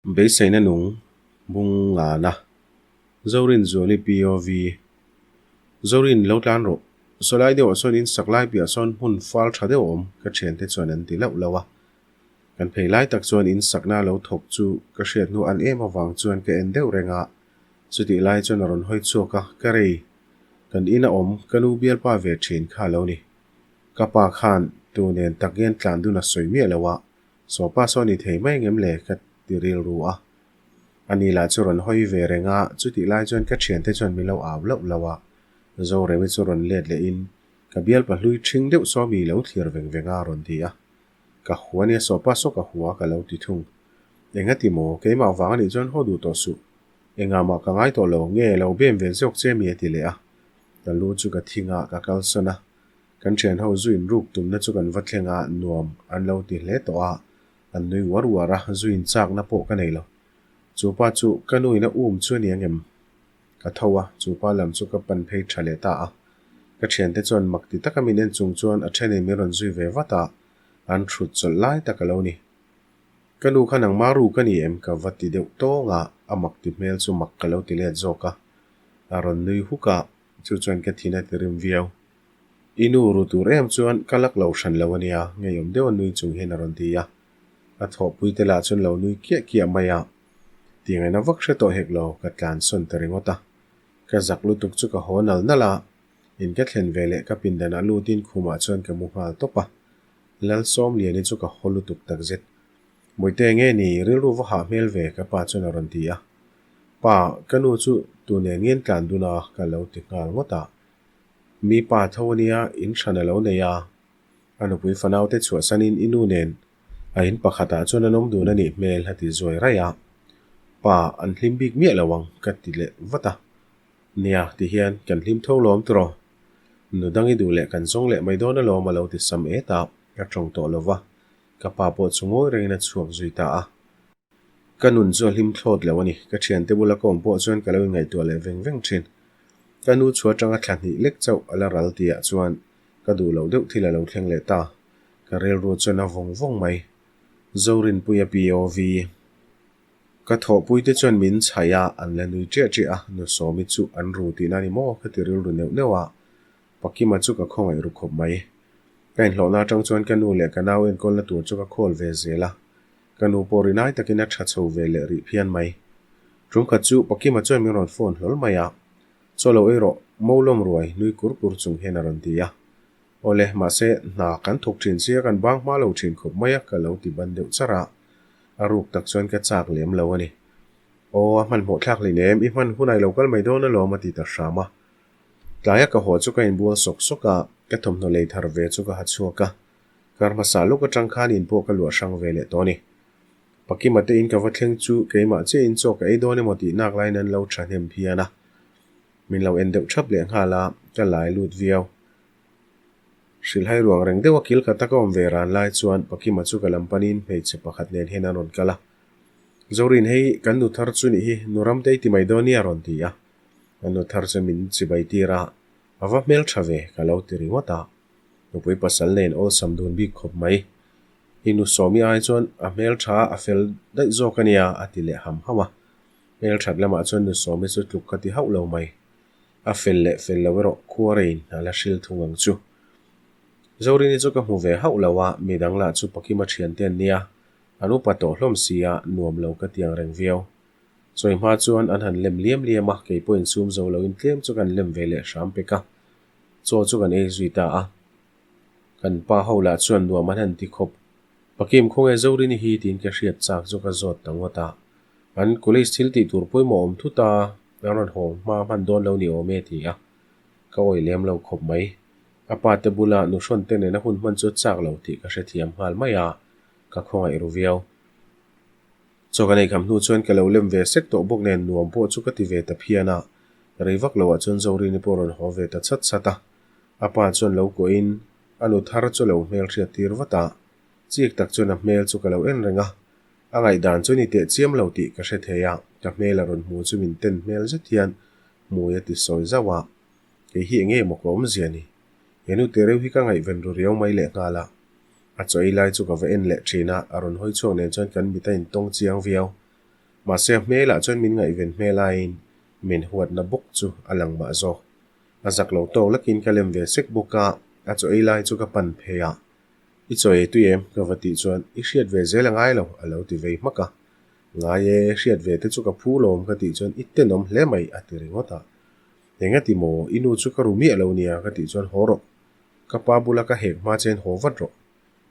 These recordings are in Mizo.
Beiseina nung bung ngana. Zorinzuali POV Zorin lo tlan rawh. Sawlai deuhah sawn in sak lai piah sawn hmun fal tha deuh a awm, ka thiante chuan an ti lauh lauh a. Kan phei lai tak chuan in sakna lo thawk chu ka hriat hnu an em avang chuan ka en deuh reng a. Chutih lai chuan a rawn hawi chhuak a, ka rei. Kan in a awm, ka nu bialpa ve thin kha a lo ni. Ka pa khan tu nen tak ngen tlan dun a sawi miah lo a, Sawpa saw ni thei mai ngem le ka ti rilru a. Ani lah chu rawn hawi ve reng a, chutih lai chuan ka thiante chuan min lo au lauh lauh a. Zoremi chu rawn let leh in, Ka bialpa hlui ṭhing deuh saw mi lo thlir veng veng a rawn ti a. Ka hua nia sawpa saw ka hua ka lo ti thung. Engati maw, keimah vang anih chuan haw duh tawh suh. Engah mah ka ngai tawh lo, nge lo bem ve zawk che mi a ti leh a. Ka lu chu ka thing a, ka kalsawn a. Kan thian ho zu in ruk tumna chu kan va thleng a, nuam an lo ti hle tawh a, an nui uar uar a, zu in chakna pawh ka nei lo. Chu pa chu ka nu in a um chu a ni ang em? Ka tho a, chu pa lam chu ka pan phei tha leh ta a. Ka thiante chuan mak ti taka min en chung chuan a thenin min rawn zui ve vat a, an thut chawlh lai tak a lo ni. Ka nu kha nangmah ru ka ni em? Ka va ti deuh tawng a, a mak ti hmel chu mak ka lo ti let zawk a. A rawn nui huk a, chu chuan ka thin a ti rim viau. I nu ru tur em chuan ka lak lo hran lo a nia, ngeiawm deuh a nui chung hian a rawn ti a. A thawhpui te lah chuan lo nui kiah kiah mai a. Tiangaina vak hre tawh hek lo, ka tlan sawn ta ringawt a. Ka zak lutuk chu ka haw nal nal a, in ka thlen ve leh ka pindanah lutin khumah chuan ka mu nghal tawp a. Lalsawmliani chu ka haw lutuk takzet. Mawite nge ni, rilru va hah hmel ve ka pa chuan a rawn ti a. Pa, ka nu chu tu nen ngen tlan dun a ka lo ti nghal ngawt a. Mi pa tho a nia, in hran a lo nei a. A nupui fanaute chhuahsanin i nu nen a in pakhatah chuan an awm dun a nih hmel a ti zuai raih a. Pa, an hlim bik miah lo ang ka ti leh vat a. Nia, ti hian kan hlim tho lawm tiraw? Nu dang i duh leh kan zawng leh mai dawn alawm a lo ti sam et a, ka tawng tawh lo va. Ka pa pawh chu ngawi rengin a chhuak zui ta a. Ka nun chu a hlim thlawt lo a ni. Ka thiante bula ka awm pawh chuan ka lo inngaihtuah leh veng veng thin. Ka nu chhu atanga thla hnih lek chauh a la ral tihah chuan ka duh loh deuh thil a lo thleng leh ta. Ka rilru chuan a vawng vawng mai. Zorinpuia POV. Ka thawhpuite chuan min chhaih a, an la nui ṭiah ṭiah a, nu Sawmi chu an ru tihna a ni maw? Ka ti rilru neuh neuh a. Pakima chu ka khawngaih ru khawp mai. Ka inhlawhna atang chuan ka nu leh ka nau enkawlna tur chu ka khawl ve zel a. Ka nu pawh rinai takin a tha chho ve leh rih phian mai. Tum khat chu Pakima chuan min rawn phone hlawl mai a, Chaw lo ei rawh, mo lawm ruai, nui kur kur chung hian a rawn ti a. Awle, mahse, hna kan thawk thin sia kan bang hma lo thin khawp mai a, ka lo ti ban deuh char a. A ruk tak chuan ka chak lem lo a ni. Aw, a hmanhmawh thlak hlei nem, i hman hunah i lo kal mai dawn alawm a ti ta hram a. Tlaia ka haw chu ka inbual sawk sawk a, ka thawmhnaw lei thar ve chu ka ha chhuak a. Kar hmasa lawk atang khan in pawh ka luah hrang ve leh tawh a ni. Pakima te in ka va thleng chu keimah chiah in chaw ka ei dawn emaw tih nak laiin an lo thahnem phian a. Min lo en deuh thap leh nghal a, ka lai lut viau. Hrilhhai ruang reng deuh a kil khat a ka awm ve ran lai chuan Pakima chu ka lam panin hmeichhe pakhat nen hian an rawn kal a. Zorin hei kan nu thar chu nih hi, nu Ramtei ti mai dawn nia a rawn ti a. A nu thar chu min chibai tir a, a va hmel tha ve ka lo ti ringawt a. Nupui pasal nen awlsam dun bik khawp mai. I nu Sawmi ai chuan a hmel tha a fel daih zawk a nia a ti leh ham ham a. Hmel that lamah chuan nu Sawmi chu tluk ka ti hauh lo mai. A fel leh fel lo erawh khuarein a la hril thung ang chu. Zorini chu ka hmu ve hauh lo a, midang lah chu Pakima thiante an nia, an upa tawh hlawm si a, nuam lo ka ti ang reng viau. Chawi hma chuan an han lem liam liam a, kei pawhin sum zo loin tlem chu kan lem ve leh hram pek a. Chaw chu kan ei zui ta a. Kan pa ho lah chuan nuam an han ti khawp. Pakim khawnge Zorini hi tiin ka hriat chak chu ka zawt ta ngawt a. An college thil tih tur pawimawh awm thut a, an rawn haw hma hman dawn lo ni awm e ti a. Ka awih lem lo khawp mai. A pa te bula nuhrawn te nena hun hman chu a chak lo tih ka hrethiam nghal mai a, ka khawngaih ru viau. Chaw ka neih kham hnu chuan ka lo lem ve sek tawh bawk nen nuam pawh chu ka ti ve ta phian a, rei vak loah chuan Zorini pawh rawn haw ve ta chat chat a. A pa chuan lo kuahin a nu thar chu lo hmel hriat tir vat a, chik tak chuan a hmel chu ka lo en reng a, a ngaihdan chu ni teh chiam lo tih ka hre thei a, ka hmel a rawn hmu chu min ten hmel zet hian hmui a ti sawi zauh a, kei hi enge maw ka awmzia ni? He nu te reuh hi ka ngaihven ru riau mai lehnghal a. A chaw ei lai chu ka va en leh thin a, a rawn hawi chhuak nen chuan kan mit a intawng chiang viau. Mahse a hmelah chuan min ngaihven hmel aiin min huatna bawk chu a lang mah zawk. A zak lo tawk lakin ka lem ve sek bawk a, a chaw ei lai chu ka pan phei a. I chaw ei tui em? Ka va tih chuan i hriat ve zel a ngai lo a lo ti vei hmak a. Ngai e, hriat ve te chu ka phu lawm ka tih chuan i tenawm hle mai a ti ringawt a. Engati maw, i nu chu ka ru miah lo nia ka tih chuan haw rawh. Ka pa bula ka hek hma chen haw vat rawh.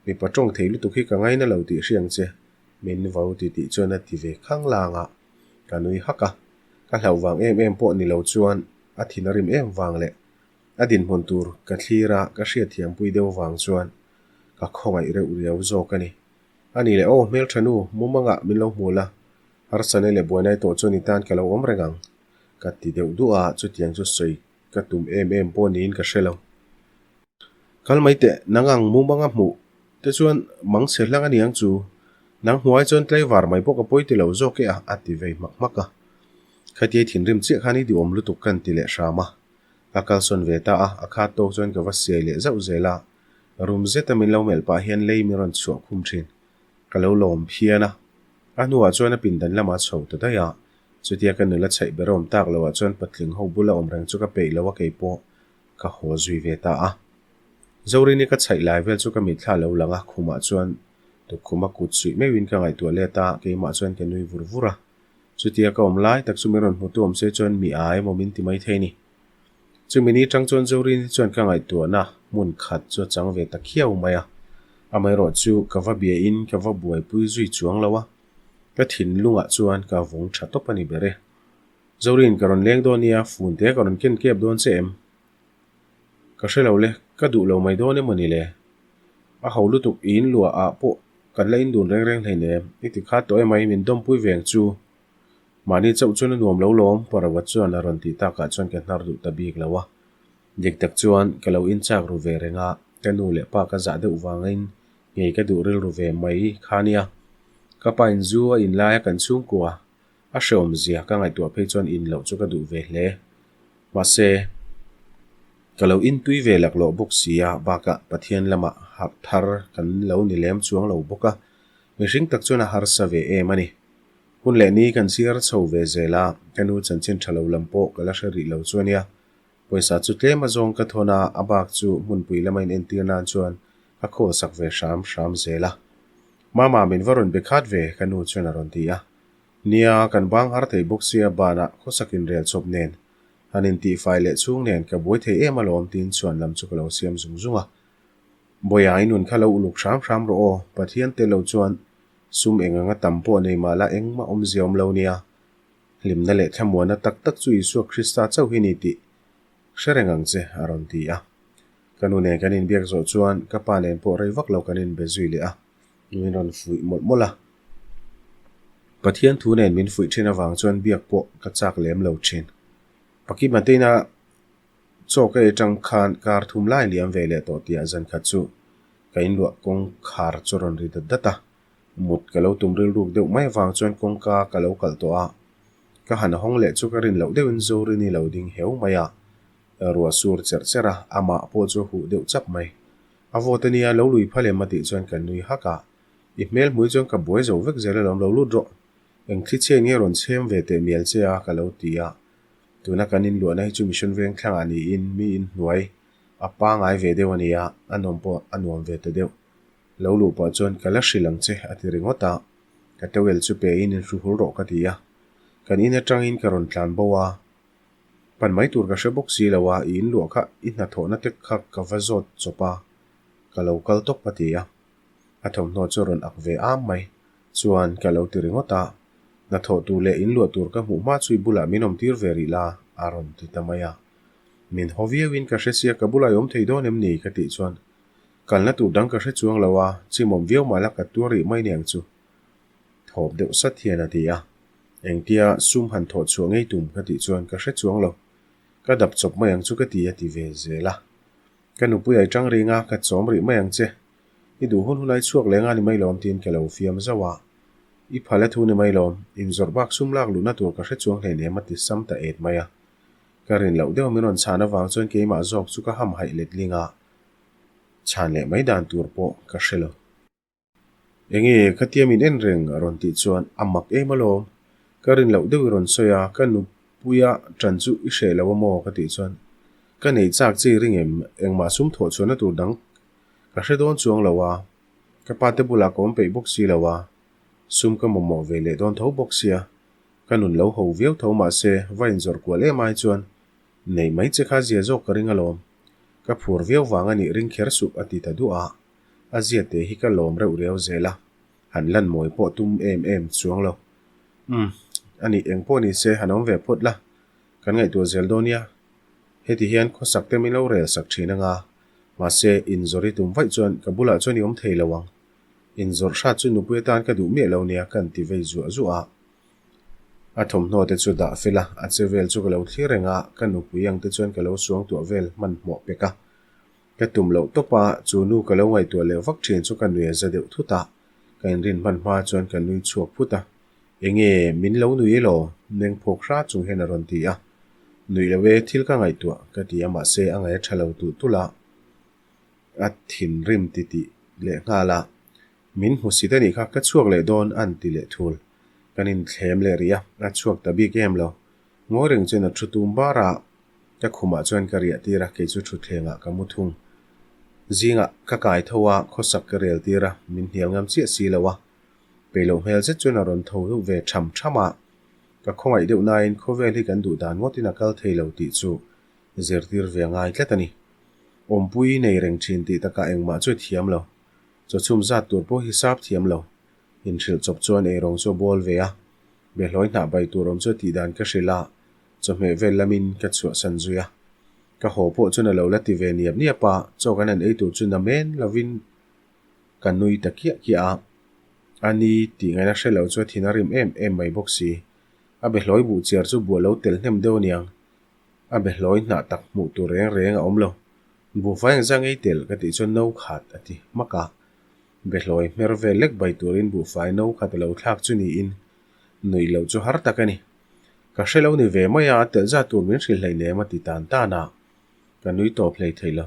Mipa tawng thei lutuk hi ka ngaina lo tih hriang che, min vo ti tih chuan a ti ve khang lang a, ka nui hak a. Ka hlauh vang em em pawh ni lo chuan a thin a rim em vang leh a dinhmun tur ka thlir a ka hriatthiampui deuh vang chuan ka khawngaih reuh riau zawk a ni. A ni leh aw hmeltha nu, mumangah min lo hmu la, harsane leh buainai tawh chuan i tan ka lo awm reng ang, ka ti deuh duah a, chutiang chu sawi Ka tum em em pawh niin ka hre lo. Kal mai teh, nang ang mumanga hmuh te chuan mang chhe hlang a ni ang chu. Nang hmuai chuan tlaivar mai pawh ka pawi ti lo zawk e a, a ti vei hmak hmak a. Khatiai thinrim chiah khan i duhawm lutuk kan ti leh hram a. Ka kalsawn ve ta a, a khat tawk chuan ka va siai leh zauh zel a. Rum zeta min lo melh pah hian lei min rawn chhuah khum thin. Ka lo lawm phian a. A hnuah chuan a pindan lamah chho ta daih a. Chutia ka nula chhaih ber awm tak loah chuan patling ho bula awm reng chu ka peih lo a kei pawh ka haw zui ve ta a. Zorini ka chhaih lai vel chu ka mitthla lo lang a, khumah chuan tukkhuma kut suih meuhin ka ngaihtuah let a, keimah chuan ka nui vur vur a. Chutia ka awm lai tak chu min rawn hmutu awm se chuan mi a emaw min ti mai thei ni. Chumi ni tang chuan Zorini chuan ka ngaihtuahna hmun khat chu a chang ve ta khiau mai a. Amaherawh chu ka va biain ka va buaipui zui chuang lo a. Ka thinlungah chuan ka vawng tha tawp a ni ber e. Zorin ka rawn leng dawn nia, phone te ka rawn ken kep dawn che em? Ka hre lo le, ka duh lo mai dawn emaw ni le? A ho lutuk i in luah ah pawh kan la indun reng reng hleinem, i ti khat tawh emai min dawmpui veng chu. Mahni chauh chuan a nuam lo lawm, Parava chuan a rawn tih takah chuan ka hnar duh ta bik lo a. Dik tak chuan ka lo inchak ru ve reng a, ka nu leh pa ka zah deuh vangin Ngei ka duh rilru ve mai kha nia. Ka pa in zu a in laia kan chhungkua a hreawm zia ka ngaihtuah phei chuan in loh chu ka duh ve hle. Mahse, ka lo intui ve laklawh bawk si a, bakah Pathian lamah harh thar kan lo ni lem chuang lo bawk a, mihring tak chuan a harsa ve em a ni. Hun leh ni kan chhiar chho ve zel a, ka nu chanchin tha lo lam pawh ka la hre rih lo chu a nia. Pawisa chu tlem a zawng ka thawn a, a bak chu hmunpui lama in entir nan chuan ka khawl sak ve hram hram zel a. Mama min va rawn be khat ve ka nu chuan a rawn ti a. Nia, kan bang har thei bawk sia banah khawsak in rel chawp nen han in tih fai leh chhung nen ka buai thei em alawm tiin chhuan lam chu ka lo siam zung zung a. Bawiha i nun kha lo uluk hram hram rawh aw, Pathian tel lo chuan sum eng anga tam pawh nei mah la engmah awmzia awm lo nia. Hlimna leh thlamuanna tak tak chu Isua Krista chauh hi ni tih hre reng ang che, a rawn ti a. Ka nu nen kan inbiak zawh chuan ka pa nen pawh rei vak lo kan inbe zui leh a, min rawn fuih mawlh mawlh a. Pathian thu nen min fuih thin avang chuan biak pawh ka chak lem lo thin. Pakima teina chaw ka ei tang khan kar thum lai liam ve leh tawh tihah zan khat chu ka inluah kawngkhar chu a rawn ri dat dat a. Mut ka lo tum rilruk deuh mai avang chuan kawngka ka lo kalh tawh a, ka han hawng leh chu ka rin loh deuhin Zorini lo ding heu mai a, ruah sur cherh cherh a, amah pawh chu a huh deuh chap mai. A vawt a nia, lo lui phal em a tih chuan ka nui hak a, I hmel hmui chuan ka buai zo vek zel alawm lo lut rawh, eng thli chhiat nge rawn chhem ve teh mial che a ka lo ti a, tuna kan inluahna hi chu mission veng thlangah niin mi inhnuai a pangai ve deuh a nia, a nawm pawh a nuam ve ta deuh. Lo luh pah chuan ka la hrilh ang che a ti ringawt a, ka towel chu pe in in hru hul rawh ka ti a. Kan in atangin ka rawn tlan bo a, pan mai tur ka hre bawk si lo a, i in luah kha i hnathawhna te kha ka va zawt chawp a, ka lo kal tawp a ti a. A thawmhnaw chu a rawn ak ve am mai chuan ka lo ti ringawt a, hnathawh tur leh in luah tur ka hmuh hma chu i bulah min awm tir ve rih la a rawn ti ta mai a. Min haw viau in ka hre sia ka bulah i awm thei dawn em ni ka tih chuan Kalna tur dang ka hre chuang lo a, chimawm viau mah la ka tuar rih mai niang chu. Thawp deuh sat hian a ti a. Engtia sum han thawh chhuah ngei tum ka tih chuan ka hre chuang lo. Ka dap chawp mai ang chu ka ti a ti ve zel a. Ka nupui ai tang ring a, ka chawm rih mai ang che. I duh hun hun ai chhuak leng a ni mai lawm tiin ka lo fiam zauh a. I phal a thu ni mai lawm, inzawrh bak sum lak luhna tur ka hre chuang hleinem a ti sam ta et mai a. Ka rin loh deuh min rawn chhan avang chuan keimah zawk chu ka hamhaih letling a. Chhan leh mai dan tur pawh ka hre lo. Enge khatia min en reng a rawn tih chuan a mak em alawm. Ka rin loh deuh i rawn sawi a, ka nupuia ṭan chu i hreh lo a maw? ka tih chuan, Ka neih chak che i ring em? Engmah sum thawh chhuahna tur dang ka hre dawn chuang lo a, ka pa te bulah ka awm peih bawk si lo a, sum ka mamawh ve leh dawn tho bawk sia, ka nun lo ho viau tho mahse va inzawrh kual em ai chuan neih mai che kha zia zawk ka ring alawm. Ka phur viau vang a nih ring kher suh a ti ta duah a, a zia te hi ka lawm reuh riau zel a. Han lan mawi pawh tum em em chuang lo. Umm, a nih eng pawh ni se han awm ve phawt la, kan ngaihtuah zel dawn nia. Heti hian khawsak te min lo rel sak thin anga, mahse inzawrh i tum vaih chuan ka bulah chuan i awm thei lo ang. Inzawrh hrat chu nupui atan ka duh miah lo nia kan ti vei zuah zuah a. A thawmhnaw te chu dah fel a, a che vel chu ka lo thlir reng a, ka nupui ang te chuan ka lo suangtuah vel hmanhmawh pek a. Ka tum loh tawp a, chu nu ka lo ngaihtuah leh vak thin chu ka nui a za deuh thut a, ka inrin hman hma chuan ka nui chhuak phut a, Enge min lo nui elaw? Meng phawk hra chung hian a rawn ti a, Nuih lo e, thil ka ngaihtuah ka ti a mahse a ngaih a tha lo tulh tulh a, a thinrim titih leh nghal a, Min hmu sit a nih kha, ka chhuak leh dawn a an ti leh thul. Kan inthlem leh rih a, a chhuak ta bik em lo. Ngawi reng chuan a thu tum bar a, ka khumah chuan ka riah tir a, kei chu thutthlengah ka mu thung. Zingah ka kai tho a, khawsak ka rel tir a, min hnial ngam chiah si lo a. Peih loh hmel zet chuan a rawn tho deuh ve tham tham a. Ka khawngaih deuh nain khawvel hi kan duh dan ngawtin a kal thei lo tih chu zirtir ve a ngai tlat a ni. Awmpui nei reng thin tih takah engmah chu i thiam lo. Chawchhum zat tur pawh hi sap thiam lo. Inhrilh chawp chuan eirawng chu a bawl ve a, Behlawi hnah bai tur awm chu a tih dan ka hrilh a, chawhmeh vel lamin ka chhuahsan zui a. Ka haw pawh chuan a lo la ti ve niap niap a, chaw kan han ei tur chu na men lovin ka nui ta kiah kiah a. A ni tih ngaihna hre lo chu a thin a rim em em mai bawk si. A behlawi buh chiar chu buah lo tel hnem deuh aniang. A behlawi hnah tak hmuh tur reng reng a awm lo. Buhfai engzah ngei tel ka tih chuan no khat a ti hmak a. Behlawi hmer vel lek bai turin buhfai no khat a lo thlak chu niin nuih loh chu har tak a ni. Ka hre lo ni ve mai a, telh zat tur min hrilh hleih nem a ti tan tan a, ka nui tawp hlei thei lo.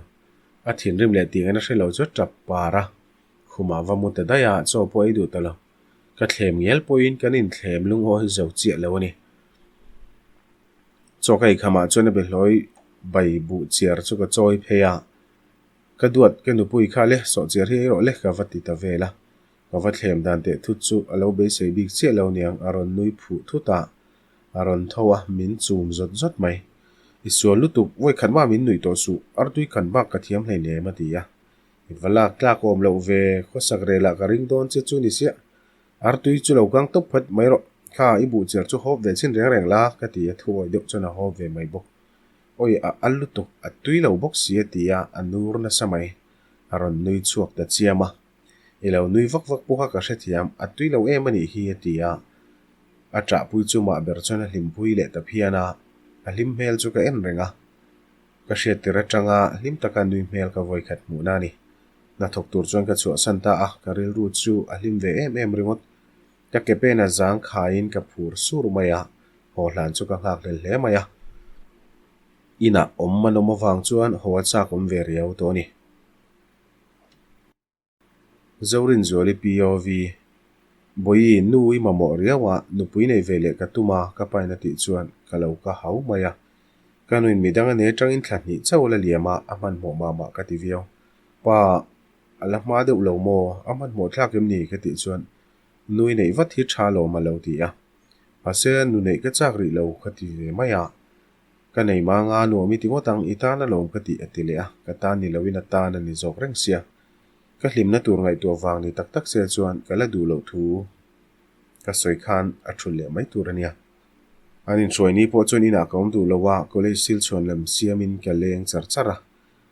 A thinrim leh tih ngaihna hre lo chu tap par a, khumah va mu ta daih a, chaw pawh ei duh ta lo. Ka thlem ngial pawhin kan inthlem lungawi zo chiah lo a ni. Chaw ka eikhamah chuan a behlawi bai buh chiar chu ka chawi phei a. Ka duat, ka nupui kha le, sawhchiar hi ei rawh le ka va ti ta vel a. Ka va thlem dan teh thut chu a lo beisei bik chiah lo niang a rawn nui phuh thut a, a rawn tho a, min chum zawt zawt mai. I sual lutuk, vawikhat mah min nuih tawh suh, artui khan bak ka thiam hleinem a ti a. I va lak tlak awm loh ve, khawsak relah ka ring dawn che chu ni siah. Artui chu lo kang tawp phat mai rawh, kha i buhchiar chu hawp ve chin reng reng la ka ti a, thuawi deuh chuan a hawp ve mai bawk. Awi a al lutuk, a tui lo bawk si a ti a, a nur nasa mai. A rawn nui chhuak ta chiam a. I lo nui vak vak pawh kha ka hrethiam, a tui lo em a nih hi a ti a. A ṭahpui chu mah ber chuan a hlimpui leh ta phian a, a hlim hmel chu ka en reng a. Ka hriat tir aṭanga hlim taka nui hmel ka vawikhat hmuhna a ni. Hnathawk tur chuan ka chhuahsan ta a, ka rilru chu a hlim ve em em ringawt. Ka ke pen a zang khaiin ka phur sur mai a, haw hlan chu ka nghak hlel hle mai a. Inah awm an awm avang chuan haw a chak awm ve riau tawh a ni. Zorinzuali POV, Bawihi, nu i mamawh riau a, nupui nei ve leh ka tum a, ka pain a tih chuan ka lo ka hau mai a. Ka nuin midang a nei atangin thla hnih chauh la liam a, a hmanhmawh mah mah ka ti viau. Pa, a la hma deuh lo maw? A hmanhmawh thlak em ni? ka tih chuan nu i neih vat hi tha lawm a lo ti a. Mahse, nu neih ka chak rih lo ka ti ve mai a. Ka nei mah anga nuam i ti ngawt ang, i tan alawm ka tih a ti leh a, ka tan ni loin a tan a ni zawk reng sia. Ka hlimna tur ngaihtuah vang ni tak tak se chuan ka la duh loh thu ka sawi khan a thulh leh mai tur a nia. An inhruai ni pawh chuan inah ka awm duh lo a, college thil chhuan lam siamin ka leng char char a.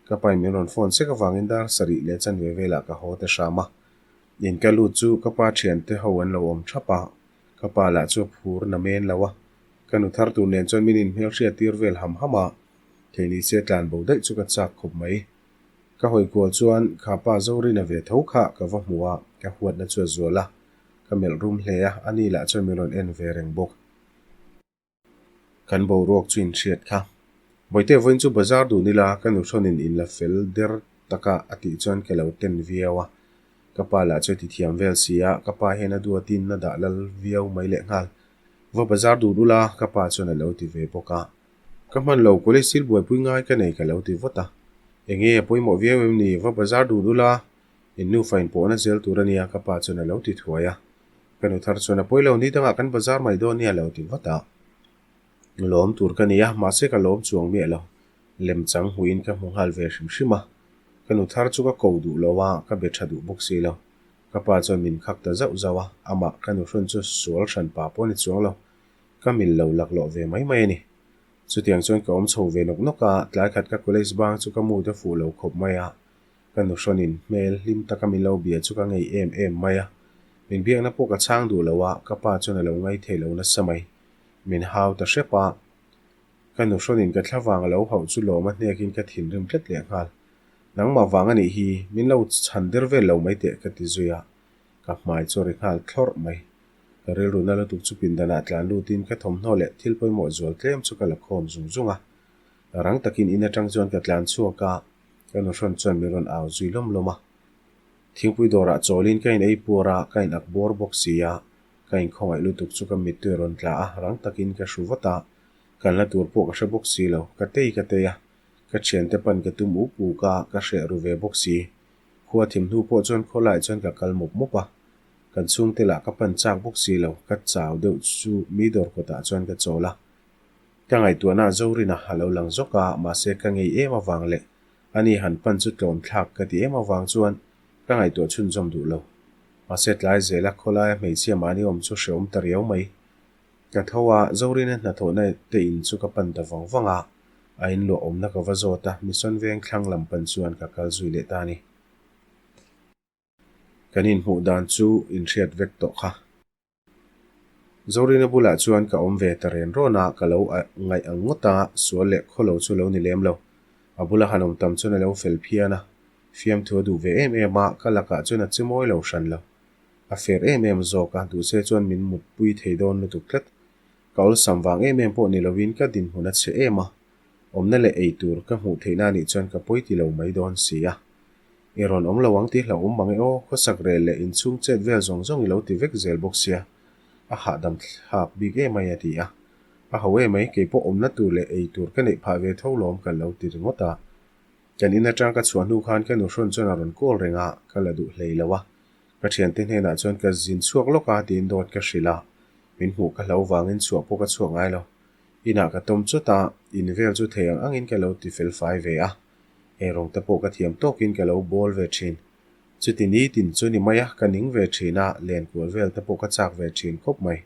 Ka pain min rawn phone sek avangin dar sarih leh chanve velah ka haw ta hram a. In ka lut chu ka pa thiante ho an lo awm thap a, ka pa lah chu a phur na men lo a. Ka nu thar tur nen chuan min inhmel hriat tir vel ham ham a, thei ni se tlan bo daih chu ka chak khawp mai. Ka hawi kual chuan kha pa Zorina ve tho kha ka va hmu a, ka huatna chu a zual a, ka melh rum hle a, ani lah chuan min rawn en ve reng bawk. Kan boruak chu inhriat kha. Bawihte vawiin chu bazar dun ila ka nu hrawnin inla fel der taka a tih chuan ka lo ten viau a. Ka pa lah chu a ti thiam vel si a, ka pa hian a duatin a dah lal viau mai lehnghal. Va bazar dun ula, ka pa chuan a lo ti ve bawk a. Ka hman lo, college thil buaipui ngai ka nei ka lo ti vawt a. Enge a pawimawh viau em ni, va bazar dun ula, in nufa in pawhna zel tur a nia ka pa chuan a lo ti thuai a. Ka nu thar chuan a pawi lo, ni dangah kan bazar mai dawn nia a lo ti vat a. Lawm tur ka ni a, mahse ka lawm chuang miah lo. Lemchang hmuhin ka hmu nghal ve hrim hrim a. Ka nu thar chu ka ko duh lo a, ka be tha duh bawk si lo. Ka pa chuan min khak ta zauh zauh a, amah ka nu hrawn chu sual hran pa pawh a ni chuang lo. Ka mil lo laklawh ve mai mai a ni. Chutiang chuan ka awm chho ve nawk nawk a, tlai khat ka college bang chu ka mood a fuh lo khawp mai a. Ka nu hrawnin hmel hlim taka min lo bia chu ka ngei em em mai a. Min biakna pawh ka chhang duh lo a, ka pa chuan a lo ngai thei lo nasa mai. Min hau ta hrep a. Ka nu hrawnin ka thla vang a lo hauh chu lawm a hnekin ka thinrim tlat leh nghal. Nangmah vang a nih hi, min lo chhan der vel lo mai teh ka ti zui a, ka hmai chu a ri nghal thlawrh mai. Ka rilru na lutuk chu pindanah tlan lutin ka thawmhnaw leh thil pawimawh zual tlem chu ka la khawm zung zung a. Rang takin in atang chuan ka tlan chhuak a, ka nu hrawn chuan min rawn au zui lawm lawm a. Thingpui dawrah chawlin ka in ei puar a, ka in ak bawr bawk si a, ka inkhawngaih lutuk chu ka mittui a rawn tla a, rang takin ka hru vat a, kalna tur pawh ka hre bawk si lo, ka tei ka tei a, Ka thiante pan ka tum uk uk a, ka hreh ru ve bawk si. Khua thim hnu pawh chuan khawlaiah chuan ka kal mawp mawp a. Kan chhungte lah ka pan chak bawk si lo, ka chau deuh chu mi dawr kawtah chuan ka chawl a. Ka ngaihtuahna Zorina a lo lang zawk a, mahse ka ngei em avang leh ani han pan chu tlawm thlak ka ti em avang chuan ka ngaihtuah chhunzawm duh lo. Mahse tlai zela khawlaia hmeichhia mahni awm chu hrehawm ta riau mai. Ka tho a, Zorina hnathawhna te in chu ka pan ta vang vang a, a in luah awmna ka va zawt a, Mission veng thlang lam pan chuan ka kal zui leh ta a ni. Kan inhmuh dan chu inhriat vek tawh kha. Zorina bulah chuan ka awm ve ta ren rawn a, ka lo ngaih ang ngawt a, sual leh khawlo chu lo ni lem lo. A bula han awm tam chuan a lo fel phian a, fiamthu a duh ve em em a, ka lakah chuan a che mawi lo hran lo. A fer em em zawk a, duhse chuan min mutpui thei dawn lutuk tlat. Ka awlsam vang em em pawh ni lovin ka dinhmun a chhe em a, awmna leh ei tur ka hmuh theihna anih chuan ka pawi ti lo mai dawn si a. I rawn awm lo ang tih hlauhawm mang e aw, khawsak rel leh inchhung chet vel zawng zawng i lo ti vek zel bawk sia, a hahdam thlak bik em mai a ti a. A ho em mai, keipawh awmna tur leh ei tur ka neih phah ve tho lawm ka lo ti ringawt a. Kan in atang ka chhuah hnu khan ka nuhrawn chuan a rawn call reng a, ka la duh hlei lo a. Ka thiante hnenah chuan ka zin chhuak lawk a tiin dawt ka hrilh a, min hmuh ka hlo vangin chhuah pawh ka chhuak ngai lo. Inah ka tawm chawt a, in vel chu thei ang angin ka lo ti fel fai ve a, eirawng te pawh ka thiam tawkin ka lo bawl ve thin. Chuti nitin chu ni mai a, ka ning ve thin a, lenkual vel te pawh ka chak ve thin khawp mai.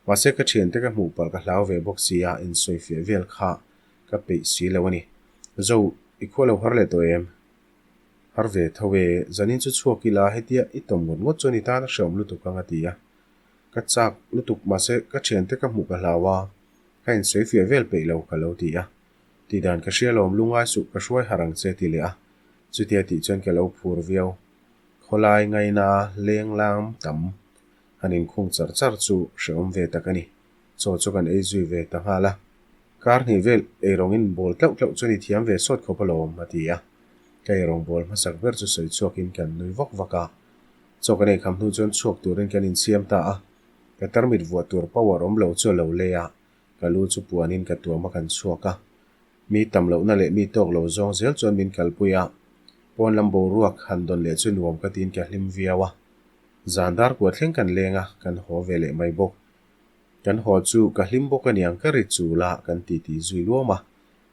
Mahse ka thiante ka hmuh palh ka hlau ve bawk si a, insawifiah vel kha ka peih si lo a ni. Zo, i khua lo har leh tawh em? Har ve tho e, zanin chu chhuak ila hetia i tawm ngawt ngawt chuan i tan a hreawm lutuk ang a ti a. Ka chak lutuk mahse ka thiante ka hmuh ka hlau a, ka insawifiah vel peih lo ka lo ti a. Tihdan ka hria lawm lungai suh ka hruai har ang che ti leh a. Chutia tih chuan ka lo phur viau. Khawlai ngaina leng lam tam han inkhung char char chu hreawm ve tak a ni. Chaw chu kan ei zui ve ta nghal a. Kar hnih vel eirawng in bawl tlauh tlauh chuan i thiam ve sawt khawp alawm, a ti a. Ka eirawng bawl hmasak ber chu sawi chhuakin kan nui vak vak a. Chaw kan eikham hnu chuan chhuak turin kan insiam ta a. Ka tarmit vuah tur power awm lo chu a lo lei a, ka lu chu puanin ka tuam a kan chhuak a. Mi tam lohna leh mi tawk lo zawng zel chuan min kalpui a. Pawn lam boruak han dawn leh chu nuam ka tiin ka hlim viau a. Zan dar kua thleng kan leng a, kan haw ve leh mai bawk. Kan haw chu ka hlim bawk aniang ka ri chul a, kan titi zui luam a,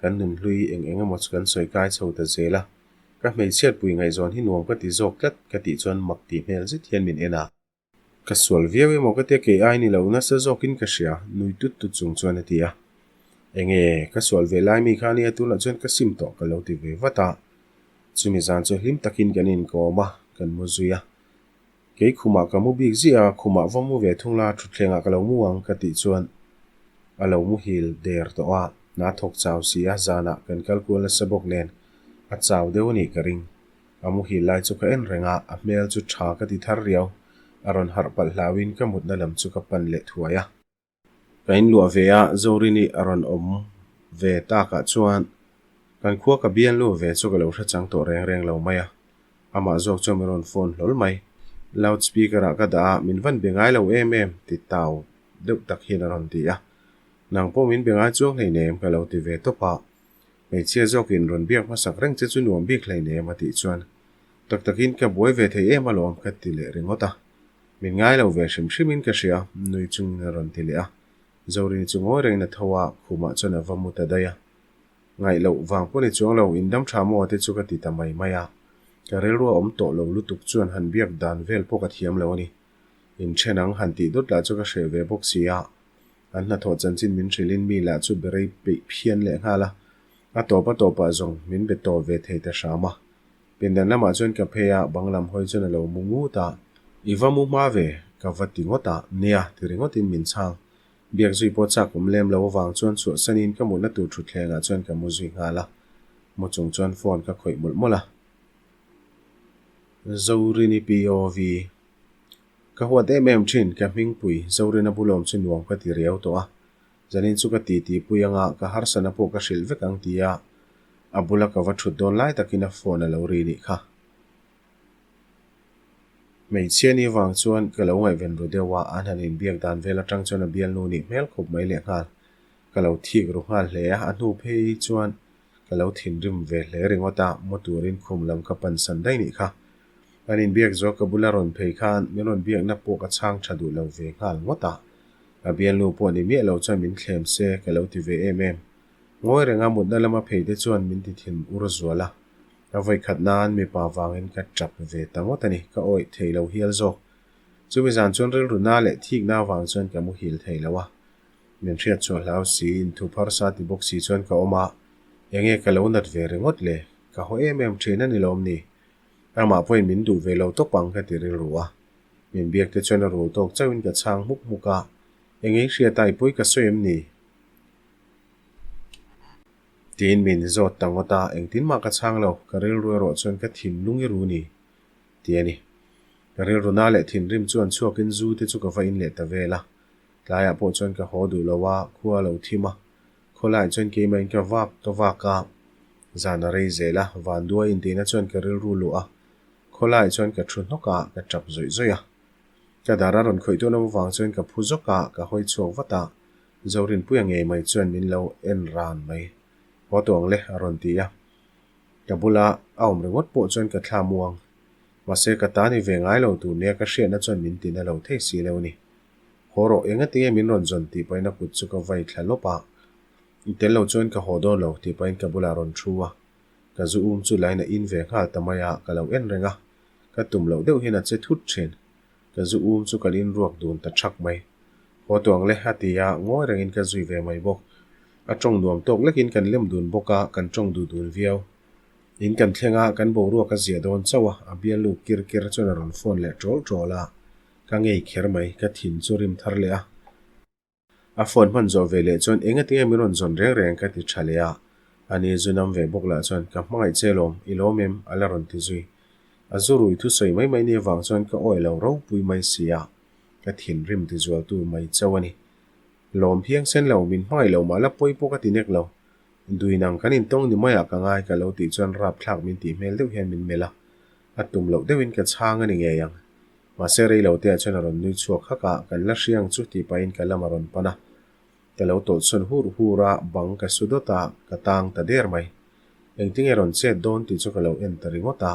kan nunhlui eng eng emaw chu kan sawi kai chho ta zel a. Ka hmeichhiatpui ngaihzawn hi nuam ka ti zawk tlat ka tih chuan mak tih hmel zet hian min en a. Ka sual viau emaw ka tia kei ai ni lo nasa zawkin ka hria, nui tut tut chung chuan a ti a. Enge, ka sual ve lai mi kha ania tunah chuan ka sim tawh ka lo ti ve vat a. Chumi zan chu hlim takin kan inkawm a, kan mu zui a. Kei khumah ka mu bik ziah a, khumah va mu ve thung la, thutthlengah ka lo mu ang ka tih chuan a lo muhil der tawh a, hna thawk chau si a, zanah kan kal kual nasa bawk nen a chau deuh a nih ka ring. A muhil lai chu ka en reng a, a hmel chu tha ka ti thar riau, a rawn harh palh hlauhin ka mutna lam chu ka pan leh thuai a. Ka inluah ve a, Zorini a rawn awm ve takah chuan kan khua ka bialnu ve chu ka lo hre chang tawh reng reng lo mai a, amah zawk chuan min rawn phone hlawl mai. Loud speaker ah ka dah a, min van be ngai lo em em ti tau deuh tak hian a rawn ti a. Nang pawh min be ngai chuang hleinem ka lo ti ve tawp a. Hmeichhia zawkin rawn biak hmasak reng che chu nuam bik hleinem a tih chuan tak takin ka buai ve thei em alawm ka ti leh ringawt a. Min ngai lo ve hrim hrimin ka hria, nui chungin a rawn ti leh a. Zorini chu ngawi rengin a tho a, khumah chuan a va mu ta daih a. Ngaih loh vang pawh ni chuang lo, in dam tha maw te chu ka ti ta mai mai a. Ka rilru a awm tawh lo lutuk chuan han biak dan vel pawh ka thiam lo a ni. In then ang han tih dawt lah chu ka hreh ve bawk si a. An hnathawh chanchin min hrilhin mi lah chu be rei peih phian leh nghal a. A tawp a tawpah zawng min be tawp ve thei ta hram a. Pindan lamah chuan ka phei a, bang lam hawi chuan a lo mu ngut a. I va mu hma ve, ka va ti ngawt a, nia, ti ringawtin min chhang. Biak zui pawh chak awm lem lo avang chuan chhuahsanin ka mutna tur thutthlengah chuan ka mu zui nghal a, mu chung chuan phone ka khawih mawlh mawlh a. Zorini POV Ka huat em em thin, ka hmingpui Zorina bulawm chu nuam ka ti riau tawh a, zanin chu ka titi pui anga ka harsana pawh ka hrilh vek ang tia a bula ka va thut dawn lai takin a phone a lo ri nih kha. Hmeichhia ni vang chuan ka lo ngaihven ru deuh a, an han inbiak dan vel atang chuan a bialnu nih hmel khawp mai leh nghal. Ka lo thik ru nghal hle a, a hnu phei chuan ka lo thinrim ve hle ringawt a, mu turin khum lam ka pansan daih nih kha. An inbiak zawk ka bula rawn phei khan min rawn biakna pawh ka chhang tha duh lo ve nghal ngawt a, a bialnu pawh ni miah lo chuan min thlem se ka lo ti ve em em. Ngawi renga mutna lama phei te chuan min ti thin ur zual a. A vawikhat nan mipa vangin ka tap ve ta ngawt a ni, ka awih thei lo hial zawk. Chumi zan chuan rilru na leh thikna avang chuan ka muhil thei lo a. Min hriat chhuah hlau si, inthu pharsa ti bawk si chuan ka awm a, enge ka lo nat ve ringawt le, ka haw em em thin a ni lawm ni? Amah pawhin min duh ve lo tawp ang ka ti rilru a. Min biak te chuan a rul tawk chauhin ka chhang hmuk hmuk a, enge i hriat a, i pawi ka sawi em ni? Tiin min zawt ta ngawt a, engtin mah ka chhang lo, ka rilru erawh chuan ka thinlung i ru ni ti a ni. Ka rilru na leh thinrim chuan chhuakin zu te chu ka va in leh ta vel a, tlaiah pawh chuan ka haw duh lo a, khua a lo thim a, khawlaiah chuan keimahin ka vak ka vak a, zan a rei zel a, vanduai intihna chuan ka rilru luh a, khawlaiah chuan ka thu hnawk a, ka tap zawih zawih a. Ka dar a rawn khawih tun avang chuan ka phu zawk a, ka hawi chhuak vat a, Zorinpuia ngei mai chuan min lo en ran mai. Haw tawh ang le, a rawn ti a. Ka bula a awm ringawt pawh chuan ka thla muang. Mahse ka ta ni ve ngai lo tur nia ka hriatna chuan min tina lo thei si lo ni. Haw rawh, engati nge min rawn zawn tih pahin a kut chu ka vai thla lawp a. I tel lo chuan ka haw dawn lo tih pahin ka bulah a rawn thu a. Ka zu um chu lain a in ve nghal ta mai a, ka lo en reng a. Ka tum loh deuh hian a che thut thin. Ka zu um chu kan inruak dun ta thak mai. Haw tuang le, a ti a, ngawi rengin ka zui ve mai bawk. A tawng nuam tawk lekin kan lem dun bawk a, kan tawng duh dun viau. In kan thleng a, kan boruak a ziah dawn chauh a, a bialnu kir kir chuan a rawn phone leh ṭawl ṭawl a. Ka ngei kher mai, ka thin chu rim thar leh a. A phone hman zawh ve leh chuan eng atinge min rawn zawn reng reng ka ti tha leh a, ani zu nam ve bawk lah chuan ka hmangaih che lawm, i lawm em? a la rawn ti zui. A zu rui thusawi mai mai ni avang chuan ka awi lo ropui mai si a, ka thinrim ti zualtu mai chauh a ni. Lawm phiang sen lo, min hmangaih lo mah la pawi pawh ka ti nek lo. Dui nang kan intawng ni maiah ka ngai ka lo tih chuan rapthlak min tih hmel deuh hian min melh a, a tum loh deuhin ka chhang a ni ngei ang. Mahse rei lo te ah chuan a rawn nui chhuak hak a, kan la hriang chu tih pahin ka lam a rawn pan a. Ka lo tawlhsawn hur hur a, bang ka su dawt a, ka tang ta der mai. Engtinge rawn chet dawn tih chu ka lo en ta ringawt a.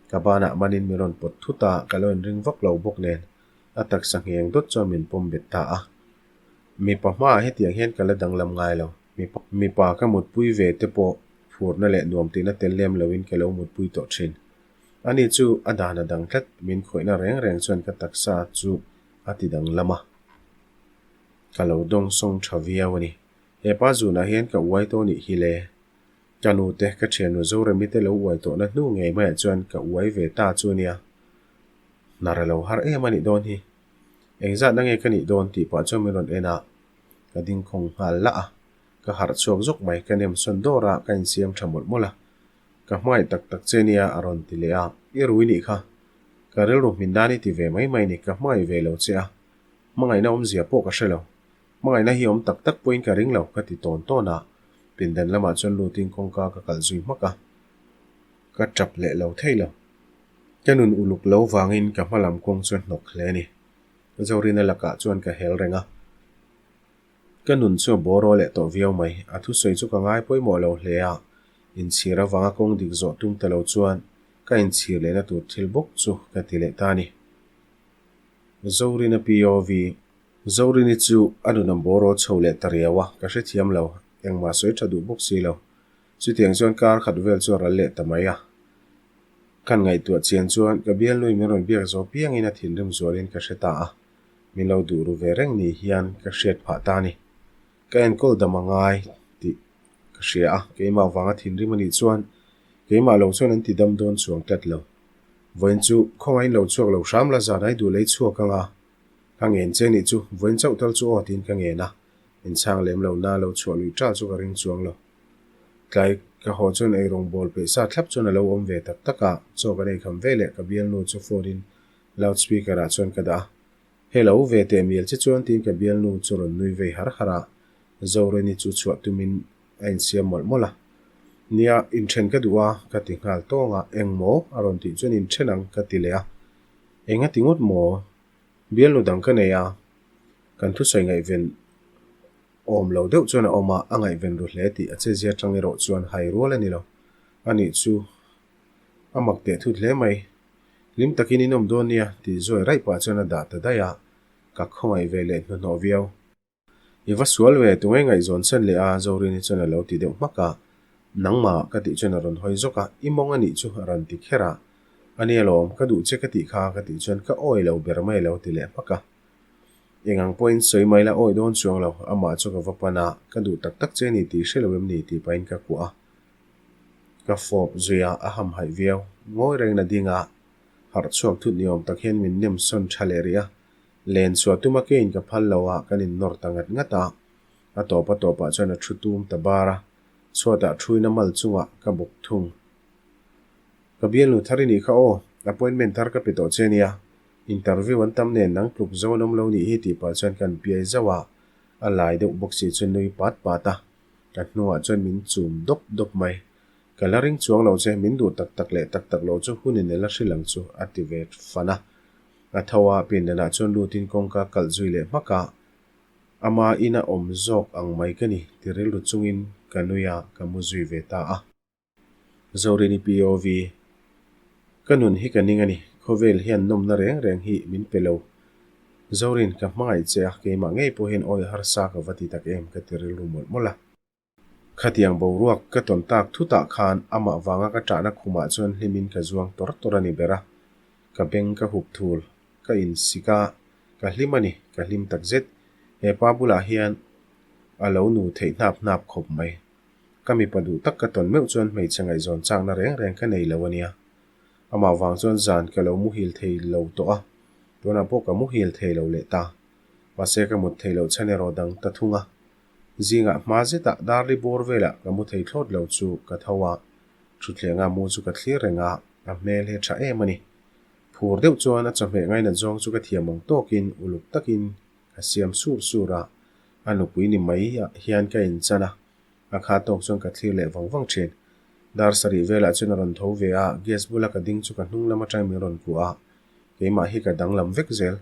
Ka banah manin min rawn pawt thut a, ka lo inring vak lo bawk nen a taksa ngheng dawt chuan min pawm bet ta a. Mipa hmaah hetiang hian ka la danglam ngai lo. Mipa ka mutpui ve te pawh phurna leh nuam tihna tel lem loin ka lo mutpui tawh thin. Ani chu a dan a dang tlat, min khawihna reng reng chuan ka taksa chu a ti danglam a. Ka lo dawngsawng tha viau a ni. He pa zunah hian ka uai tawh nih hi le. Ka nu te, ka thiannu Zoremi te lo uai tawhna hnu ngei maiah chuan ka uai ve ta chu a nia. Hnar a lo har em a nih dawn hi. Engzatna nge ka nih dawn tih pah chuan min rawn en a, ka ding khawng nghal lah a. Ka harh chhuak zawk mai, ka nem sawn dawr a, ka insiam tha mawlh mawlh a. Ka hmangaih tak tak che nia a rawn ti leh a, i rui nih kha. Ka rilru hmin nan i ti ve mai mai ni, ka hmangaih ve lo che a. Hmangaihna awmzia pawh ka hre lo. Hmangaihna hi awm tak tak pawhin ka ring lo, ka ti tawn tawn a. Pindan lamah chuan lutin kawngka ka kalh zui hmak a. Ka tap leh lo thei lo. Ka nun uluk lo vangin ka hma lam kawng chu a hnawk hle a ni. Zorina lakah chuan ka hel reng a. Ka nun chu a bawraw leh tawh viau mai. A thusawi chu ka ngai pawimawh lo hle a, inchhir avanga kawng dik zawh tum ta lo chuan ka inchhir lehna tur thil bawk chu ka ti leh ta a ni. Zorina POV, Zorini chu a nun a bawraw chho leh ta riau a, ka hrethiam lo, engmah sawi tha duh bawk si lo. Chutiang chuan kar khat vel chu a ral leh ta mai a. Kan ngaihtuah chian chuan ka bialnui min rawn biak zawh piangin a thinrim zualin ka hre ta a, min lo duh ru ve reng ni hian ka hriat phah ta a ni. Ka enkawl dam a ngai tih ka hria a, keimah vanga thinrim a nih chuan keimah lo chuan an ti dam dawn chuang tlat lo. Vawiin chu khawngaihin lo chhuak lo hram la zan ai duh lei chhuak ang a, ka ngen che nih chu vawiin chauh tal chu aw tiin ka ngen a, inchhang lem lo na lo chhuah luih ṭal chu ka ring chuang lo. Tlai ka haw chuan eirawng bawl peih sa thlap chuan a lo awm ve tak tak a, chaw kan eikham ve leh ka bialnu chu phone in loud speaker ah chuan ka dah a. Hello, ve teh mial che chuan tiin ka bialnu chu rawn nui vei har har a, Zoreni chu chhuah tumin a insiam mawlh mawlh a. Nia, inthen ka duh a, ka ti nghal tawng a, eng maw? a rawn tih chuan inthen ang ka ti leh a. Eng a ti ngawt maw? Bialnu dang ka nei a, kan thusawi ngaihven Awm lo deuh chuan a awm a, a ngaihven ru hle tih a chezia tang erawh chuan hai rual a ni lo. Anih chu a mak teh thut hle mai. Hlim takin in awm dawn nia tih zuai raih pah chuan a dah ta daih a, ka khawngaih ve leh hnuhnawh viau. I va sual ve, tunge ngaihzawn san leh a Zorini chuan a lo ti deuh hmak a, nangmah ka tih chuan a rawn hawi zawk a, i mawng anih chu a rawn ti kher a, a nia lawm, ka duh che ka tih kha ka tih chuan ka awi lo ber mai a lo ti leh hmak a. Eng ang pawhin sawi mai la awi dawn chuang lo, amah chu ka va pan a, ka duh tak tak che ni tih hre lo em ni tih pahin ka kuah a. Ka fawp zui a, a hamhaih viau. Ngawi rengin a ding a, harh chhuak thut ni awm tak hian min nem sawn tha leh rih a. Len chhuah tuma keiin ka phal lo a, kan innawr ta ngat ngat a. A tawp a tawpah chuan a thu tum ta bar a, chhuatah thuin a mal chungah ka bawk thung. Ka bialnu thar i nih kha aw, appointment thar ka pe tawh che nia. Interview an tam nen nang tluk zo an awm lo nih hi tih pah chuan kan piai zauh a, a lai deuh bawk si chu nui pat pat a, ka hnuah chuan min chum dawp dawp mai. Ka la ring chuang lo che, min duh tak tak leh tak tak lo chu hun in ela hrilh ang chu a ti ve fan a. A tho a, pindanah chuan lutin kawngka kalh zui leh hmak a, ama ina awm zawk ang mai ka ni ti rilru chungin ka nui a, ka mu zui ve ta a. Zorini POV, Ka nun hi ka ning a ni, khawvel hian nawmna reng reng hi min pe lo. Zorin, ka hmangaih che a, keimah ngei pawh hian awi harsa ka va ti tak em ka ti rilru mawlh mawlh a. Khatiang boruak ka tawn tak thutah khan amah vanga ka ṭahna khumah chuan hlimin ka zuang tawr tawr a ni ber a. Ka beng ka hup thul, ka insik a, ka hlim a ni, ka hlim takzet. He pa bulah hian a lo nu theih hnap hnap khawp mai. Ka mipa duh tak ka tawn meuh chuan hmeichhe ngaihzawn chakna reng reng ka nei lo a nia. Amah vang chuan zan ka lo muhil thei lo tawh a, tunah pawh ka muhil thei lo leh ta. Mahse ka mut thei loh chhan erawh dang ta thung a. Zingah hma zetah darli bawr velah ka mu thei thlawt lo chu ka tho a, thuthlenga mu chu ka thlir reng a, a hmel hi a tha em a ni. Phur deuh chuan a chawhmeh ngainat zawng chu ka thiam ang tawkin uluk takin ka siam sur sur a, a nupui ni mai ah hian ka inchan a, a kha tawk chuan ka thlir leh vang vang thin. Dar sarih velah chuan a rawn tho ve a, gas bula ka ding chu ka hnung lam atangin min rawn kuah a, keimah hi ka danglam vek zel.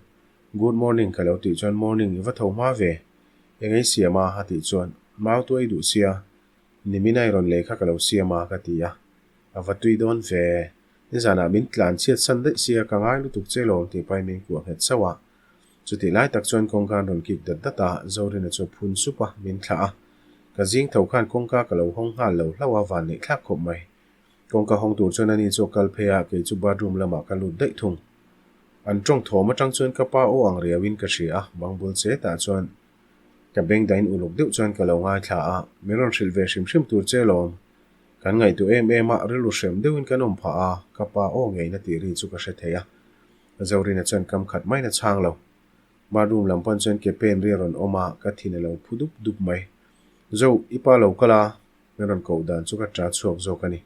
Good morning ka lo tih chuan morning i va tho hma ve, eng ei siam a a tih chuan mau tu ei duh sia, nimin a i rawn lei kha ka lo siam a ka ti a, a va tui dawn ve, nizanah min tlan chhiat san daih sia ka ngai lutuk che lawm tih pahin min kuah nghet sauh a. Chutih lai tak chuan kawngka an rawn kik dat dat a, Zorina chu a phun sup a, min thlah a. Ka zing tho khan kawngka ka lo hawng nghal lo hlauh a, van neih thlak khawp mai. Kawngka hawng tur chuan ani chu a kal phei a, kei chu bathroom lamah ka lut daih thung. An tawng thawm atang chuan ka pa aw ang riauin ka hria a, bang bul che tah chuan ka beng dahin uluk deuh chuan ka lo ngaithla a, min rawn hrilh ve hrim hrim tur che lawm. Kan ngaihtuah em em a, rilru hrem deuhin kan awm phah a, ka pa aw ngei na tih ri chu ka hre thei a. Zorina chuan kam khat maiin a chhang lo. Bathroom lam pawn chuan ke pen ri a rawn awm a, ka thin a lo phu dup dup mai. Zo, i pa lo kal a? Min rawn koh dan chu ka ṭa chhuak zawk a ni.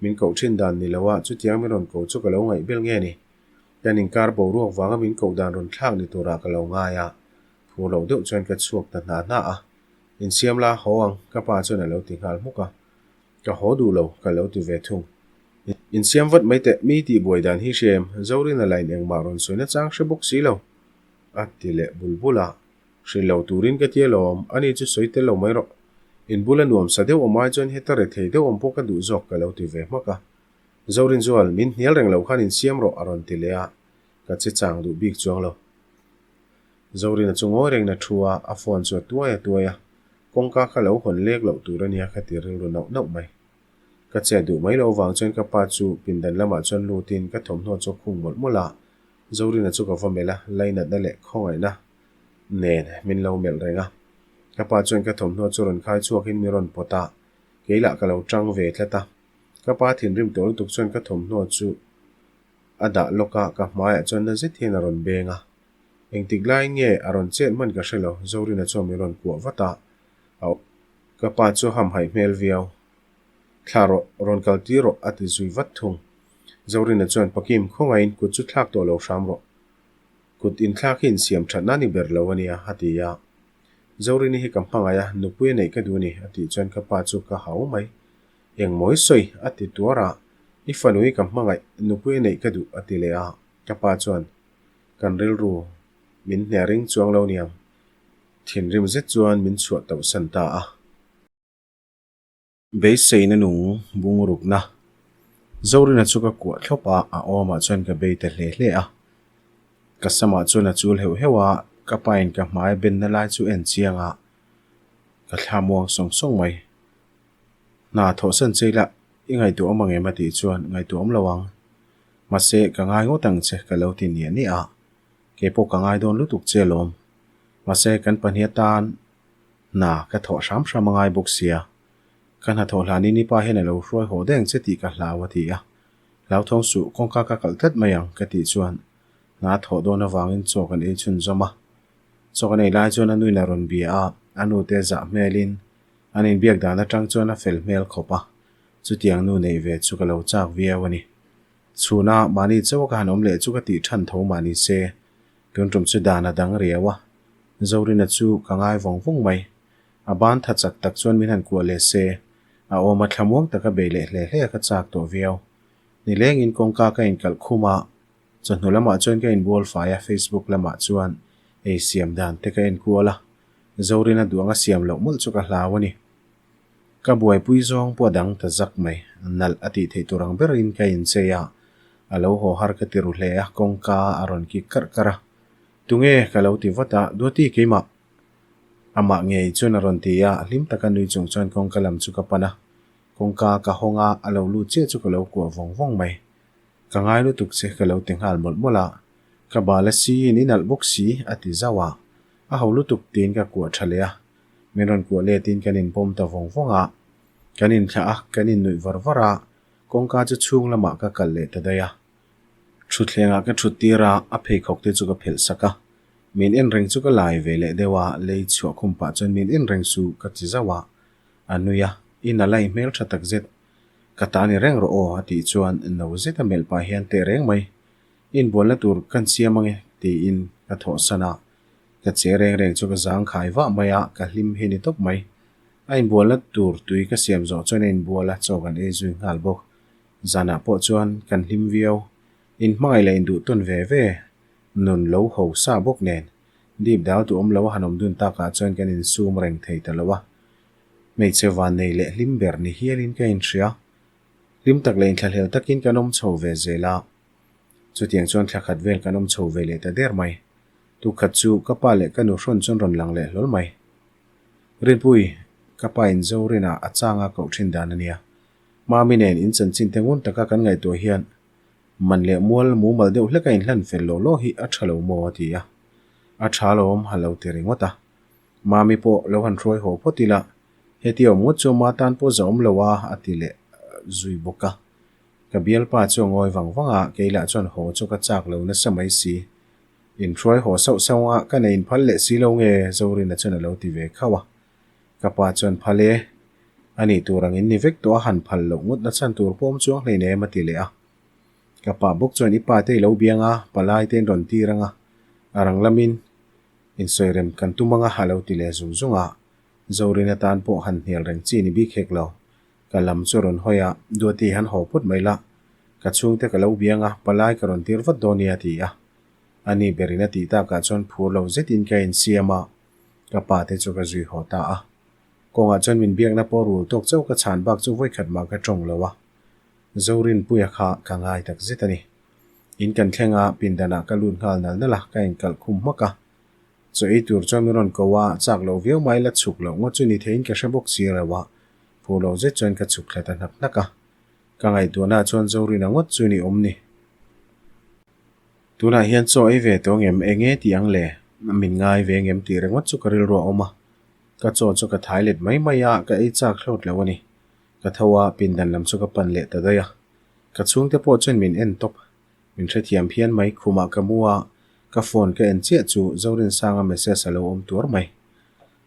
Min koh ṭhin dan ni lo a, chutiang min rawn koh chu ka lo ngaih bel nge ni? Kan inkar boruak vanga min koh dan rawn thlak ni turah ka lo ngai a, phur loh deuh chuan ka chhuak ta hna hna a. Insiam la, haw ang, ka pa chuan a lo ti nghal hmuk a. Ka haw duh lo, ka lo ti ve thung. Insiam vat mai teh, mi tih buai dan hi hria em? Zorina line engmah rawn sawi nachang hre bawk si lo, a ti leh bul bul a. Hrilh lo turin ka ti alawm, ani chu sawi tel lo mai rawh. In bula nuam sa deuh awm ai chuan heta rethei deuh awm pawh ka duh zawk ka lo ti ve hmak a. Zorinzual, min hnial reng lo khan insiam rawh a rawn ti leh a, ka che chang duh bik chuang lo. Zorina chu ngawi rengin a thu a, a phone chu a tuai a tuai a, kawngka kha lo hawn lek loh tur a nia ka ti rilru nauh nauh mai. Ka chet duh mai loh avang chuan ka pa chu pindan lamah chuan lutin ka thawmhnaw chu a khung mawlh mawlh a, Zorina chu ka va melh a, lainatna leh khawngaihna nen min lo melh reng a. Ka pa chuan ka thawmhnaw chu rawn khai chhuakin min rawn pawt a, kei lah ka lo tang ve tlat a. Ka pa thinrim tawh lutuk chuan ka thawmhnaw chu a dah lawk a, ka hmaiah chuan na zet hian a rawn beng a. Engtik laiin nge a rawn chet hman ka hre lo, Zorina chuan min rawn kuah vat a, a Ka pa chu hamhaih hmel viau. Thla rawh, rawn kal tir rawh a ti zui vat thung. Zorina chuan Pakim khawngaihin kut chu thlak tawh lo hram rawh. Kut inthlak hi insiam thatna ni ber lo a nia a ti a. Zorini hi ka hmangaih a, nupui a neih ka duh a ni a tih chuan ka pa chu ka hau mai. Engmawi sawi a ti tuar a, I fanu hi ka hmangaih, nupui a neih ka duh a ti leh a. Ka pa chuan kan rilru min hne ring chuang lo niang. Thinrim zet chuan min chhuah tauhsan ta a. Beiseina nung bungrukna Zorina chu ka kuah thlawp a, a awmah chuan ka bei ta hle hle a. Ka samah chuan a chul heuh heuh a, ka pain ka hmai a benna lai chu en chiang a, ka thla muang sawng sawng mai. Hna thawhsan che ila i ngaihtuah awm ang em a tih chuan ngaihtuah awm lo ang. Mahse ka ngai ngawt ang che ka lo ti niah niah a, kei pawh ka ngai dawn lutuk che alawm. Mahse kan pahnih atan Hna ka thawh hram hram a ngai bawk sia, ka hnathawh hlanin i pa hian a lo hruai haw deng che tih ka hlau a ti a. Hlauthawng suh, kawngka ka kalh tlat mai ang ka tih chuan hna a thawh dawn avangin chaw kan ei chhunzawm a. Chaw kan ei lai chuan a nuin a rawn bia a, a nute zah hmelin an inbiak dan atang chuan a fel hmel khawp a, chutiang nu neih ve chu ka lo chak viau a ni. Chhuna mahni chauha ka han awm leh chu ka tih than tho mah ni se, tun tum chu dan a dang riau a. Zorina chu ka ngai vawng vawng mai. A ban tha chak tak chuan min han kuah leh se, a awm a thlamuang taka bei leh hle hle a ka chak tawh viau. Nilengin kawngka ka inkalh khum a, chawhnu lamah chuan ka inbual fai a, Facebook lamah chuan ei siam dan te ka enkual a, Zorina duang a siam loh mawlh chu ka hlau a ni. Ka buaipui zawng pawh a dang ta zak mai, nalh a tih theih tur ang berin ka inchei a, a lo haw har ka ti ru hle a, kawngka a rawn kik karh karh a. Tunge ka lo ti vat a, Duati keimah. Amah ngei chuan a rawn ti a, hlim taka nui chung chuan kawngka lam chu ka pan a. Kawngka ka hawng a, a lo lut chiah chu ka lo kuah vawng vawng mai. Ka ngai lutuk che ka lo ti nghal mawlh mawlh a, ka bal a siin i nalh bawk si a ti zauh a, a ho lutuk tiin ka kuah tha leh a. Min rawn kuah letin kan inpawm ta vawng vawng a, kan inthlah a, kan innuih var var a, kawngka chu chhung lamah ka kalh leh ta daih a. Thutthlengah ka thut tir a, a pheikhawk te chu ka phelh sak a. Min en reng chu ka lai ve leh deuh a, lei chhuah khum pah chuan min en reng su ka ti zauh a. A nui a, I na lai hmel tha tak zet. Ka ta ni reng rawh aw a tih chuan no zet a melh pah hian teh reng mai. Inbualna tur kan siam ange tiin ka thawhsan a. Ka che reng reng chu ka zang khai vah mai a, ka hlim hi ni tawp mai. A inbualna tur tui ka siam zawh chuan a inbual a, chaw kan ei zui nghal bawk. Zanah pawh chuan kan hlim viau. Inhmangaih leh induh tawn ve ve nun lo ho sa bawk nen dip dal duhawm lo a han awm dun takah chuan kan insum reng thei ta lo a. Hmeichhe vannei leh hlim ber ni hialin ka inhria. Hlim tak leh inthlahlel takin kan awm chho ve zel a. Chutiang chuan thla khat vel kan awm chho ve leh ta der mai. Tukhat chu ka pa leh ka nu hrawn chuan rawn lang leh hlawl mai. Rinpui, ka pa in Zorinah a changa koh thin dan a nia. Mami nen in chanchin te ngun taka kan ngaihtuah hian man leh mual mumal deuh hlek a inhlan fel law law hi a tha lo maw a ti a. A tha alawm a lo ti ringawt a. Mami pawh lo han hruai haw phawt ila, heti awm ngawt chu ma tan pawh za awm lo a a ti leh zui bawk a. Ka bialpa chu a ngawi vang vang a, kei lah chuan haw chu ka chak lo nasa mai si. Inhruai haw sauh sauh a, ka nei inphal leh si lo nge Zorina chuan a lo ti ve khauh a. Ka pa chuan phal e, a nih tur angin ni vek tawh a han phal loh ngawt na chhan tur pawm chuang hleinem a ti leh a. Ka pa bawk chuan i pa te i lo biang a, palai te in rawn tir ang a, a rang lamin insawi rem kan tum ang a a lo ti leh zung zung a. Zorin atan pawh han hnial reng chi ni bik hek lo. Ka lam chu rawn hawi a, Duati han haw phawt mai la, ka chhungte ka lo biang a, palai ka rawn tir vat dawn nia a ti a. Ani berin a tih takah chuan phur lo zetin ka insiam a. Ka pa te chu ka zui haw ta a. Kawngah chuan min biakna pawh rul tawk chauh ka chhan bak chu vawikhat mah ka tawng lo a. Zorinpuia kha ka ngai tak zet a ni. In kan thleng a, pindanah ka lut nghal nal nal a, ka inkalh khum hmak a. Chaw ei tur chuan min rawn ko a, chak loh viau mai la chhuk loh ngawt chu ni theiin ka hre bawk si lo a, phu lo zet chuan ka chhuk thla ta hnak hnak a. Ka ngaihtuahnaah chuan Zorina ngawt chu ni awm ni. Tunah hian chaw ei ve tawh ngem eng nge tih ang le? Min ngai ve ngem tih ringawt chu ka rilru a awm a. Ka chaw chu ka thai let mai mai a, ka ei chak hlawt lo a ni. Ka tho a, pindan lam chu ka pan leh ta daih a. Ka chhungte pawh chuan min en tawp. Min hrethiam phian mai, khumah ka mu a, ka phone ka en chiah chu Zorinsanga message a lo awm tuar mai.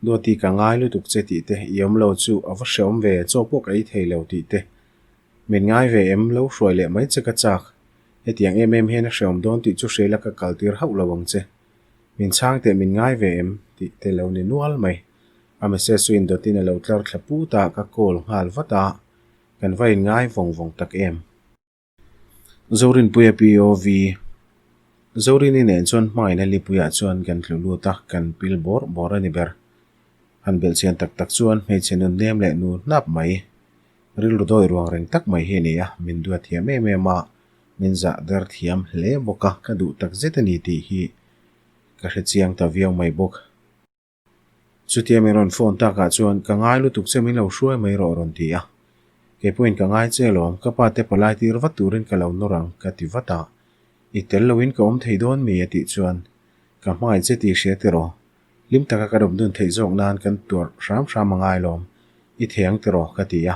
Duati ka ngai lutuk che tih te, i awm lo chu a va hreawm ve, chaw pawh ka ei thei lo tih te. Min ngai ve em, lo hruai leh mai che ka chak. Hetiang em em hian a hreawm dawn tih chu hriala ka kal tir hauh lo ang che. Min chhang teh min ngai ve em tih te lo ni nual mai. A message chu indawtin a lo tlar thla put a, ka call nghal vat a, kan va inngai vawng vawng tak em. Zorinpuia POV Zorini nen chuan hmaina lipuiah chuan kan tlu lut a, kan pil bawrh bawrh a ni ber. Han belhchian tak tak chuan hmeichhe nun nem leh nu hnap mai, rilru dawi ruang reng tak mai hi a ni a, min duat thiam em em a, min zah der thiam hle bawk a, ka duh tak zet a ni tih hi ka hre chiang ta viau mai bawk. Chutia min rawn phone takah chuan ka ngai lutuk che min lo hruai mai rawh rawn ti a. Kei pawhin ka ngai che alawm, ka pa te palai tir vat turin ka lo nawr ang ka ti vat a. I tel loin ka awm thei dawn mi a tih chuan ka hmangaih che tih hria tiraw? Hlim taka ka dawm dun theih zawk nan kan tuarh hram hram a ngai alawm, i thei ang tiraw ka ti a.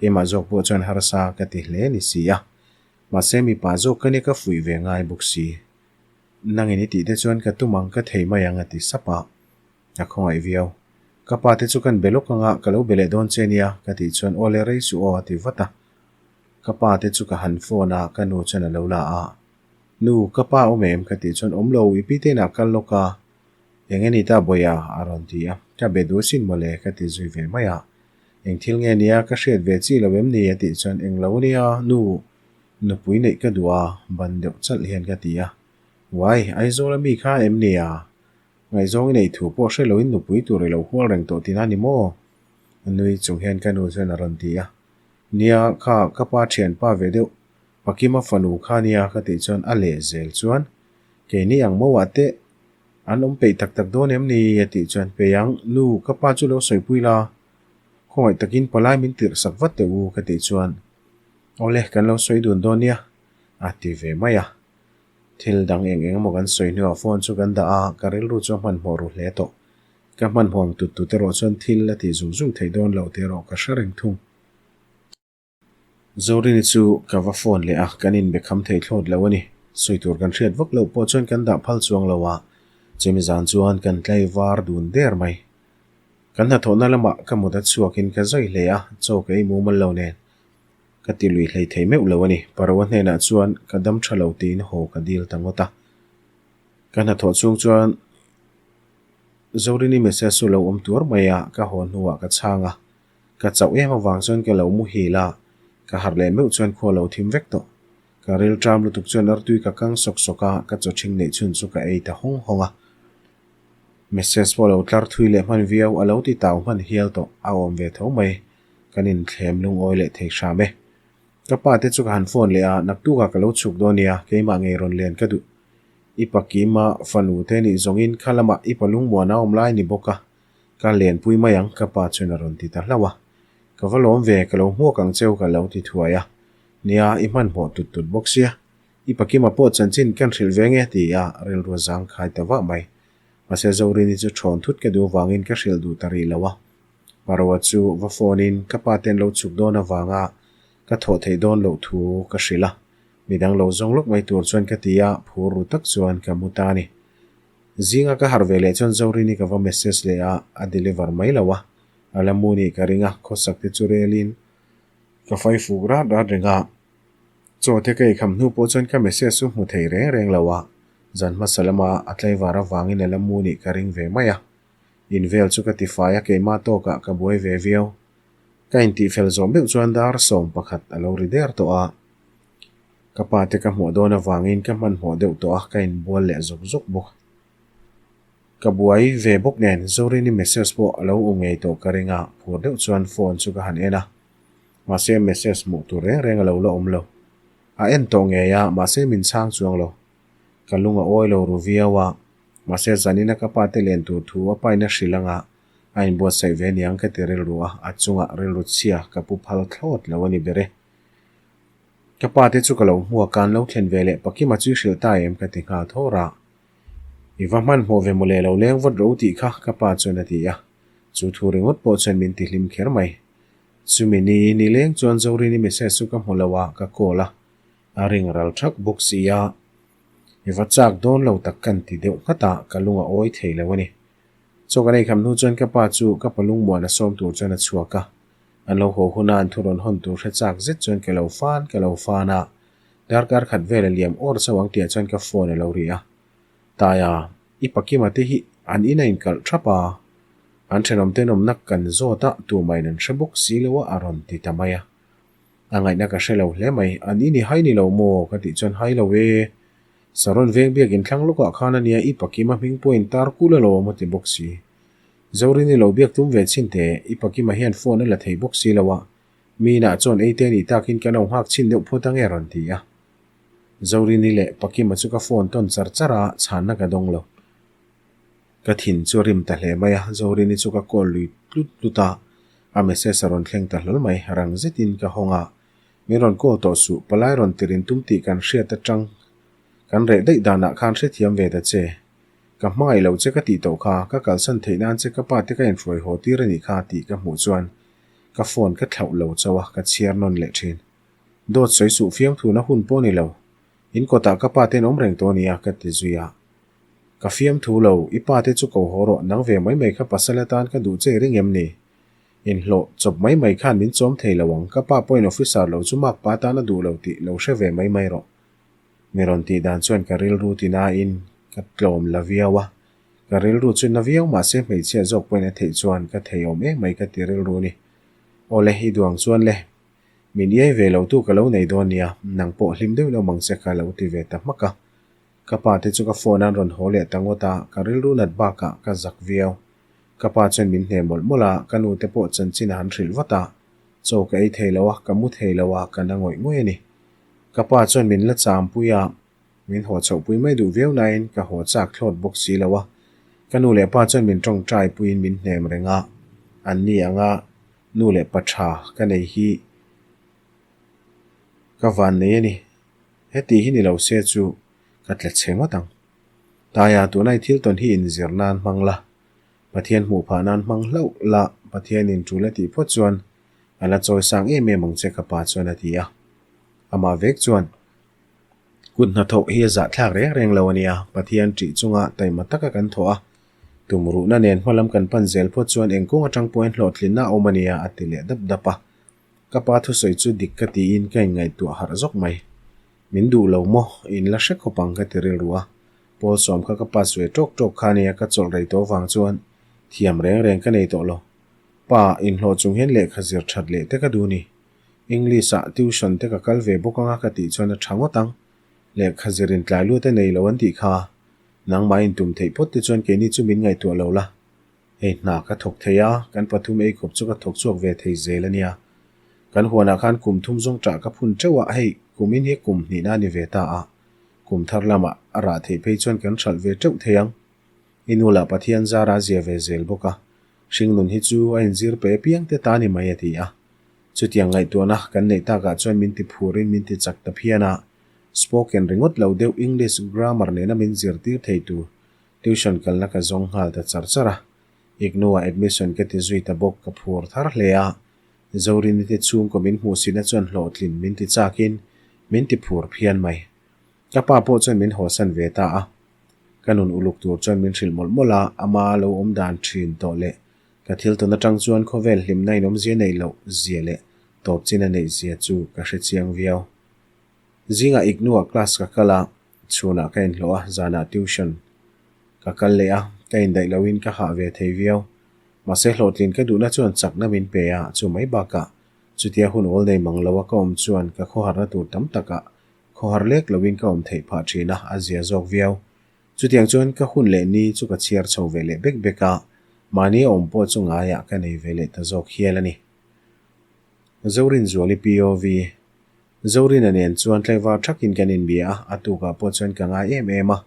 Keimah zawk pawh chuan harsa ka ti hle ni si a. Mahse mipa zawk ka nia ka fuih ve ngai bawk si. Nangin i tih te chuan ka tum ang ka thei mai ang a ti sap a, a khawngaih viau. Ka pa te chu kan be lawk anga ka lo be leh dawn che nia ka tih chuan aw le rei suh aw a ti vat a. Ka pa te chu ka han phone a, ka nu chuan a lo la a. Nu, ka pa awm em? ka tih chuan awm lo, i pi te inah kal lawk a, eng nge ni ta Bawia? a rawn ti a. Ka be duh asin mawle ka ti zui ve mai a. Eng thil nge nia ka hriat ve chi lo em ni? a tih chuan eng lo nia, nu, Nupui neih ka duh a, ban deuh chalh hian ka ti a. Uai, Aizawl a mi kha em ni a? Ngaihzawng i neih thu pawh hre loin nupui tur i lo hual reng tawh tina ni maw? A nui chung hian ka nu chuan a rawn ti a. Nia, kha ka pa thianpa ve deuh, Pakima fanu kha nia ka tih chuan a leh zel chuan, Keini ang mauah teh an awm peih tak tak dawn em ni? a tih chuan, Peih ang, nu, ka pa chu lo sawipui la, khawngaih takin palai min tirh sak vat teh u ka tih chuan, Awle, kan lo sawi dun dawn nia, a ti ve mai a. Thil dang eng eng emaw kan sawi hnuah phone chu kan dah a, ka rilru chu a hmanhmawh ru hle tawh. Ka hmanhmawh ang tut tut erawh chuan thil a tih zung zung theih dawn loh tih erawh ka hre reng thung. Zorini chu ka va phone leh a, kan inbe kham thei thlawt lo a ni. Sawi tur kan hriat vak loh pawh chuan kan dah phal chuang lo a, chumi zan chuan kan tlai var dun der mai. Kan hnathawhna lamah ka mut a chhuakin ka zawi hle a, chaw ka ei mumal lo nen. Ka ti lui hlei thei meuh lo a ni. Paroa hnenah chuan ka dam tha lo tiin haw ka dil ta ngawt a. Ka hnathawh chhung chuan Zorini message chu lo awm tuar mai a, ka haw hnuah ka chhang a. Ka chauh em avang chuan ka lo muhil a, ka harh leh meuh chuan khua lo thim vek tawh. Ka ril ṭam lutuk chuan artui ka kang sawk sawk a, ka chaw ṭhing neih chhun chu ka ei ta hawng hawng a. Message pawh lo tlar thui leh hman viau, a lo ti tau hman hial tawh, a awm ve tho mai. Kan inthlem lungawi leh thei hram e. Ka pa te chu ka han phone leh a, naktukah ka lo chhuk dawn nia, keimah ngei rawn len ka duh. I pa Kima fanu te nih zawngin kha lamah i pa lungmuan a awm lai ni bawk a, ka lenpui mai ang ka pa chuan a rawn ti ta hlauh a. Ka va lawm ve, ka lo hmuak ang cheu ka lo ti thuai a. Nia, i hmanhmawh tut tut bawk sia. I pa Kima pawh chanchin kan hrilh ve nge ti a, rilru a zangkhai ta vah mai. Mahse Zorini chu thawn thut ka duh avangin ka hrilh duh ta rih lo a. Paroa chu va phone in ka pa ten lo chhuk dawn avanga ka thawh theih dawn loh thu ka hrilh a, midang lo zawng lawk mai tur chuan ka ti a, phur ru tak chuan ka mu ta a ni. Zinga ka harh ve leh chuan Zorini ka va message leh a, a deliver mai lo a, a la mu nih ka ring a, khawsak te chu rel in ka fai fuk rat rat reng a, chaw te ka eikham hnu pawh chuan ka message chu hmu thei reng reng lo a, zan hmasa lama a tlaivar avangin a la mu nih ka ring ve mai a. In vel chu ka ti fai a, keimah tawkah ka buai ve viau. Ka intihfel zawh meuh chuan dar 11 a lo ri der tawh a. Ka pa te ka hmuh dawn avangin ka hmanhmawh deuh tawh a, ka inbual leh zawk zawk bawk. Ka buai ve bawk nen Zorini message pawh a lo u ngei tawh ka ring a, phur deuh chuan phone chu ka han en a. Mahse message hmuh tur reng reng a lo la awm lo. A en tawh ngei a, mahse min chhang chuang lo. Ka lung a awi lo ru viau a, mahse zanina ka pa te len tur thu a paina hrilh anga a inbuatsaih ve niang ka ti rilru a, a chungah rilru chhia ka pu phal thlawt lo a ni ber e. Ka pa te chu ka lo hmuak a, an lo thlen ve leh Pakima chu i hrilh ta em ka ti nghal thawr a. I va hmanhmawh ve mawle lo leng vawt ro tih kha ka pa chuan a ti a, chu thu ringawt pawh chuan min ti hlim kher mai. Chumi ni nileng chuan Zorini message chu ka hmu lo a, ka call a, a ring ral thak bawk si a. I va chak dawn lo tak kan ti deuh nghat a, ka lung a awi thei lo a ni. Chaw kan eikham hnu chuan ka pa chu ka pa lungmuan a sawm tur chuan a chhuak a. An lo haw huna an thu rawn hawn tur hre chak zet chuan ka lo fan ka lo fan a. Darkar khat vel a liam awr chauh ang tihah chuan ka phone a lo ri a. Taia, i Pakima te hi an in a inkalh thap a. An thenawm tenawmna kan zawt a, tumahin an hre bawk si lo a, a rawn ti ta mai a. A ngaihna ka hre lo hle mai. An in i hai ni lo maw? Ka tih chuan hai lo e. Saron veng biak inthlang lawkah khan a nia i Pakima hming pawhin tar kul alawm a ti bawk si. Zorini lo biak tum ve chhin teh, i Pakima hian phone a la thei bawk si lo a. Mi inah chuan ei te nih takin kan lo nghak chhin deuh phawt ange rawn ti a. Zorini leh Pakima chu ka phone tawn char char a, chhanna ka dawng lo. Ka thin chu a rim ta hle mai a, Zorini chu ka call lui tlut tlut a, a message a rawn thleng ta hlawl mai, rang zetin ka hawng a, min rawn call tawh suh, palai rawn tir in tum tih kan hriat atang kan reh daih danah khan hrethiam ve ta che. Ka hmangaih lo che ka tih tawh kha, ka kalsan theih nan che ka pa te ka inhruai haw tir a nih kha tih ka hmuh chuan ka phone ka thlauh lo chauh a, ka chhiar nawn leh thin. Dawt sawi suh fiamthuna hun pawh ni lo, in kawtah ka pa ten awm reng tawh a nia ka ti zui a. Ka fiamthu lo, i pa te chu ko haw rawh, nang ve mai mai kha pasal atan ka duh che i ring em ni? Inhlawh chawp mai mai khan min chawm thei lo ang, ka pa pawhin officer lo chu mak pa atan a duh lo tih lo hre ve mai mai rawh. Mi rawn tih dan chuan ka rilru ti nain ka tlawm la viau a, ka rilru chu na viau mahse hmeichhia zawk pawhin a theih chuan ka thei awm em mai ka ti rilru ni. Awle, i duang chuan le, min iai ve lo tu ka lo nei dawn nia, nang pawh hlim deuh lo mang che ka lo ti ve ta hmak a. Ka pa te chu ka phone an rawn haw leh ta ngawt a, ka rilru nat bakah ka zak viau. Ka pa chuan min hne mawlh mawlh a, ka nu te pawh chanchin a han hrilh vat a. Chaw ka ei thei lo a, ka mu thei lo a, ka na ngawih ngawih a ni. Ka pa chuan min la champui a, min haw chhohpui mai duh viau laiin ka haw chak thlawt bawk si lo a. Ka nu leh pa chuan min tawngtai puiin min hnem reng a, an ni anga nu leh pa tha ka nei hi ka van nei a ni. Heti hi ni lo se chu ka tla chhe ngawt ang. Taia tunai thil tawn hi inzir nan hmang la, Pathian hmuh phah nan hmang hlauh la, Pathianin tul a tih phawt chuan a la chawi sang em em ang che ka pa chuan a ti a. Amah vek chuan kut hnathawh hi a zahthlak reng reng lo a nia, Pathian ṭih chunga taima taka kan thawh a, tumruhna nen hmalam kan pan zel phawt chuan engkawng aṭang pawhin hlawhtlinna a awm a nia a ti leh dap dap a. Ka pa thusawi chu dik ka tiin ka inngaihtuah harh zawk mai. Min duh lo maw? In la hre khawp ang ka ti rilru a. Pawl sawm kha ka pass ve tawk tawk kha nia ka chawlh rei tawh vang chuan thiam reng reng ka nei tawh lo. Pa, inhlawh chung hian lehkha zir that leh te ka duh ni. English ah tuition te ka kal ve bawk anga ka tih chuan a tha ngawt ang. Lehkha zir in tlai lut a nei lo an tih kha. Nangmah intum theih phawt te chuan keini chu min ngaihtuah lo la. Hei hna ka thawk thei a, kan pathum ei khawp chu ka thawk chhuak ve thei zel a nia. Kan huanah khan kum thum zawng ṭah ka phun ṭeuh a, hei kumin hi kum hnihna a ni ve ta a, kum thar lamah a rah theih phei chuan kan hralh ve ṭeuh thei ang. I nu lah Pathian zara a zia ve zel bawk a, hringnun hi chu a inzir pe apiang te ta ni mai a ti a. Chutiang ngaihtuahna kan neih takah chuan min ti phurin min ti chak ta phian a, spoken ringawt lo deuh English grammar nena min zirtir thei tur Tuition kalna ka zawng nghal ta char char a, IGNOU ah admission ka ti zui ta bawk ka phur thar hle a, Zorini te chhungkaw min hmuhsihna chuan hlawhtlin min ti chakin min ti phur phian mai. Ka pa pawh chuan min hawsan ve ta a, ka nun uluk tur chuan min hrilh mawlh mawlh a, ama lo awm dan thin tawh leh ka thil tawn atang chuan khawvel hlimna inawmzia neih loh zia leh tawp chin a neih zia chu ka hre chiang viau. Zingah IGNOU ah class ka kal a, Chhunah ka inhlawh a, zanah tuition ka kal leh a, ka indaih loin ka hah ve thei viau. Mahse hlawhtlin ka duhna chuan chakna min pe a, chu mai bakah chutia hun awl nei mang loa ka awm chuan ka khawharna tur tam takah khawhar lek loin ka awm theih phah thin a, a zia zawk viau. Chutiang chuan ka hun leh ni chu ka chhiar chho ve leh bek bek a, mahni a awm pawh chu ngaiah ka nei ve leh ta zawk hial a ni. Zorinzuali POV Zorina nen chuan tlaivar thakin kan inbia a, a tukah pawh chuan ka ngai em em a.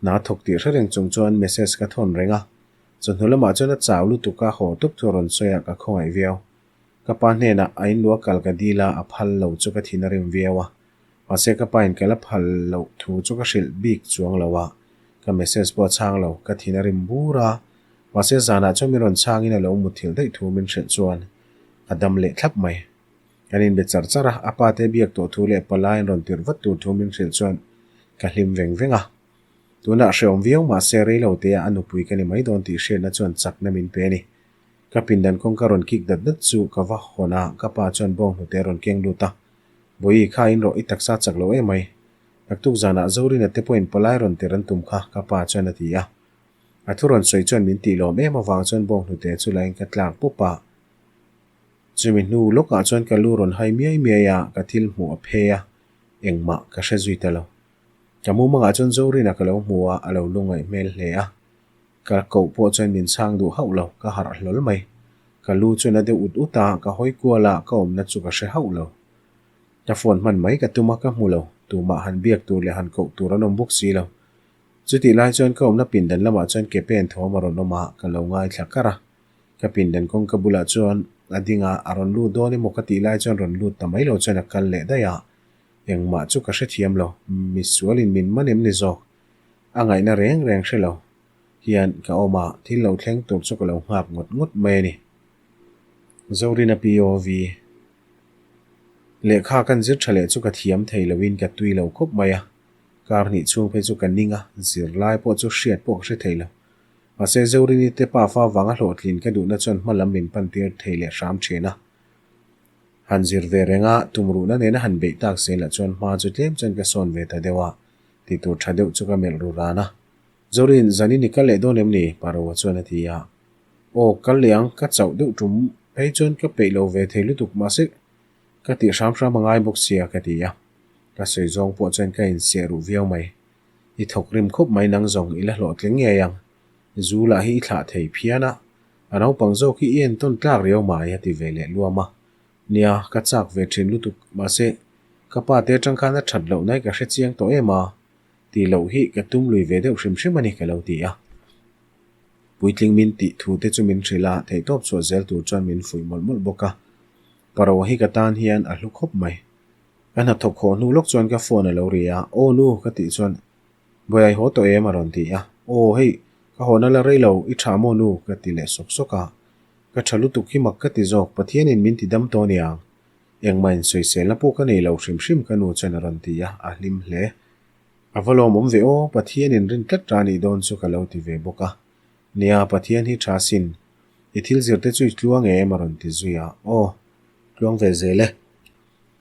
Hna thawk tih hre reng chung chuan message ka thawn reng a. Chawhnu lamah chuan a chau lutuk a, haw tawp thu a rawn sawi a, ka khawngaih viau. Ka pa hnenah a inlua kal ka dil a, a phal lo chu ka thin a rim viau a. Mahse ka pa in ka la phal loh thu chu ka hrilh bik chuang lo a, ka message pawh a chhang lo, ka thin a rim bur a. Mahse zanah chuan min rawn chhangin a lo muthilh daih thu min hrilh chuan a dam leh thlap mai. Kan inbe char char a, a pa te biak tawh thu leh palai an rawn tirh vat tur thu min hrilh chuan ka hlim veng veng a. Tunah hrehawm viau mahse reilo teah a nupui ka ni mai dawn tih hriatna chuan chakna min pe a ni. Ka pindan kawngka rawn kik dat dat chu ka va hawn a, ka pa chuan bawng hnute a rawn keng lut a. Bawihi kha in rawh i taksa chak lo emai. Naktuk zanah Zorina te pawhin palai rawn tirh an tum kha ka pa chuan a ti a. A thu rawn sawi chuan min tih lawm em avang chuan bawng hnute chu lain ka tlak pup a. Chumi hnu lawkah chuan ka lu rawn hai miai miai a, ka thil hmuh a phei a, engmah ka hre zui ta lo. Ka mumangah chuan Zorina ka lo hmu a, a lo lungaih hmel hle a. Ka koh pawh chuan min chhang duh hauh lo, ka harh hlawl mai. Ka lu chuan a deuh ut ut a, ka hawi kual a, ka awmna chu ka hre hauh lo. Ka phone hman mai ka tum a, ka hmu lo. Tumah han biak tur leh han koh tur an awm bawk si lo. Chutih lai chuan ka awmna pindan lamah chuan ke pen thawm a rawn awm a, ka lo ngaithla kar a. Ka pindan kawngka bulah chuan a ding a, a rawn lut dawn emaw ka tih lai chuan rawn lut ta mai lo chuan a kal leh daih a, engmah chu ka hrethiam lo, misualin min man em ni zawk? A ngaihna reng reng hre lo hian ka awm a, thil lo thleng tur chu ka lo nghak ngawt ngawt mai a ni. Zorina POV Lehkha kan zir tha leh chu ka thiam thei loin ka tui lo khawp mai a, kar hnih chhung phei chu ka ning a, zirlai pawh chu hriat pawh ka hre thei lo. Mahse, Zorini te pafa vanga hlawhtlin ka duhna chuan hma lam min pantir thei leh hram thin a. Han zir ve reng a, tumruhna nena han beih tak zelah chuan hma chu tlem chuan ka sawn ve ta deuh a, tih tur tha deuh chu ka melh ru ran a. Zorin, zanin i kal leh dawn em ni? Paroa chuan a ti a. Aw, kal leh ang, ka chauh deuh tum phei chuan ka peih lo ve thei lutuk mahse ka tih hram hram a ngai bawk sia ka ti a. Ka sawi zawng pawh chuan ka insiah ruh viau mai. I thawk rim khawp mai nang zawng i la hlawhtling ngei ang. Zu lah hi i thlah thei phian a, a naupang zawk hi i entawn tlak riau mai a ti ve leh luam a. Nia, ka chak ve thin lutuk, mahse, ka pa te atang khan a that loh nai ka hre chiang tawh em a, tih loh hi ka tum lui ve deuh hrim hrim a ni ka lo ti a. Puitling min tih thu te chu min hrilh a, theihtawp chhuah zel tur chuan min fuih mawlh mawlh bawk a. Paro hi ka tan hian a hlu khawp mai. Ka hnathawk haw hnu lawk chuan ka phone a lo ri a, Aw nu ka tih chuan Bawiai haw tawh em a rawn ti a, Aw hei ka haw na la rei lo, i tha maw nu ka ti leh sawk sawk a, ka tha lutuk hi mak ka ti zawk, Pathianin min ti dam tawh aniang, engmah in sawiselna pawh ka nei lo hrim hrim ka nu chuan a rawn ti a, a hlim hle. A va lawmawm ve aw, Pathianin rin tlat ta nih dawn chu ka lo ti ve bawk a, nia Pathian hi tha sin, i thil zir te chu i tluang em a rawn ti zui a, Aw tluang ve zel e.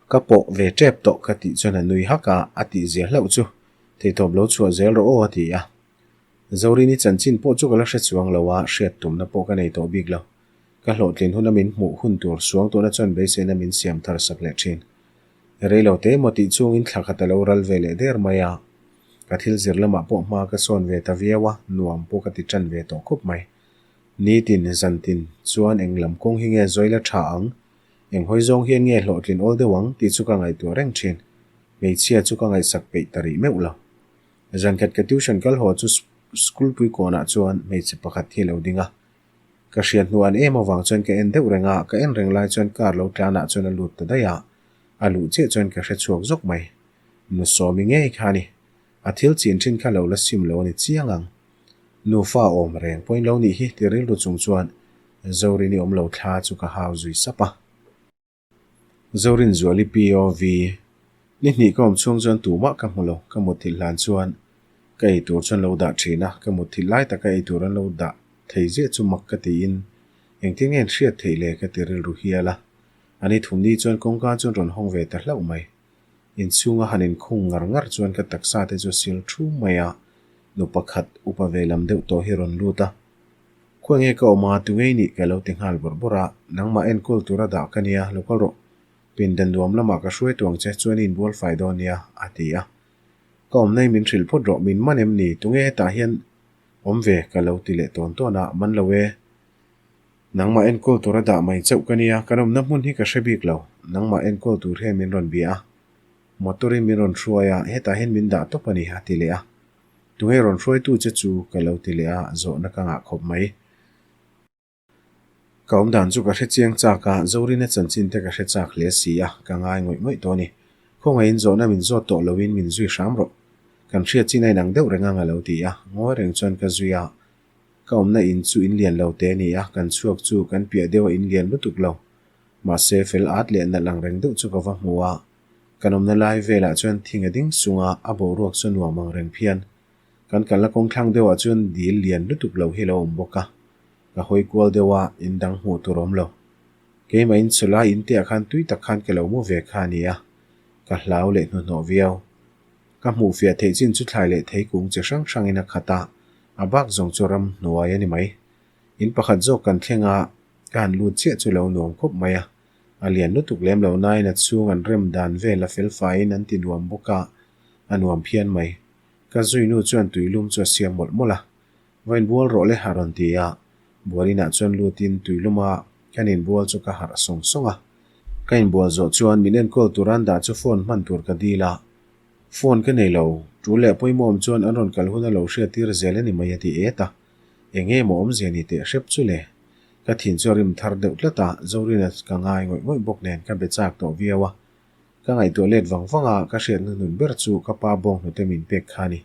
Ka pawh ve tep tawh ka tih chuan a nui hak a, a tih zia hlauh chu theihtawp lo chhuah zel rawh aw a ti a. Zorini chanchin pawh chu ka la hre chuang lo a, hriat tumna pawh ka nei tawh bik lo. Ka hlawhtlin huna min hmuh hun tur suang tuna chuan beiseina min siam thar sak leh thin. Rei lo te emaw tih chungin thla khat a lo ral ve leh der mai a. Ka thil zir lamah pawh hma ka sawn ve ta viau a, nuam pawh ka ti tan ve tawh khawp mai. Nitin, zantin chuan eng lam kawng hi nge zawi la tha ang? Eng hawi zawng hian nge hlawhtlin awl deuh ang tih chu ka ngaihtuah reng thin. Hmeichhia chu ka ngaihsak peih ta rih meuh lo. Zankhat ka tuition kal haw chu school pui kawnah chuan hmeichhe pakhat hi a lo ding a. Ka hriat hnu an em avang chuan ka en deuh reng a, ka en reng lai chuan car lo tlanah chuan a lut ta daih a, a luh chiah chuan ka hre chhuak zawk mai. Nu Sawmi ngei kha a ni. A thil chin thin kha lo la sim lo a ni chiang ang. Nufa awm reng pawhin lo nih hi ti rilru chung chuan Zorini awm lo thla chu ka hau zui sap a. Zorin Zuali POV Ni hnih ka awm chhung chuan tumah ka hmu lo, ka mutthilh hlan chuan ka ei tur chuan lo dah thin a, ka mutthilh lai taka ei tur an lo dah thei ziah chu mak ka tiin engtin nge an hriat theih le ka ti rilru hial a. A ni thum ni chuan kawngka chuan rawn hawng ve ta hlauh mai. Inchhunga han inkhung ngar ngar chuan ka taksa te chu a sil thum mai a, nu pakhat upa ve lam deuh tawh hi rawn lut a. Khawi nge ka awm a, tu ngei nih ka lo ti nghal bawrh bawrh a, nangmah enkawl tura dah ka nia, lo kal rawh. Pindan nuam lamah ka hruai tuang che chuan i inbual fai dawn nia, a ti a. Ka awmna hi min hrilh phawt rawh, min man em ni? Tunge hetah hian awm ve? Ka lo ti leh tawn tawn a, man lo e. Nangmah enkawl tur a dah mai chauh ka nia, kan awmna hmun hi ka hre bik lo. Nangmah enkawl tur hian min rawn bia a, motor in min rawn hruai a, hetah hian min dah tawp a ni, a ti leh a. Tunge rawn hruaitu che chu? Ka lo ti leh a, zawhna ka ngah khawp mai. Ka awm dan chu ka hre chiang chak a, Zorina chanchin te ka hre chak hle si a, ka ngai ngawih ngawih tawh a ni. Khawngaihin zawhna min zawt tawh loin min zui hram rawh. Kan hriat chin a inang deuh reng ang a lo ti a, ngawi reng chuan ka zui a. Ka awmna in chu in lian lo te a ni a, kan chhuak chu kan piah deuh a in lian lutuk lo. Mahse fel at leh nalh ang reng deuh chu ka va hmu a. Kan awmna lai velah chuan thing a ding sung a, a boruak chu nuam ang reng phian. Kan kalna kawngthlang deuhah chuan dil lian lutuk lo hi a lo awm bawk a. Ka hawi kual deuh a, in dang hmuh tur awm lo. Keimah in chulai in te ah khan tui tak khan ka lo mu ve kha a ni a, ka hlau leh hnuhnawh viau. Ka hmuh fiah theih chin chu thlai leh thei kung chi hrang hrangin a khat a, a bak zawng chu ram hnuai a ni mai. In pakhat zawk kan thleng a, ka han lut chiah chu lo nuam khawp mai a. A lian lutuk lem lo nain a chhung an rem dan vel a fel faiin an ti nuam bawk a, a nuam phian mai. Ka zuinu chuan tuilum chu a siam mawlh mawlh a. Va inbual rawh le a rawn ti a, bual inah chuan lutin tuiluma kan inbual chu ka harh sawng sawng a. Ka inbual zawh chuan min enkawl tur an dah chu phone hman tur ka dil a, phone ka nei lo, tul leh pawimawm chuan an rawn kal hun a lo hriat tir zel a ni mai a ti et a, eng nge maw awmzia ni teh hrep chu le? Ka thin chu a rim thar deuh tlat a, Zorina ka ngai ngawih ngawih bawk nen ka be chak tawh viau a, ka ngaihtuah let vang vang a, ka hriat hnuhnun ber chu ka pa bawnghnute min pek kha a ni.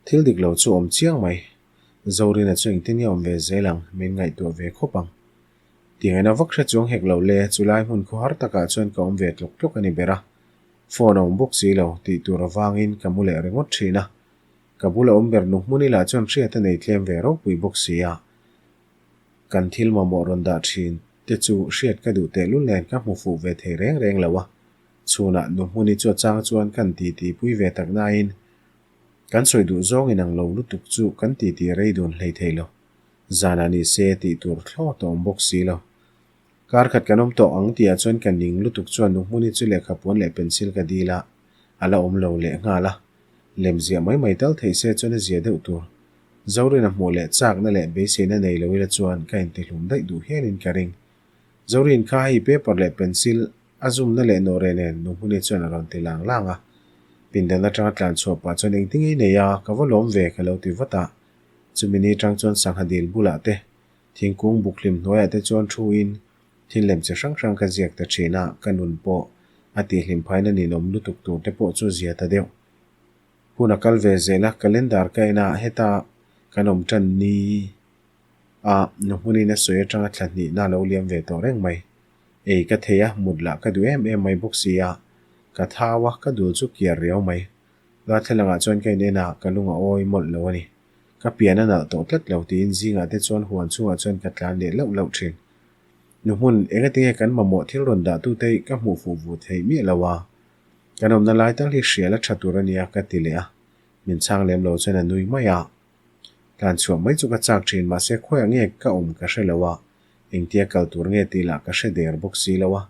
Thil dik lo chu awm chiang mai. Zorina chu engtin nge awm ve zel ang, min ngaihtuah ve khawp ang. Tiangaina vak hre chuang hek lo le, chulai hmun khawhar takah chuan ka awm ve tlawk tlawk a ni ber a. Phone a awm bawk si lo, tih tur avangin ka mu leh ringawt thin a. Ka bula awm ber nu hmun ila chuan hriat a nei tlem ve ropui bawk si a. Kan thil mamawh rawn dah thin te chu hriat ka duh tehlul nen ka hmu fuh ve thei reng reng lo a. Chhunah nu hmuni chu a chang chuan kan titi pui ve tak nain Kan sawi duh zawng inang lo lutuk chu kan titi rei dun hlei thei lo. Zanah ni se tih tur thlawt a awm bawk si lo. Kar khat kan awm tawh ang tihah chuan ka ning lutuk chuan nu hmuni chu lehkha puan leh pencil ka dil a, a la awm lo leh nghal a. Lem ziah mai mai tal theih se chuan a zia deuh tur. Zorin a hmuh leh chakna leh beiseina nei lo ila chuan ka intihlum daih duh hialin ka ring. Zorin kha hei paper leh pencil A zumna leh nawhreh nen Nuhmuni chuan a rawn ti lang lang a. Pindan atanga tlan chhuah pah chuan engtin nge i nei a, ka va lawm ve ka lo ti vat a. Chumi ni atang chuan sangha dil bulah te, thingkung buk hlim hnuaiah te chuan thu in thil lem chi hrang hrang ka ziak ta thin a, ka nun pawh a tihhlim phain a ninawm lutuk tur te pawh chu zia ta deuh. Hun a kal ve zel a, calendar ka en a, heta kan awm tan ni a Nuhmuni'n a sawi atanga thla hnihna a lo liam ve tawh reng mai. Ei ka thei a, mut lah ka duh em em mai bawk si a, ka thau a, ka dul chu kiar riau mai. Darthlalangah chuan ka in en a, ka lung a awi mawlh lo a ni. Ka pian a nalh tawh tlat lo tiin zingah te chuan huan chhungah chuan ka tlan leh lauh lauh thin. Nu hmun, engatinge kan mamawh thil rawn dah tute hi ka hmuh fuh vu theih miah lo a? Kan awmna lai tal hi hrial a tha tur a nia ka ti leh a, min chhang lem lo chuan a nui mai a. Tlan chhuah mai chu ka chak thin mahse khawiah nge ka awm ka hre lo a, Engtia kal tur nge tih lah ka hre der bawk si lo a,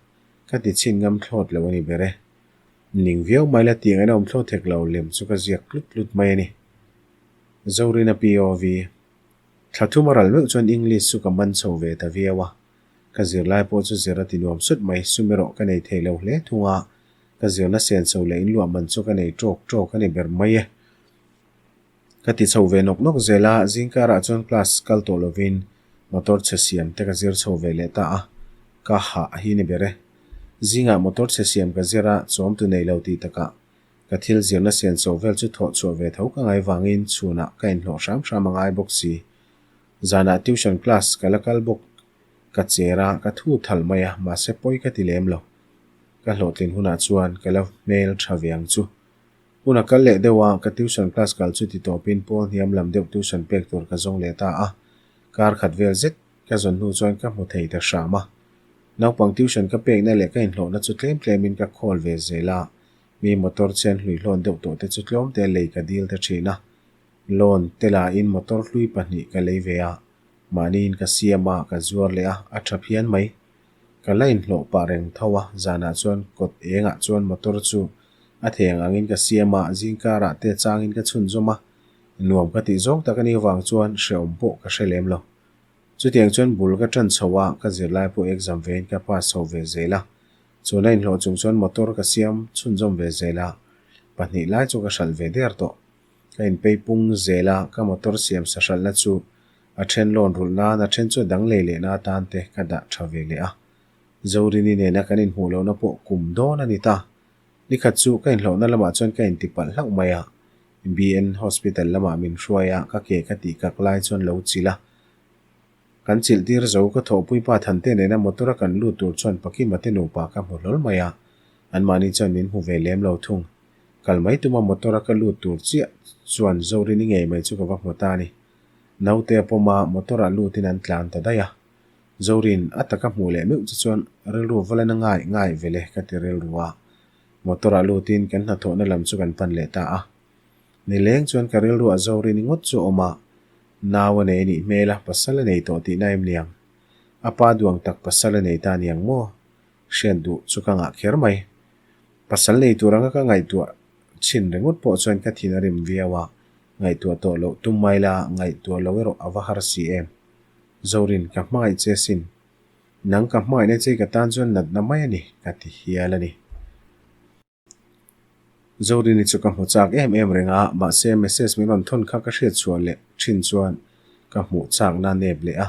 ka ti chhin ngam thlawt lo a ni ber e. Ning viau mai la tih ngaihna awm thlawt hek lo lem chu ka ziak tlut tlut mai a ni. Zorina POV. Thla thum a ral meuh chuan English chu ka man chho ve ta viau a, ka zirlai pawh chu zir a ti nuam sut mai, sum erawh ka nei thei lo hle thung a, ka zirna sen chho leh inluah man chu ka nei tawk tawk a ni ber mai e. Ka ti chho ve nawk nawk zel a, zingkarah chuan class kal tawh lovin motor chhe siam te ka zir chho ve leh ta a, ka hah hi ni ber e. Zingah motor chhe siam ka zir a, chawm tu nei lo tih takah ka thil zirna sian chho vel chu thawh chhuah ve tho ka ngai vangin chhunah ka inhlawh hram hram a ngai bawk si. Zanah tuition class ka la kal bawk, ka cher a, ka thu thal mai a, mahse pawi ka ti lem lo. Ka hlawhtlin hunah chuan ka la hmel tha ve ang chu. Hun a kal leh deuh a, ka tuition class kal chu ti tawpin pawl hniam lam deuh tuition pek tur ka zawng leh ta a, kar khat vel zet ka zawn hnu chuan ka hmu thei ta hram a. Naupang tuition ka pekna leh ka inhlawhna chu tlem tlemin ka khawl ve zel a, mi motor chen hluihlawn deuh tawh te chu tlawm te lei ka dil ta thin a. Loan te lahin motor hlui pahnih ka lei ve a, mahniin ka siam a, ka zuar leh a, a tha phian mai. Ka la inhlawh pah reng tho a, zanah chuan kawt engah chuan motor chu A thei ang angin ka siam a, zingkarah te changin ka chhunzawm a, nuam ka tih zawng tak a nih avang chuan hrehawm pawh ka hre lem lo. Chutiang chuan bul ka ṭan chho a, ka zirlai pawh exam vein ka pass chho ve zel a. Chhun a inhlawh chung chuan motor ka siam chhunzawm ve zel a, pahnih lai chu ka hralh ve der tawh. Ka inpei pung zel a, ka motor siam sa hralhna chu a then loan rulh nan a then chu a dang lei lehna atan te ka dah tha ve leh a. Zorini nena kan inhmuh lohna pawh kum dawn a ni ta. Nikhat chu ka inhlawhna lamah chuan ka intipalh hlauh mai a, BN Hospital lamah min hruai a, ka ke ka tih kak lai chuan lo chilh a. Kan chilh tir zo ka thawhpui pa Thante nena motor a kan lut tur chuan Pakima te nupa ka hmu hlawl mai a, anmahni chuan min hmu ve lem lo thung. Kal mai tuma motor a ka lut tur chiah chuan Zorini ngei mai chu ka va hmu ta a ni. Naute a pawm a, motor ah lutin an tlan ta daih a. Zorin, a taka hmuh leh meuh che chuan rilru va la na ngai ngai vele ka ti rilru a. Motor ah lutin kan hnathawhna lam chu kan pan leh ta a. Nileng chuan ka rilru ah Zorini ngawt chu a awm a, nau a nei anih hmel a, pasal a nei tawh tihna em niang? A pa duang tak pasal a nei ta niang maw? Hriat duh chu ka ngah kher mai. Pasal nei tur anga ka ngaihtuah chhin ringawt pawh chuan ka thin a rim viau a, ngaihtuah tawh loh tum mai la, ngaihtuah lo erawh a va har si em. Zorin, ka hmangaih che sin. Nang ka hmangaihna che ka tan chuan natna mai a ni, ka ti hial a ni. Zorini chu ka hmu chak em em reng a, mahse message min rawn thawn kha ka hriat chhuah leh thin chuan ka hmuh chakna nep leh a.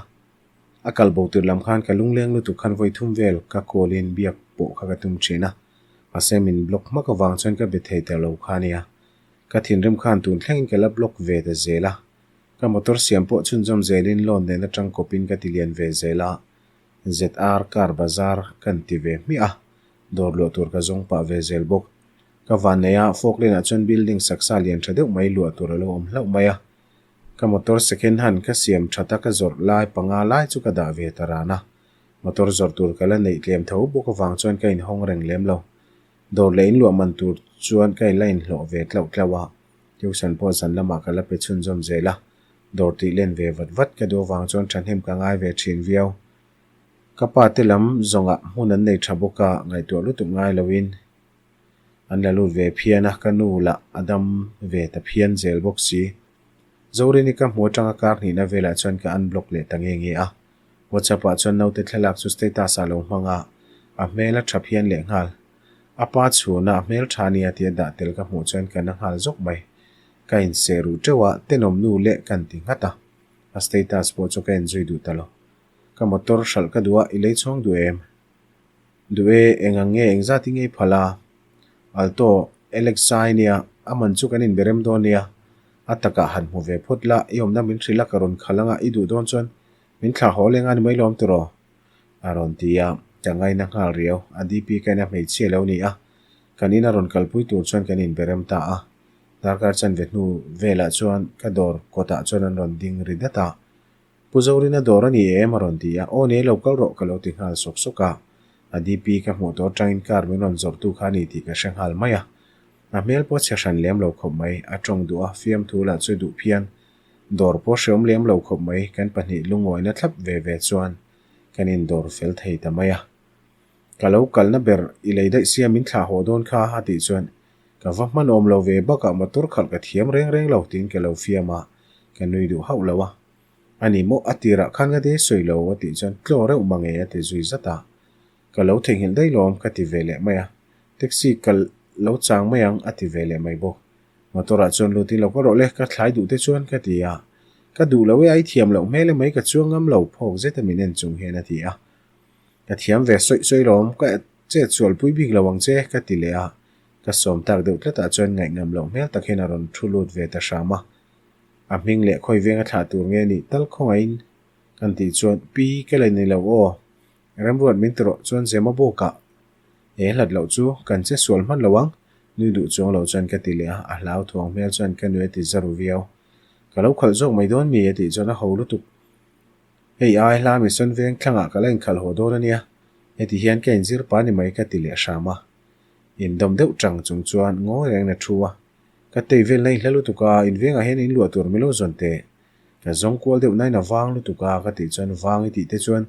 A kal bo tir lam khan ka lungleng lutuk khan vawi thum vel ka call in biak pawh kha ka tum thin a, mahse min block hmak avang chuan ka be thei ta lo kha a nia. Ka thinrim khan tun thlengin ka la block ve ta zel a, ka motor siam pawh chhunzawm zelin loan nen atang kawpin ka ti lian ve zel a, ZR car bazar kan ti ve hmiah a. Dawr luah tur ka zawng pah ve zel bawk. Ka van nei a, Falkland ah chuan building saksa lian tha deuh mai luah tur a lo awm hlauh mai a. Ka motor second hand ka siam that a ka zawrh lai panga lai chu ka dah ve ta ran a. Motor zawrh tur ka la neih tlem tho bawk avang chuan ka inhawng reng lem lo. Dawr leh inluah man tur chuan ka inla inhlawh ve tlauh tlauh a. Tuition pawh zan lamah ka la pe chhunzawm zel a. Dawr tih len ve vat vat ka duh avang chuan thahnem ka ngai ve thin viau. Ka pa te lam zawngah hmun an nei tha bawk a, ngaihtuah lutuk ngai loin an la lut ve phian a, ka nu lah a dam ve ta phian zel bawk si. Zorini ka hmu atanga kar hnihna velah chuan ka unblock leh ta nge nge a, WhatsApp ah chuan naute thlalak chu status ah lo hmang a, a hmel a tha phian leh nghal. A pa chhuna a hmel tha nia tia dah tel ka hmuh chuan ka na nghal zawk mai. Ka inseh ruh teuh a, tenawm nu leh kan ti nghat a, a status pawh chu ka enzui duh ta lo. Ka motor hralh ka duh a, i lei chhawng duh em? Duh e, eng ang nge, engzat i ngei phal a? Alto, Alexa i nia, a man chu kan inbe rem dawn nia. A takah han hmu ve phawt la, i awmna min hrilh a, ka rawn khalh anga i duh dawn chuan min thlah haw leng a ni mai lawm tiraw? A rawn ti a, ka ngaina nghal riau. A DP ka ina hmeichhia lo ni a, kan ina rawn kalpui tur chuan kan inbe rem ta a. Darkar chanve hnu velah chuan ka dawr kawtah chuan an rawn ding ri dat a. Pu Zorina dawr a ni em? a rawn ti a, Aw nei lo kal rawh ka lo ti nghal sawk sawk a. A DP ka hmuh tawh atangin car min rawn zawrhtu kha a ni tih ka hre nghal mai a. A hmel pawh chhe hran lem lo khawp mai, a tawng duh a, fiamthu lah chu duh phian. Dawr pawh hreawm lem lo khawp mai, kan pahnih lungawina thlap ve ve chuan kan indawr fel thei ta mai a. Ka lo kalna ber i lei daih sia min thlah haw dawn kha a tih chuan ka va hman awm lo ve bakah motor khalh ka thiam reng reng lo tiin ka lo fiam a, ka nui duh hauh lo a. A ni maw a tirah khan ka dei sawi lo a tih chuan tlaw reuh mange a ti zui zat a. Ka lo theihnghilh daih lawm ka ti ve leh mai a, taxi ka lo chang mai ang a ti ve leh mai bawk. Motor ah chuan lut in lo ka rawh le ka thlai duh te chuan ka ti a, ka duh lo e a i thiam loh hmel emai ka chuang ngam lo phawk zet a min en chung hian a ti a. Ka thiam ve sawi sawi lawm, ka chet sual pui bik lo ang che, ka ti leh a. Ka sawm tak deuh tlatah chuan ngaihnam loh hmel tak hian a rawn thu lut ve ta hram a. A hming leh khawi venga thlah tur nge nih tal khawngaihin kan tih chuan, Pi, ka la ni lo aw. Remruat min ti rawh chuan Zema bawkah he hlat loh chu kan che sual hman lo ang, nui duh chuang lo chuan ka ti leh a, a hlauthawng hmel chuan ka nui a ti za ru viau. Ka lo khalh zawk mai dawn mi a tih chuan a ho lutuk. Hei ai hla mission veng thlangah ka la inkhalh haw dawn a nia, heti hian ka inzir pa ni mai ka ti leh hram a. Indawm deuh chang chung chuan ngawi reng na thu a. Ka tei vel na inhla lutuk a, in vengah hian in luah tur milo zawn teh. Ka zawng kual deuh nain a vang lutuk a ka tih chuan vang i tih te chuan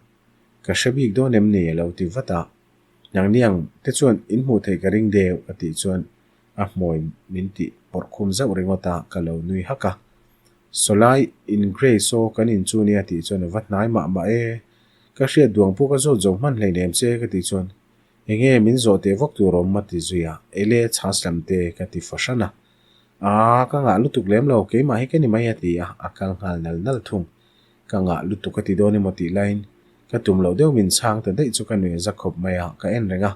ka hre bik dawn em ni a lo ti vat a. Nangniang te chuan in hmuh theih ka ring deuh ka tih chuan. A hmawi min tih pawrh khum zauh ringawt a, ka lo nui hak a. Sawlai in Grace aw kan in chu nia tih chuan a va hnai mah mah e. Ka hriat duang pawh ka zawt zo hman hleinem che ka tih chuan enge min zawh teh vak tur awm a ti zui a, ele chhas lam te ka ti fahran a. Aa ka ngah lutuk lem lo keimah hi ka ni mai a ti a, a kal nghal nal nal thung. Ka ngah lutuk a ti dawn emaw tih laiin ka tum loh deuh min chhang ta daih chu ka nui a za khawp mai a, ka en reng a.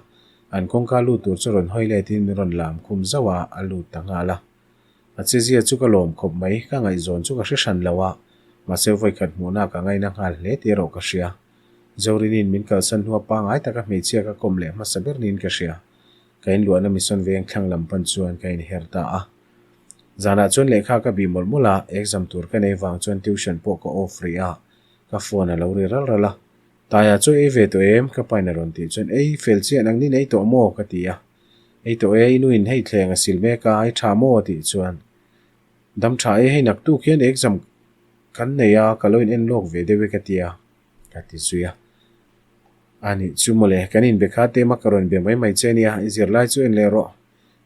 An kawngka lut tur chu rawn hawi letin min rawn lam khum zauh a, a lut ta nghal a. A chezia chu ka lawm khawp mai, ka ngaihzawn chu ka hre hran lo a, mahse vawikhat hmuhna ka ngaina nghal hle tih erawh ka hria. Zorinin min kalsan hnua pangai taka hmeichhia ka kawm leh hmasa ber niin ka hria. Ka inluahna mission veng thlang lam pan chuan ka inher ta a. Zanah chuan lehkha ka bih mawlh mawlh a, exam tur ka nei vang chuan tuition pawh ka off rih a, ka phone a lo ri ral ral a. Taia chu ei ve tawh em? Ka pain a rawn tih chuan ei fel chiah nang ni nei tawh maw? ka ti a. Ei tawh e, i nuin hei thleng a sil mek a, i tha maw? a tih chuan dam tha e, hei naktuk hian exam kan nei a, ka lo in en lawk ve deuh e ka ti a, ka ti zui a. A nih chu mawle, kan inbe kha tema ka rawn be mai mai che nia, i zirlai chu en leh rawh.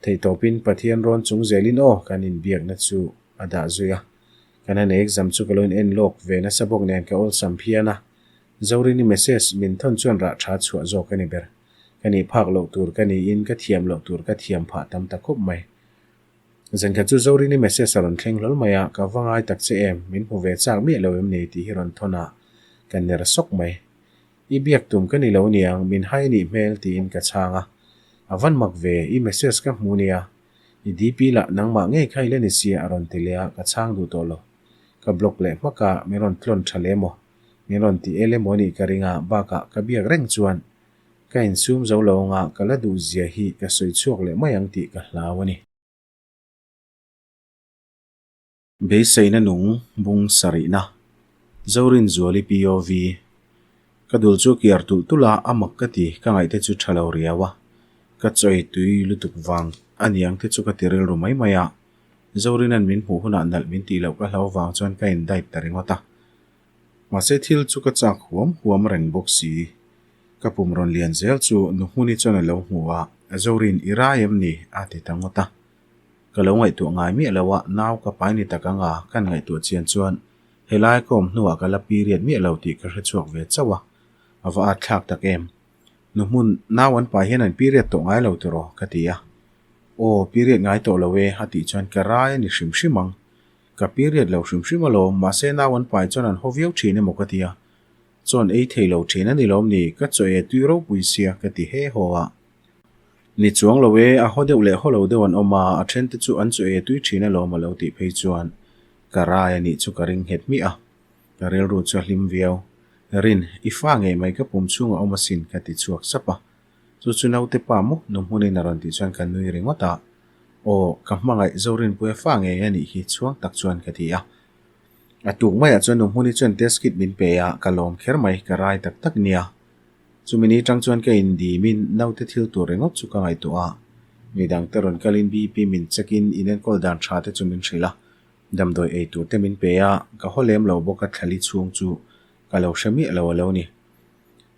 Theihtawpin Pathian rawn chung zelin aw kan inbiakna chu a dah zui a. Kan han exam chu ka lo in en lawk ve nasa bawk nen ka awlsam phian a. Zorini message min thawn chuan rah tha chhuah zawk a ni ber. Ka nih phak loh tur ka niin ka thiam loh tur ka thiam phah tam ta khawp mai. Zankhat chu Zorini message a rawn thleng hlawl mai a, ka va ngai tak che em, min hmu ve chak miah lo em ni tih hi rawn thawn a, ka ner sawk mai. I biak tum ka ni lo niang, min hai a nih hmel tiin ka chhang a. A van mak ve, i message ka hmu nia. I DP lah nangmah ngei kha i la ni sia a rawn ti leh a, ka chhang duh tawh lo. Ka block leh hmak a, min rawn tlawn tha leh maw? Min rawn ti el emaw nih ka ring a, bakah ka biak reng chuan ka insum zo lo anga ka la duh zia hi ka sawi chhuak leh mai ang tih ka hlau a ni. Beiseina nung bung sarihna, Zorinzuali POV, Ka dul chu kiar tulh tulh a, a mak ka ti, ka ngaihte chu tha lo riau a, ka chawi tui lutuk vang a niang te chu ka ti rilru mai mai a, Zorina'n min hmuh hunah nalh min tih loh ka hlau vang chuan ka in diet ta ringawt a. Mahse thil chu ka chak huam huam reng bawk si. Ka pum rawn lian zel chu Nuhmuni chuan a lo hmu a, Zorin i rai em ni? a ti ta ngawt a. Ka lo ngaihtuah ngai miah lo a, nau ka pai ni tak anga kan ngaihtuah chian chuan helai ka awm hnuah ka la period miah lo tih ka hre chhuak ve chauh a, a va at thlak tak em. Nu hmun, nau an pai hian an period tawh ngai lo tiraw? ka ti a. Aw, period ngai tawh lo e, a tih chuan ka rai a ni hrim hrim ang. Ka period lo hrim hrim alawm, mahse nau an pai chuan an haw viau thin emaw ka ti a. Chuan ei thei lo thin a ni lawm ni, ka chaw e tui ropui sia ka ti he haw a. Ni chuang lo e, a haw deuh leh haw lo deuh an awm a, a then te chu an chaw e tui thin alawm a lo tih phei chuan ka rai a nih chu ka ring nghet miah a, ka rilru chu a hlim viau. Rin, i fa ngei mai ka pum chhung a awm asin ka ti chhuak sap a. Chu chu naute pa maw nu hmunin a rawn tih chuan ka nui ringawt a, Aw, ka hmangaih Zorinpuia fa ngei a nih hi chhuang tak chuan ka ti a. A tuk maiah chuan nu hmuni chuan test kit min pe a, ka lawm kher mai, ka rai tak tak nia. Chumi ni tang chuan ka indimin naute thil tur ringawt chu ka ngaihtuah a, midang te rawn kalin BP min check in inenkawl dan tha te chu min hrilh a, damdawi ei tur te min pe a, ka haw lem lo bawk a thlali chhung chu ka lo hre miah lo a lo ni.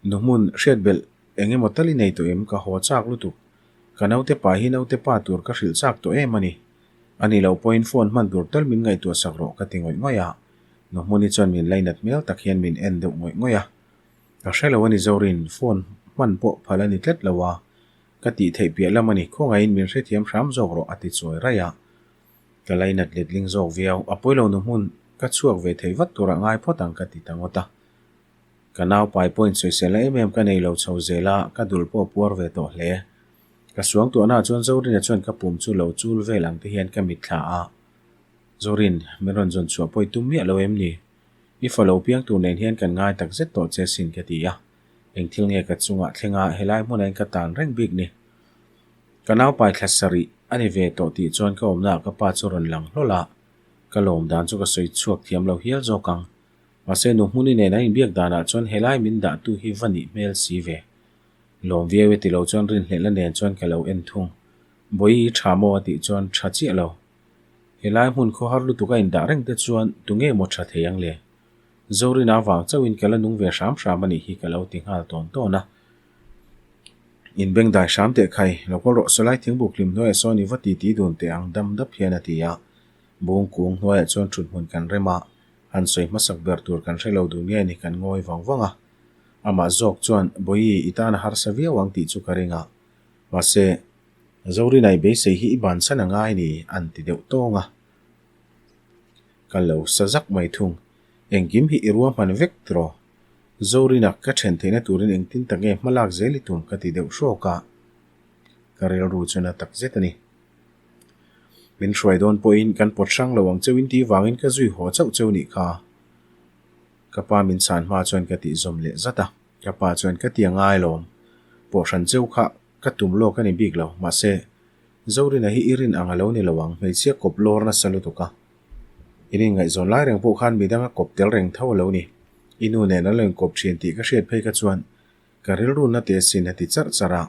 Nu hmun hriat belh eng emaw tal i nei tawh em ka haw chak lutuk, ka naute pa hi naute pa tur ka hrilh chak tawh em a ni. A ni loh pawhin phone hman tur tal min ngaihtuah sak rawh ka ti ngawih ngawih a, nu hmuni chuan min lainat hmel tak hian min en deuh ngawih ngawih a. Ka hre lo a ni Zorin, phone hman pawh phal a ni tlat lo a, ka tih theih piah lam a ni, khawngaihin min hrethiam hram zawk rawh a ti chawi raih a. Ka lainat letling zawk viau, a pawi lo nu hmun, ka chhuak ve thei vat turah ngai phawt ang ka ti ta ngawt a. Ka nau pai pawhin sawisel em em ka nei lo chho zel a, ka dul pawh a puar ve tawh hle. Ka suangtuahnaah chuan Zorina chuan ka pum chu lo chul vel ang te hian ka mitthla a. Zorin, min rawn zawn chhuah pawi tum miah lo em ni? I fa lo piang tur nen hian kan ngai tak zet tawh che sin ka ti a. Eng thil nge ka chungah thlenga helai hmunah hian ka tan reng bik ni? Ka naupai thla sarih a ni ve tawh tih chuan ka awmnaah ka pa chu rawn lang hlawl a. Ka lawm dan chu ka sawi chhuak thiam lo hial zawk ang. Mahse nu hmuni nen an inbiak danah chuan helai min dahtu hi va nih hmel si ve. Lawm viau e ti lo chuan rinhlelhna nen chuan ka lo en thung. Bawihi i tha maw a tih chuan tha chiah lo. Helai hmun khawhar lutuk a indah reng te chuan tunge maw tha thei ang le? Zorina avang chauhin ka la nung ve hram hram a nih hi ka lo ti nghal tawn tawn a. Inbengdai hram teh khai, lo kawl rawh sawlai thingbuk hlim hnuaiah sawn i va titi dun teh ang dam dap hian a ti a. Bung kung hnuaiah chuan thut hmun kan rem a, han sawi hmasak ber tur kan hre lo dun nge ni kan ngawi vang vang a. Amah zawk chuan, Bawihi, i tan a harsa viau ang tih chu ka ring a. Mahse, Zorinai beisei hi i bansan a ngai ni an ti deuh tawng a. Ka lo sa zak mai thung. Engkim hi i ruahman vek tiraw? Zorina ka then theihna turin engtin tak nge hma lak zel i tum ka ti deuh hrawk a. Ka rilru chuan a tak zet a ni. Min hruai dawn pawhin kan pawt hrang lo ang cheuhin tih vangin ka zui haw chauh cheu nih kha. Ka pa min chhan hma chuan ka tih zawm leh zat a. Ka pa chuan ka ti a ngai lawm. Pawh hran cheu kha ka tum lawk a ni bik lo. Mahse, Zorina hi i rin ang a lo ni lo ang, hmeichhia kawp lawr nasa lutuk a. In inngaihzawn lai reng pawh khan midang a kawp tel reng tho a lo ni. I nu nen an lo inkawp thin tih ka hriat phei kha chuan ka rilru na teh asin a ti charh charh a.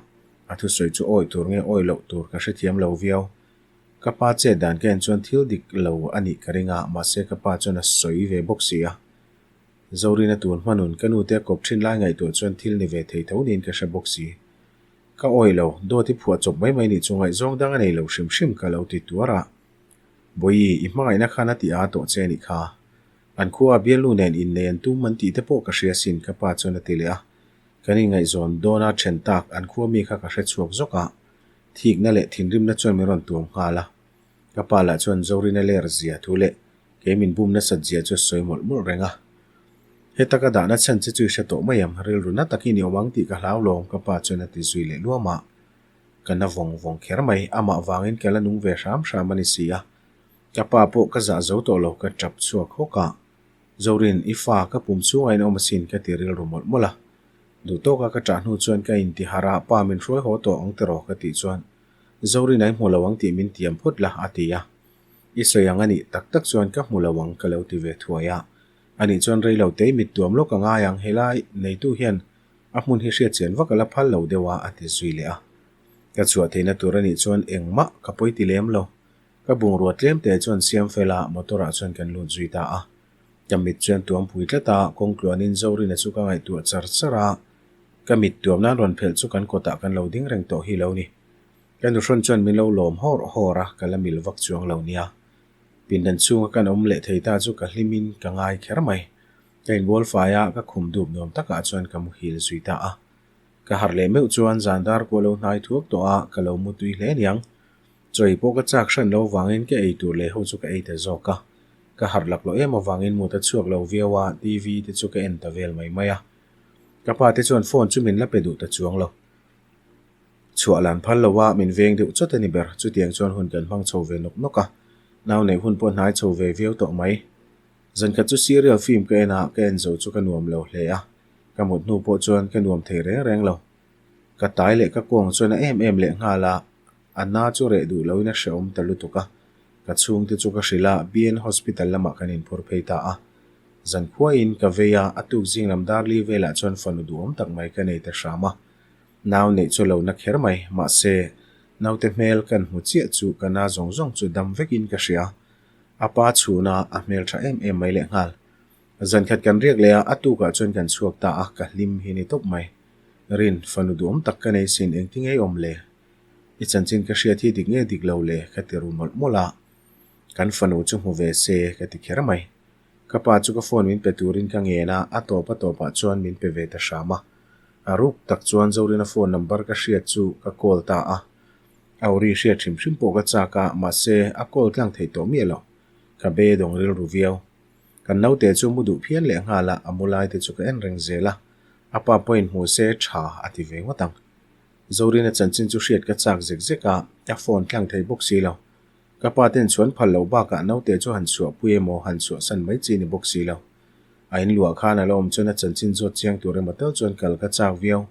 A thusawi chu awi tur nge awi loh tur ka hrethiam lo viau. Ka pa chet dan ka en chuan thil dik lo a nih ka ring a, mahse ka pa chuan a sawi ve bawk si a. Zorina tun hmanun ka nute a kawp thin lai ngaihtuah chuan thil ni ve thei tho niin ka hre bawk si. Ka awi lo, dawt i phuah chawp mai mai nih chu ngaihzawng dang a nei lo hrim hrim ka lo ti tuar a. Bawihi, i hmangaihna khan a ti a tawh che nih kha. An khua a bialnu nen innei an tum an tih te pawh ka hria sin ka pa chuan a ti leh a. Kan inngaihzawn dawna then tak an khua mi kha ka hre chhuak zawk a. Thikna leh thinrimna chuan min rawn tuam nghal a. Ka pa lah chuan Zorina ler zia thu leh kei min bum nasat zia chu a sawi mawlh mawlh reng a. Heta ka dahna chhan che chu i hre tawh mai ang, rilru na takin i awm ang tih ka hlau lawm ka pa chuan a ti zui leh luam a. Ka na vawng vawng kher mai, amah vangin ka la nung ve hram hram a ni si a. Ka pa pawh ka zah zo tawh lo, ka tap chhuak hawk a. Zorin, i fa ka pum chhungah in awm asin ka ti rilru mawlh mawlh a. Duh tawka ka ṭah hnu chuan ka intiharh a, pa min hruai haw tawh ang tiraw ka tih chuan Zorin a i hmu lo ang tih min tiam phawt la a ti a. I sawi ang a nih tak tak chuan ka hmu lo ang ka lo ti ve thuai a. Anih chuan rei lo tei mit tuam lawk a ngai ang helai neitu hian a hmun hi hriat chian vak a la phal lo deuh a a ti zui leh a. Ka chhuah theihna tur anih chuan engmah ka pawi ti lem lo. Ka bungrua tlem te chuan siam fel a motor ah chuan kan lut zui ta a. Ka mit chuan tuam pui tlat a, kawng tluanin Zorina chu ka ngaihtuah char char a. Ka mit tuam nan rawn phelh chu kan kawtah kan lo ding reng tawh hi lo ni. Ka nuhrawn chuan min lo lawm hawr hawr a, ka la mil vak chuang lo nia. Pindan chhunga kan awm leh thei ta chu ka hlimin ka ngai kher mai. Ka inbual fai a, ka khum dup nuam takah chuan ka muhil zui ta a. Ka harh leh meuh chuan zan dar kuah lo hnai thuak tawh a, ka lo mu tui hle niang. Chawi pawh ka chak hran lo vangin ka ei tur leh ho chu ka ei ta zawk a. Ka harh lak loh em avangin mut a chhuak lo viau a, TV te chu ka en ta vel mai mai a. Ka pa te chuan phone chu min la pe duh ta chuang lo. Chhuah lan phal lo a, min veng deuh chawt a ni ber. Chutiang chuan hun kan hmang chho ve nawk nawk a, nau neih hun pawh hnai chho ve viau tawh mai. Zankhat chu serial film ka en a, ka en zo chu ka nuam lo hle a. Ka mut hnu pawh chuan ka nuam thei reng reng lo. Ka tai leh ka kawng chuan a em em leh nghal a, a na chu reh duh loin a hrehawm ta lutuk a. Ka chhungte chu ka hrilh a, BN Hospital lamah kan inphur phei ta a. Zankhuaiin ka vei a, a tuk zing lam dar li velah chuan fanu duhawm tak mai ka nei ta hram a. Nau neih chu lo na kher mai, mahse, naute hmel kan hmu chiah chu ka na zawng zawng chu dam vekin ka hria. A pa chhuna a hmel tha em em mai lehnghal. Zankhat kan riak leh a, a tukah chuan kan chhuak ta a, ka hlim hi ni tawp mai. Rin, fanu duhawm tak ka nei sin, engti ngei awm le? I chanchin ka hriat hi dik nge dik lo le? ka ti ru mawlh mawlh a. Kan fanu chu hmu ve se, ka ti kher mai. Ka pa chu ka phone min pe turin ka ngen a, a tawp a tawpah chuan min pe ve ta hram a. A ruk tak chuan Zorina phone number ka hriat chu ka call ta a. A uri hriat hrim hrim pawh ka chak a, mahse a call tlang thei tawh miah lo. Ka be dawng rilru viau. Kan naute chu mu duh phian leh nghal a, a mu lai te chu ka en reng zel a. A pa pawhin hmu se tha a ti ve ngawt ang. Zorina chanchin chu hriat ka chak zek zek a, a phone tlang thei bawk si lo. Ka pa ten chuan phal loh bakah naute chu han chhuah pui emaw han chhuah san mai chi ni bawk si lo. A in luah khan a la awm chuan a chanchin zawt chiang tur emaw tal chuan kal ka chak viau.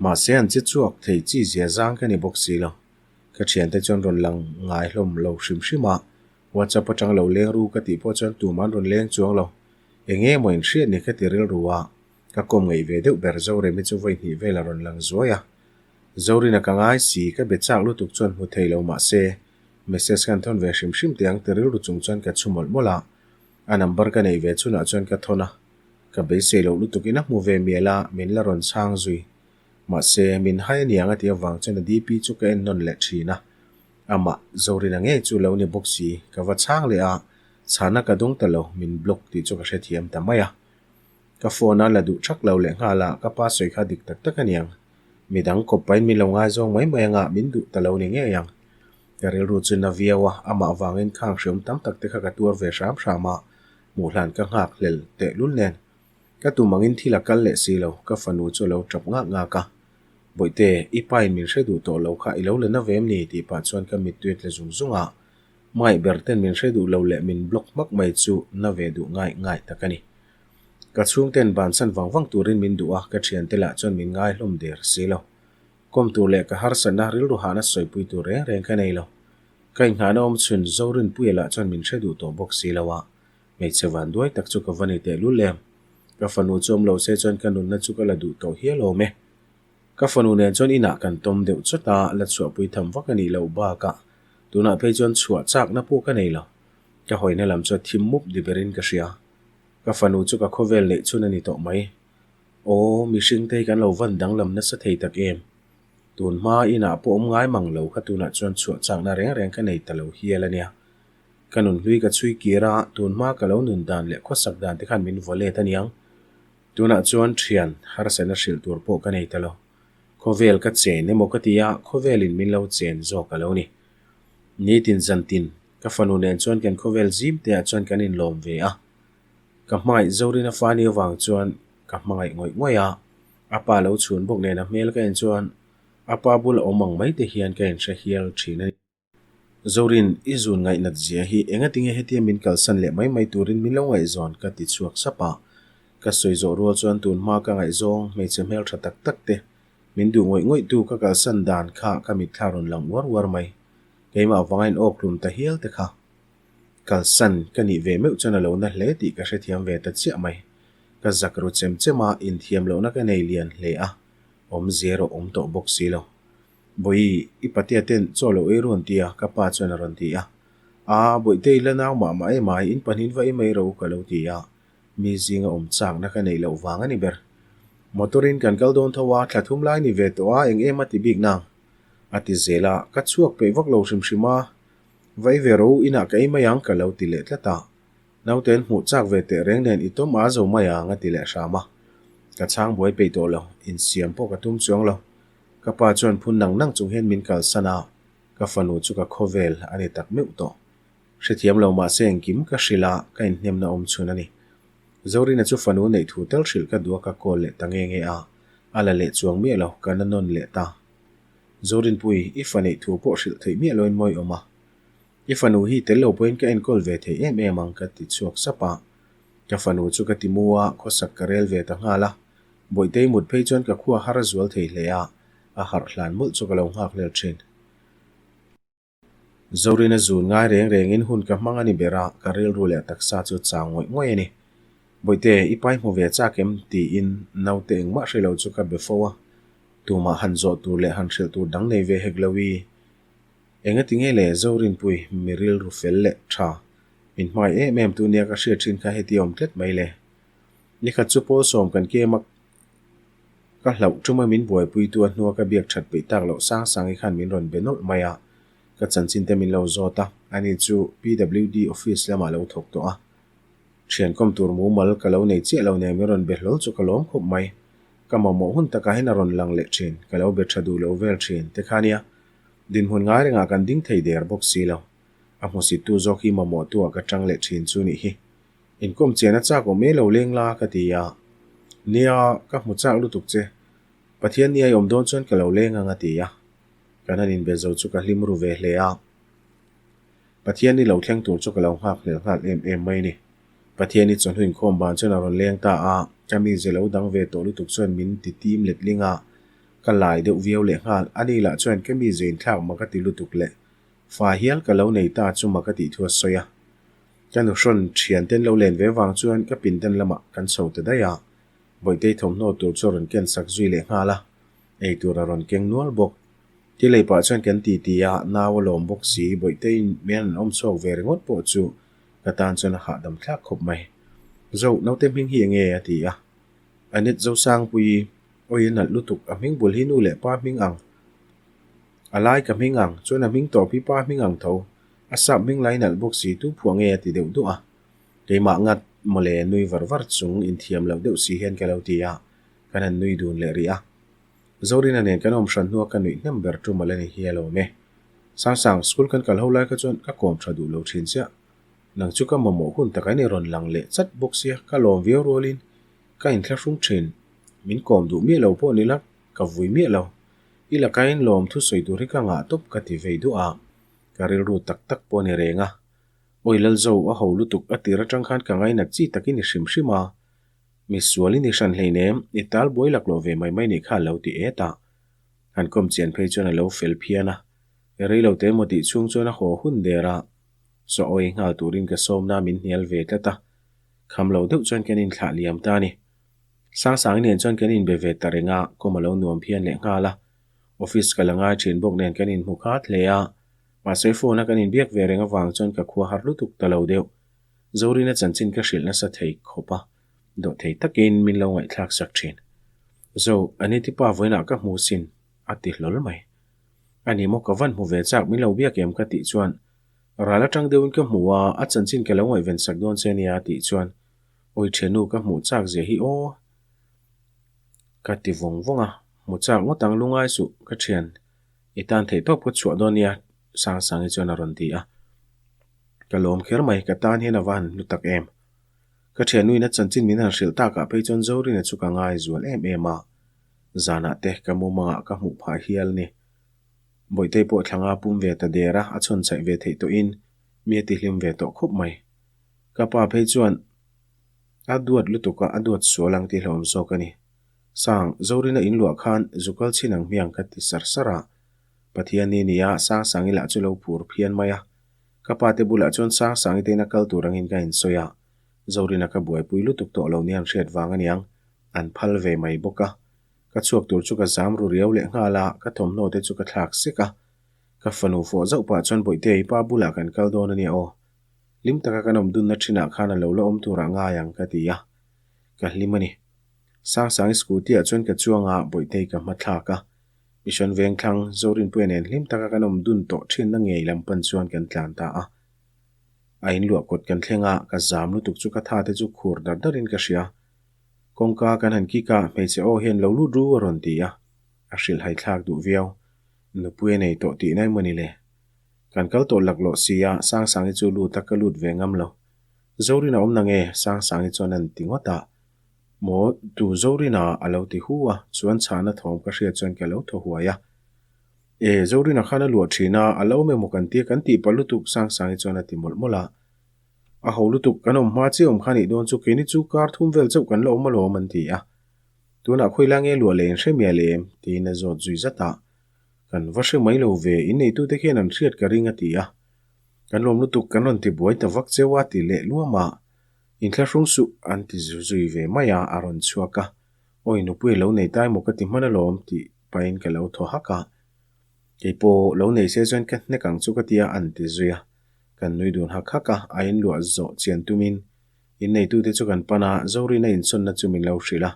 Mahse an che chhuak thei chi zia zang ka ni bawk si lo. Ka thiante chuan rawn lang ngai hlawm lo hrim hrim a, WhatsApp atang lo leng ru ka tih pawh chuan tumah an rawn leng chuang lo. Eng nge maw in hriat ni ka ti rilru a, ka kawm ngaih ve deuh ber Zoremi chu vawi hnih vel a rawn lang zuai a. Zorina ka ngai si, ka be chak lutuk chuan hmu thei lo mah se, message khan thawn ve hrim hrim teh ang ti rilru chung chuan ka chhu mawlh mawlh a, a number ka neih ve chhunah chuan ka thawn a, ka beisei loh lutukin a hmu ve mial a, min la rawn chhang zui. Mahse, min hai aniang a tih avang chuan a DP chu ka en nawn leh thin a. Amah Zorina ngei chu lo ni bawk si, ka va chhang leh a, chhana ka dawng ta lo, min block tih chu ka hrethiam ta mai a. Ka phone a la duh thak lo leh nghal a, ka pa sawi kha dik tak tak aniang. Midang kawp pahin min lo ngaizawng mai mai anga min duh ta lo ni ngei ang. Ka rilru chu na viau a, amah vangin khang hriawm tam tak te kha ka tuar ve hram hram a, hmuh hlan ka nghak hlel tehlul nen. Ka tum angin thil a kal leh si lo, ka fanu chu a lo tap ngak ngak a. Bawihte, i pa in min hre duh tawh lo kha i lo la na ve em ni? tih pah chuan ka mittui a tla zung zung a. Hmangaih ber ten min hre duh lo leh min block hmak mai chu na ve duh ngai ngai tak a ni. Ka chhungten bansan vang vang turin min duh a, ka thiante lah chuan min ngai hlawm der si lo. Kawm tur leh ka harsatna rilru hahna sawipui tur reng reng ka nei lo. Ka inghahna awm chhun Zorinpuia lah chuan min hre duh tawh bawk si lo a, hmeichhe van duai tak chu ka va ni tehlul em. Ka fanu chu awm lo se chuan ka nunna chu ka la duh tawh hial awm e. Ka fanu nen chuan inah kan tawm deuh chawt a, la chhuahpui tham vak a nih loh bakah tunah phei chuan chhuah chakna pawh ka nei lo. Ka hawina lam chu a thim mup ni berin ka hria. Ka fanu chu ka khawvel neih chhun a ni tawh mai. Aw, mihring te hi kan lo van danglam nasa thei tak em? Tun hma inah pawh awm ngai mang lo kha tunah chuan chhuah chakna reng reng ka nei ta lo hial a nia. Ka nun hlui ka chhui kir a, tun hma ka lo nun dan leh khawsak dan te khan min vaw let a niang. Tunah chuan thian harsatna hrilh tur pawh ka nei ta lo. Khawvel ka chen emaw ka ti a, khawvelin min lo chen zawk a lo ni. Nitin zantin ka fanu nen chuan kan khawvel zim te ah chuan kan inlawm ve a. Ka hmangaih Zorina fa ni avang chuan ka hmangaih ngawih ngawih a, a pa lo chhun bawk nen a hmel ka en chuan a pa bul a awm ang mai te hian ka inhre hial thin a ni. Zorin, i zun ngaihnat zia hi engatinge hetia min kalsan leh mai mai turin min lo ngaihzawn ka ti chhuak sap a. Ka sawi zawh rual chuan tun hma ka ngaihzawng hmeichhe hmeltha tak tak te min duh ngawih ngawih tu ka kalsan dan kha ka mitthla rawn lang uar uar mai. Keimah vanga in awk hlum ta hial te kha. Kalsan ka nih ve meuh chuan a lo na hle tih ka hrethiam ve ta chiah mai. Ka zak ru chem chem a, inthiam lohna ka nei lian hle a, awmzia erawh awm tawh bawk si lo. Bawihi, i patea ten chaw lo ei rawn ti a, ka pa chuan a rawn ti a. Aa, Bawihte i la nau mah mah em ai, in pahnihin va ei mai ro ka lo ti a. Mi zinga awm chakna ka neih loh vang a ni ber. Motor in kan kal dawn tho a, thla thum lai ni ve tawh a, eng em a ti bik nang? A ti zel a, ka chhuak peih vak lo hrim hrim a. Va ei ve ro, inah ka ei mai ang ka lo ti leh tlat a. Naute an hmuh chak ve teh reng nen i tawm a zo mai ang a ti leh hram a. Ka chhang buai peih tawh lo, insiam pawh ka tum chuang lo. Ka pa chuan phun nang nang chung hian min kalsan a, ka fanu chu ka khawvel a ni tak meuh tawh. Hrethiam lo mahse engkim ka hrilh a, ka inhnemna awm chhun a ni. Zorina chu fanu neih thu tel hrilh ka duh a ka call leh ta nge nge a, a la leh chuang miah lo, ka na nawn leh ta. Zorinpui, i fa neih thu pawh hrilh theih miah loin mawi awm a. I fanu hi tel lo pawhin ka enkawl ve thei em em ang ka ti chhuak sap a. Ka fanu chu ka ti mu a, khawsak ka rel ve ta nghal a. Bawihtei mut phei chuan ka khua har a zual thei hle a, a harh hlan mawlh chu ka lo nghak hlel thin. Zorina zun ngai reng rengin hun ka hmang a ni ber a, ka rilru leh taksa chu chau ngawih ngawih a ni. Bawihte, i pai hmu ve chak em? tiin naute engmah hre lo chu ka be fo a. Tumah han zawh tur leh han hrilh tur dang nei ve hek lo i. Engati nge le Zorinpui mi rilru fel leh tha min hmai em em tu nia ka hriat thin kha heti awm tlat mai le. Nikhat chu pawl sawm kan kem a, ka hlauh ṭuma min buaipuitu a hnua ka biak ṭhat peih tak loh sang sangi khan min rawn be nawlh mai a, ka chanchin te min lo zawt a, ani chu PWD office lamah lo thawk tawh a. Ṭhian kawm tur mumal ka lo nei chiah lo nen min rawn be hlawl chu ka lawm khawp mai. Ka mamawh hun takah hian a rawn lang leh ṭhin, ka lo be ṭha duh lo vel ṭhin te kha nia. Dinhmun ngai rengah kan ding thei der bawk si lo. A hmusittu zawk hi mamawhtu-ah ka ṭang leh ṭhin chu nih hi. Inkawm chian a chak awm e lo leng la ka ti a. Nia, ka hmu chak lutuk che. Pathian nia i awm dawn chuan ka lo leng ang a ti a. Kan han inbe zo chu ka hlim ru ve hle a. Pathian ni lo thleng tur chu ka lo nghak hlel nghal em em mai ni. Pathian i chawhnu inkhawm ban chuan a rawn leng ta a, ka mize lo dang ve tawh lutuk chuan min ti tim letling a. Ka lai deuh viau leh nghal. Ani lah chuan ka mize inthlak mak a ti lutuk leh fa hial ka lo nei ta chu mak a tih thu a sawi a. Ka nuhrawn thian ten lo len ve vang chuan ka pindan lamah kan chho ta daih a, Bawihtei thawmhnaw tur chu a rawn ken sak zui leh nghal a, ei tur a rawn keng nual bawk. Thil ei pah chuan kan ti ti a, nau a lawm bawk si, Bawihteiin min an awm chhuak ve ringawt pawh chu ka tan chuan a hahdam thlak khawp mai. Zo, naute hming hi enge? a ti a. Anit Zosangpuii. Awi a nalh lutuk, a hming bul hi nu leh pa hming ang. A lai ka hming ang, chuan a hming tawp hi pa hming ang tho. A sap hming lai nalh bawk si tu phuah nge a ti deuh duah a. Keimah ngat mawle nui var var chung inthiam loh deuh si hian ka lo ti a, kan han nui dun leh rih a. Zorina nen kan awm hran hnua ka nuih hnem ber tu mawle ni hi a lawm e. Sangsang, school kan kal ho lai kha chuan ka kawm tha duh lo thin chiah. Nang chu ka mamawh hun tak an i rawn lang leh chat bawk sia, ka lawm viau rualin ka inthlahrung thin. Min kawm duh miah lo pawh ni la, ka vui miah lo. I lakain lawm thusawi tur hi ka ngah tawp ka ti vei duh a, ka rilru tak tak pawh a ni reng a. Awi Lalzo, a ho lutuk a tir atang khan ka ngainat chi takin i hrim hrim a. Mi sualin i hran hleinem, i tal buai laklawh ve mai mai nih kha a lo ti et a. Han kawm chian phei chuan a lo fel phian a. Rei lo te emaw tih chhung chuan a haw hun der a. Saw awi nghal turin ka sawmna min hnial ve tlat a. Kham lo deuh chuan kan inthlah liam ta a ni. Sangsangi nen chuan kan inbe ve ta reng a, kawm a lo nuam phian leh nghal a. Office ka la ngai thin bawk nen kan inhmu khat hle a. Mahse phone a kan inbiak ve reng avang chuan ka khua har lutuk ta lo deuh. Zorina chanchin ka hrilh nasa thei khawp a, dawh thei takin min lo ngaihthlak sak thin. Zo, Aniti pa vawiinah ka hmu sin, a ti hlawl mai. Ani maw ka van hmu ve chak min lo biak em ka tih chuan ral atang deuhin ka hmu a, a chanchin ka lo ngaihven sak dawn che nia a tih chuan awi thiannu ka hmuh chak zia hi aw ka ti vawng vawng a, hmu chak ngawt ang lungai suh ka thian i tan theih tawp ka chhuah dawn nia Sangsangi chuan a rawn ti a. Ka lawm kher mai, ka tan hian a va han hlu tak em. Ka thiannuin a chanchin min han hrilh takah phei chuan Zorina chu ka ngai zual em em a, zanah te ka mumangah ka hmuh phah hial ni. Bawihtei pawh thlanga pum ve ta der a, a chhawn chhaih ve theih tawhin mi a tihlim ve tawh khawp mai. Ka pa phei chuan a duat lutuk a, a duat sual ang tih hlauhawm zawk a ni. Sang, Zorina in luah khan zu kal chhin ang hmiang ka ti sar sar a. Pathian ni nia Sangsangi lah chu lo phur phian mai a. Ka pa te bulah chuan Sangsangi te ina kal tur angin ka insawi a, Zorina ka buaipui lutuk tawh lo nia an hriat vang aniang, an phal ve mai bawk a. Ka chhuak tur chu ka zam ru riau leh nghal a, ka thawmhnaw te chu ka thlak sek a. Ka fanu fawh zauh pah chuan Bawihte i pa bulah kan kal dawn ania aw. Hlim taka kan awm dunna thinah khan a lo la awm turah ngai ang ka ti a. Ka hlim a ni. Sangsangi scooty ah chuan ka chuang a, Bawihtei ka hmathlak a. Mission Vengthlang, Zorinpuia nen hlim taka kan awm dun tawh thinna ngei lam pan chuan kan tlan ta a. A inluah kawt kan thleng a, ka zam lutuk chu ka tha te chu khur dar darin ka hria. Kawngka kan han kik a, hmeichhe aw hian lo lut ru a rawn ti a. A hrilhhai thlak duh viau. Nupuia nei tawh tihna emaw ni le? Kan kal tawh laklawh si a, Sangsangi chu lut a ka lut ve ngam lo. Zorin a awm na nge? Sangsangi chuan an ti ngawt a. Maw, tu Zorina a lo ti hu a, chuan chhahna thawm ka hriat chuan ka lo thaw huai a. E, Zorina khan a luah thin a, a lo awm emaw kan tia kan tih palh lutuk Sangsangi chuan a ti mawlh mawlh a. A ho lutuk, kan awm hma chiah awm kha nih dawn chu keini chu kar thum vel chauh kan la awm alawm an ti a. Tunah khawi la nge luah leh in hre mial em? tiin a zawt zui zat a. Kan va hre mai lo ve, inneitute khian an hriat ka ring a ti a. Kan lawm lutuk kan rawn ti buai ta vak cheu a ti leh luam a. Inthlahrung suh an ti zui ve mai a, a rawn chhuak a. Awi nupui lo nei ta emaw ka ti hman alawm tih pahin ka lo thaw hak a. Keipawh lo nei se chuan ka hnek ang chu ka ti a an ti zui a. Kan nui dun hak hak a, a inluah zawh chian tumin inneitute chu kan pan a, Zorina insawnna chu min lo hrilh a.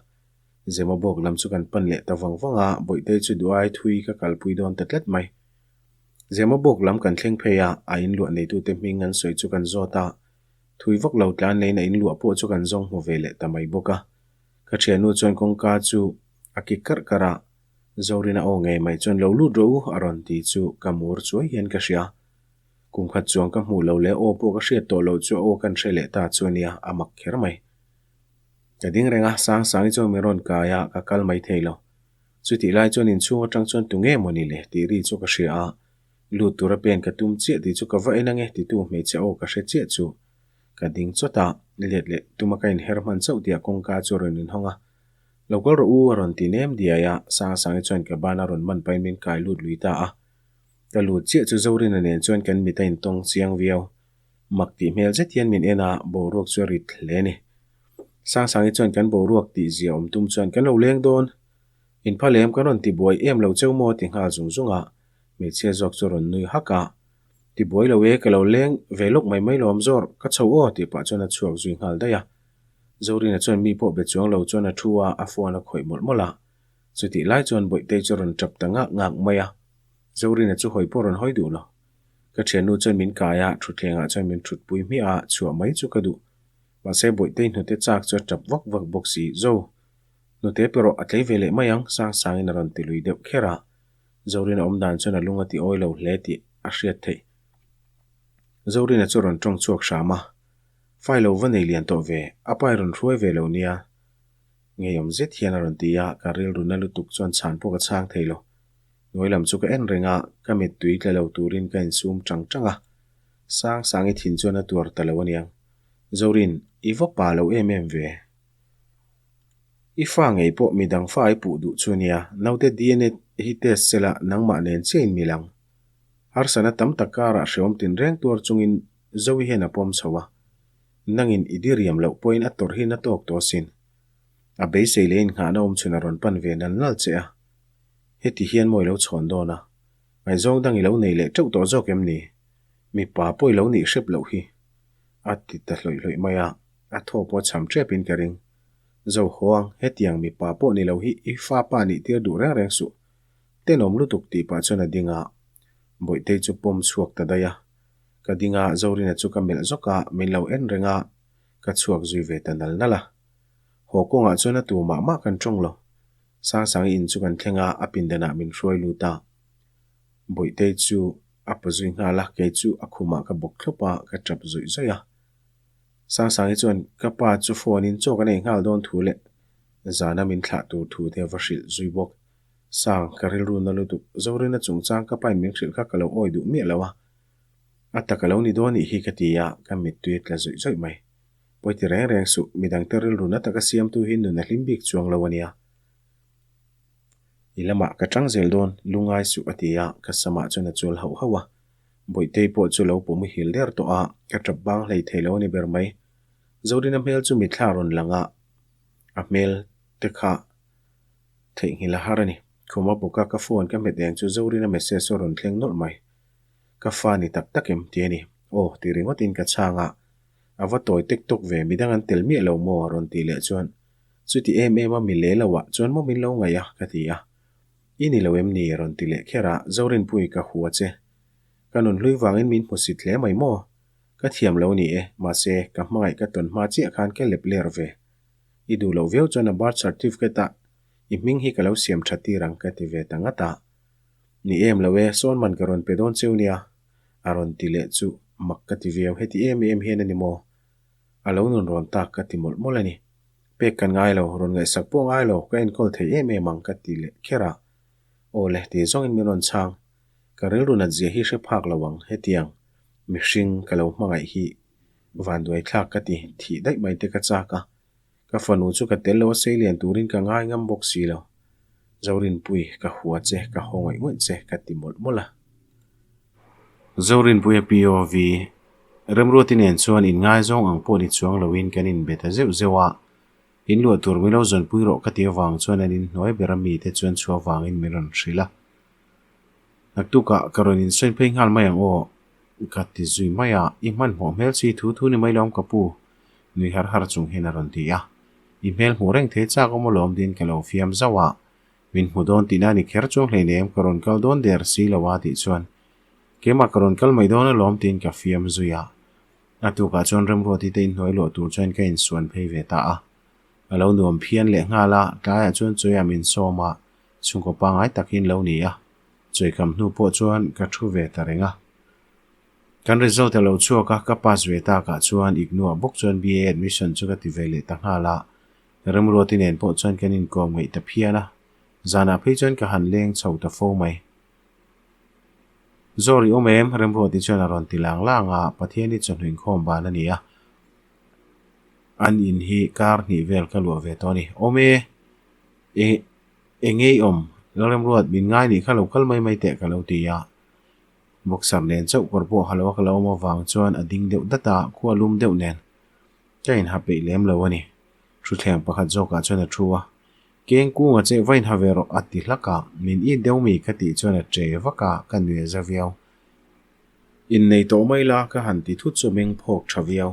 Zema bawk lam chu kan pan leh ta vang vang a, Bawihtei chu duai thui ka kalpui dawn ta tlat mai. Zema bawk lam kan thleng phei a, a inluah neitute hming an sawi chu kan zawt a. Thui vak lo tlan leiin a inluah pawh chu kan zawng hmu ve leh ta mai bawk a. Ka thiannu chuan kawngka chu a kik karh karh a, Zorina aw ngei mai chuan lo lut rawh u a rawn ti chu ka mur chuai hian ka hria. Kum khat chuang ka hmuh lo leh aw pawh ka hriat tawh loh chu a aw kan hre leh ta chu a nia, a mak kher mai. Ka ding reng a, Sangsangi chuan min rawn kai a, ka kal mai thei lo. Chutih lai chuan inchhung atang chuan tu nge mawni le tih ri chu ka hria a, Lut tura pen ka tum chiah tih chu ka va en ange titu hmeichhe aw ka hre chiah chu. Ka ding chawt a, let leh tuma ka inher hman chauh tih a kawngka chu a rawn inhawng a. Lo kal rawh u a rawn ti nem diai a, Sangsangi chuan ka ban a rawn man pahin min kai lut lui ta a. Ka lut chiah chu Zorina nen chuan kan mit a intawng chiang viau. Mak tih hmel zet hian min en a, boruak chu a rit hle a ni. Sangsangi chuan kan boruak tih zia awm tum chuan kan lo leng dawn. Inpha lem kan rawn ti buai em lo cheu maw ti nghal zung zung a. Hmeichhia zawk chu rawn nui hak a, Ti buai lo e, ka lo leng ve lawk mai mai lawm zawr, ka chho aw tih pah chuan a chhuak zui nghal daih a. Zorina chuan mi pawh be chuang lo chuan a thu a, a phone a khawih mawlh mawlh a. Chutih lai chuan Bawihtei chu a rawn tap ta ngak ngak mai a, Zorina chu hawi pawh a rawn hawi duh lo. Ka thiannu chuan min kai a, thutthlengah chuan min thutpui hmiah a, chhuah mai chu ka duh. Mahse Bawihtei hnute chak chu a tap vak vak bawk si, Zo, hnute pe rawh, a tlei ve leh mai ang, Sangsangin a rawn ti lui deuh kher a. Zorina awm dan chuan a lung a ti awi lo hle tih a hriat theih. Zorina chu a rawn tawng chhuak hram a, Fai lo va nei lian tawh ve, a pa i rawn hruai ve lo nia. Ngeiawm zet hian a rawn ti a, ka rilru na lutuk chuan chhan pawh ka chhang thei lo. Hnuai lam chu ka en reng a, ka mittui tla lo turin ka insum tang tang a. Sang Sangi thin chuan a tuar ta lo aniang. Zorin, i va pa lo em em ve. I fa ngei pawh midang fa i puh duh chu ania, naute DNA hi test sela nangmah nen chiah in mil ang. Harsana tam tak karah hreawm tinreng tuar chungin Zoe hian a pawm chho a. Nangin i diriam loh pawhin a tawrh hi na tawk tawh asin. A beisei leh innghahna awm chhun a rawn pan ve nal nal che a. Heti hian maw i lo chhawn dawn a? Ngaihzawng dang i lo nei leh teuh tawh zawk em ni? Mipa pawh i lo nih hrep loh hi. A ti ta hlawih hlawih mai a, a thaw pawh a cham tep in ka ring. Zo hawang, hetiang mipa pawh ni lo hi i fa pa nih tir duh reng reng suh. Tenawm lutuk tih pah chuan a ding a, Bawihtei chu pawm chhuak ta daih a. Ka ding a, Zorina chu ka melh zawk a, min lo en reng a, ka chhuak zui ve ta nal nal a. Haw kawngah chuan a tu mah mah kan tawng lo. Sangsangi in chu kan thleng a, a pindanah min hruai lut a. Bawihtei chu a pa zui nghal a, kei chu a khumah ka bawk thlawp a, ka tap zawih zawih a. Sangsangi chuan ka pa chu phone in chaw kan ei nghal dawn thu leh zana min thlah tur thu te a va hrilh zui bawk. Sang, ka rilru na lutuk, Zorina chungchang ka pain min hrilh kha ka lo awi duh miah lo a. A tak a lo ni dawn nih hi ka ti a, ka mittui a tla zawih zawih mai. Pawi ti reng reng suh, midangte rilru na taka siamtu hi nun a hlim bik chuang lo a nia. I lamah ka tang zel dawn, lungai suh a ti a, ka samah chuan a chual hauh hauh a. Bawihtei pawh chu lo pawh muhil der tawh a, ka tap bang hlei thei lo a ni ber mai. Zorina hmel chu mitthla a rawn lang a, a hmel te kha theihnghilh a har a ni. Khuma bawka ka phone ka hmet eng chu Zorina message chu a rawn thleng nawlh mai. Ka fa ni tak tak em ti a ni. Aw ti ringawtin ka chhang a, a va tawi tek tawk ve, midang an tel miah lo maw a rawn tih leh chuan chuti em em a mi le lo ah chuan maw min lo ngaih a ka ti a. I ni lo em ni a rawn ti leh kher a, Zorinpui ka hua che. Ka nun hlui vangin min hmu sit hle mai maw? Ka thiam lo ni e, mahse ka hmangaih ka tawn hma chiah khan ka lep ler ve. I duh loh viau chuan a birth certificate ah i hming hi ka lo siam tha tir ang ka ti ve ta ngat a. Ni em lo e, sawn man ka rawn pe dawn cheu nia, a rawn ti leh chu mak ka ti viau, heti em em hian a ni maw? A lo nun rawn tak ka ti mawlh mawlh a ni. Pek kan ngai lo, rawn ngaihsak pawh ngai lo, ka enkawl thei em em ang ka ti leh kher a. Aw le, ti zawngin min rawn chhang. Ka rilru nat zia hi hre phak lo ang, hetiang mihring ka lo hmangaih hi vanduai thlak ka ti, thih daih mai te ka chak a. Ka fanu chu ka tel lo a sei lian turin ka ngai ngam bawk si lo. Zorinpui, ka hua che, ka haw ngawih ngawih che, ka ti mawlh mawlh a. Zorinpuia POV, Remruati nen chuan inngaizawng ang pawh ni chuang loin kan inbe ta zeuh zeuh a. In luah tur min lo zawnpui rawh ka ti avang chuan an inhnuai ber a mite chuan chhuah vangin min rawn hrilh a. Naktukah ka rawn insawi phei nghal mai ang aw, ka ti zui mai a, i hmanhmawh hmel chi thu thu ni mai lawm ka pu, nui har har chung hian a rawn ti a. I hmel hmuh reng thei chak awm alawm tiin ka lo fiam zauh a, min hmu dawn tihna ni kher chuang hleinem ka rawn kal dawn der si lo a tih chuan keimah ka rawn kal mai dawn alawm tiin ka fiam zui a. A tukah chuan Remruati te inhnuai luah tur chuan ka insuan phei ve ta a. A lo nuam phian leh nghal a, tlaiah chuan chawiah min sawm a, Chhungkaw pangngai takin lo ni a, chawikam hnu pawh chuan ka thu ve ta reng a. Kan result a lo chhuak a, ka pass ve takah chuan Ignuah bawk chuan BA admission chu ka ti ve leh ta nghal a. Remruati nen pawh chuan kan inkawm ngaih ta phian a, zanah phei chuan ka han leng chho ta fo mai. Zawr i awm em? Remruati chuan a rawn ti lang lang a, Pathian hi chawhnu inkhawm ban a ni a, an in hi kar hnih vel ka luah ve tawh a ni. Awm e! Eng eng ngei awm? Lalremruat, min ngai nih kha lo kal mai mai teh ka lo ti a. Boxer nen chauh kawr pawh ha lo a ka lo awm avang chuan a ding deuh dat a, khua lum deuh nen ka inha peih lem lo a ni. Thuthleng pakhat zawkah chuan a thu a, Keng kunga che va inha ve rawh a ti hlak a, min it deuh mi ka tih chuan a che vak a, ka nuih a za viau. Innei tawh mai la ka han ti thut chu meng phawk tha viau.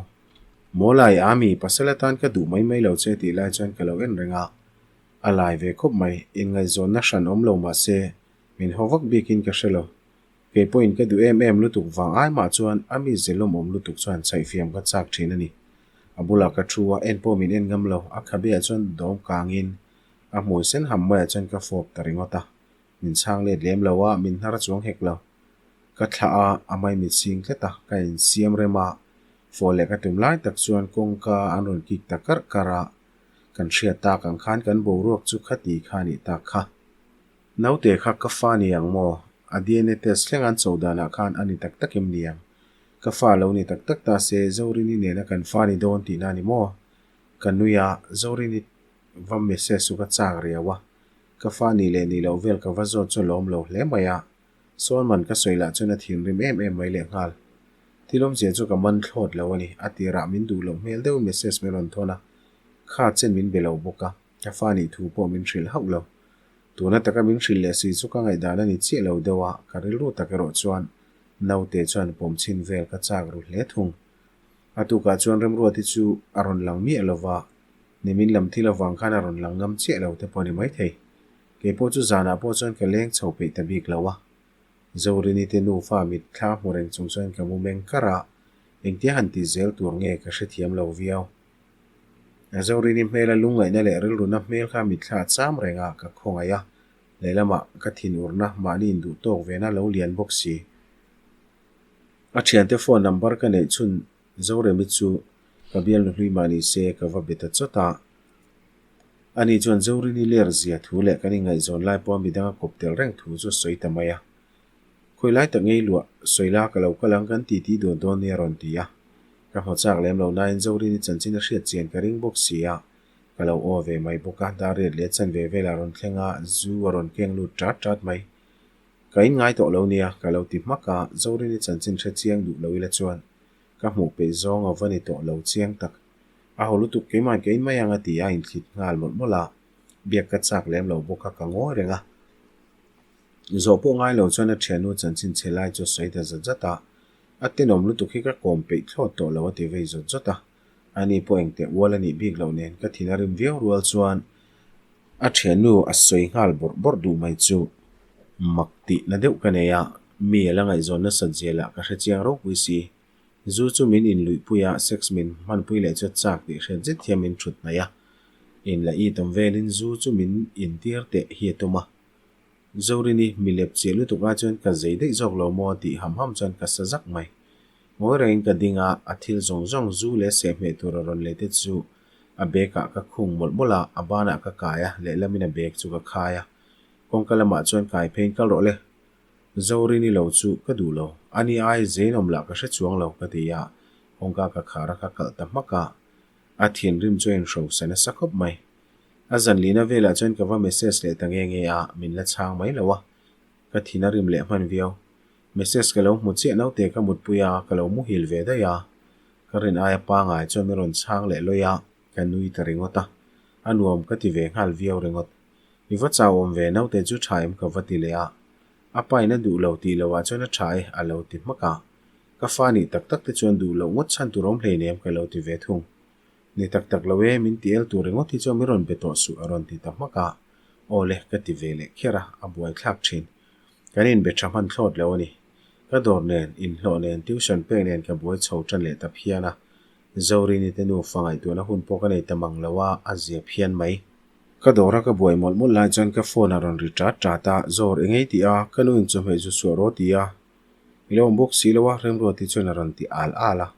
Mawlai Ami, pasal atan ka duh mai mai lo che tih lai chuan ka lo en reng a. A lai ve khawp mai, inngaihzawnna hran awm lo mah se, min haw vak bikin ka hre lo. Kei pawhin ka duh em em lutuk vang ai mah chuan a mi zelawm awm lutuk chuan chhaihfiam ka chak thin a ni. A bulah ka thu a, en pawh min en ngam lo, a khabeah chuan dawm kangin a hmui sen ham maiah chuan ka fawp ta ringawt a. Min chhang let lem lo a, min hnar chuang hek lo. Ka thlah a, a maimit sing tlat a, ka insiam rem a, fawh leh ka tum lai tak chuan kawngka an rawn kik ta karh karh a, kan hriat tak ang khan kan boruak chu khati kha a nih tak kha. Naute kha ka fa ni ang maw? A DNA test thleng an cho danah khan a ni tak tak em ni ang? Ka fa lo ni tak tak ta se Zorini nena kan fa ni dawn tihna a ni maw? Ka nui a, Zorini va message chu ka chak riau a, ka fa nih leh nih loh vel ka va zawt chu a lawm lo hle mai a, Sawn man ka sawi lah chuan a thinrim em em mai lehnghal. Thil awmzia chu ka man thlawt lo a ni, a tirah min duh loh hmel deuh message min rawn thawn a, kha chen min be lo bawk a, ka fa nih thu pawh min hrilh hauh lo. Tuna taka min hrilh leh si chu ka ngaihdan a ni chiah lo deuh a, ka rilru tak erawh chuan naute chuan pawm chhin vel ka chak ru hle thung. A tukah chuan Remruati chu a rawn lang miah lo va, nimin lam thil avang khan a rawn lang ngam chiah lo te pawh a ni maithei. Kei pawh chu zanah pawh chuan ka leng chho peih ta bik lo a. Zorini te nufa mit thla hmu reng chung chuan ka mu meng kar a, engtia han tih zel tur nge ka hrethiam lo viau. Zorini hmela lungngaihna leh rilruna hmel kha mitthla a cham reng a, ka khawngaih a, lehlamah ka thinurna mahni induh tawk vena lo lian bawk si. A thiante phone number ka neih chhun Zoremi chu ka bialnu hlui mah ni se ka va be ta chawt a. Ani chuan Zorini ler zia thu leh kan inngaihzawn lai pawha midang a kawp tel reng thu chu a sawi ta mai a. Khawi lai tak ngei luah, sawi la ka lo kal ang kan titi dawn dawn nia rawn ti a. Ka hmu chak lem lo nain Zorini chanchin a hriat chian ka ring bawk si a, ka lo aw ve mai bawk a, dar riat leh chanve velah a rawn thleng a, zu a rawn keng lut ṭat ṭat mai. Ka inngai tawh lo nia, ka lo ti hmak a, Zorini chanchin hre chiang duh lo ila chuan ka hmuh peih zawng a va ni tawh lo chiang tak. A ho lutuk keimah kein mai ang a ti a inthlit nghal mawlh mawlh a, biak ka chak lem lo bawk a ka ngawi reng a. Zawh pawh ngai lo chuan a thiannu chanchin chhe lai chu a sawi ta zat zat a, a tenawm lutuk hi ka kawm peih thlawt tawh lo a ti vei zawt zawt a. Ani pawh engteh ual a nih bik loh nen ka thin a rim viau rual chuan a thiannu a sawi nghal bawrh bawrh duh mai chu mak tih na deuh ka nei a, mi a la ngaihzawn nasat zia lah ka hre chiang ropui si. Zu chu min inluihpui a, sex min hmanpui leh chu a chak tih hriat zet hian min thut hnaih a, in la it awm velin zu chu min intir teh hi a tum a. Zorini mi lep chiah lutuk ai chuan ka zei daih zawk lo maw tih ham ham chuan ka sa zak mai. Ngawi rengin ka ding a, a thil zawng zawng zu leh sehhmeh tur a rawn leh te chu a bag ah ka khung mawlh mawlh a, a banah ka kai a, lehlamin a bag chu ka khai a. Kawngka lamah chuan kai pheiin kal rawh le. Zorini lo chu ka duh lo, ani ai zeinawm lah ka hre chuang lo ka ti a, kawngka ka khar a ka kalh ta hmak a, a thinrim chu a inhrosa nasa khawp mai. A zanlihna velah chuan ka va message leh ta nge nge a, min la chhang mai lo a, ka thin a rim leh hman viau. Message ka lo hmu chiah naute ka mutpui a, ka lo muhil ve daih a, ka rin aia pangai chuan min rawn chhang leh lawih a, ka nui ta ringawt a, a nuam ka ti ve nghal viau ringawt. I va chau awm ve naute chu tha em ka va ti leh a, a pa in a duh lo tih loh ah chuan a tha e a lo ti hmak a, ka fa nih tak tak te chuan duh loh ngawt chhan tur awm hleinem ka lo ti ve thung. Ni tak tak lo e, min ti el tur ringawt hi chuan min rawn be tawh suh a rawn ti ta hmak a, aw le ka ti ve leh kher a, a buai thlak thin. Kan inbe tha hman thlawt lo a ni. Ka dawr nen, inhlawh nen, tuition pek nen ka buai chho tan leh ta phian a, Zorini te nufa ngaihtuahna hun pawh ka nei ta mang lo a, a zia phian mai. Ka dawr a ka buai mawlh mawlh lai chuan ka phone a rawn ri ṭat ṭat a, Zawr eng ei tih a, ka nu in chawhmeh zu suah rawh ti a, i lo awm bawk si lo a, Remruati chuan a rawn ti al al a.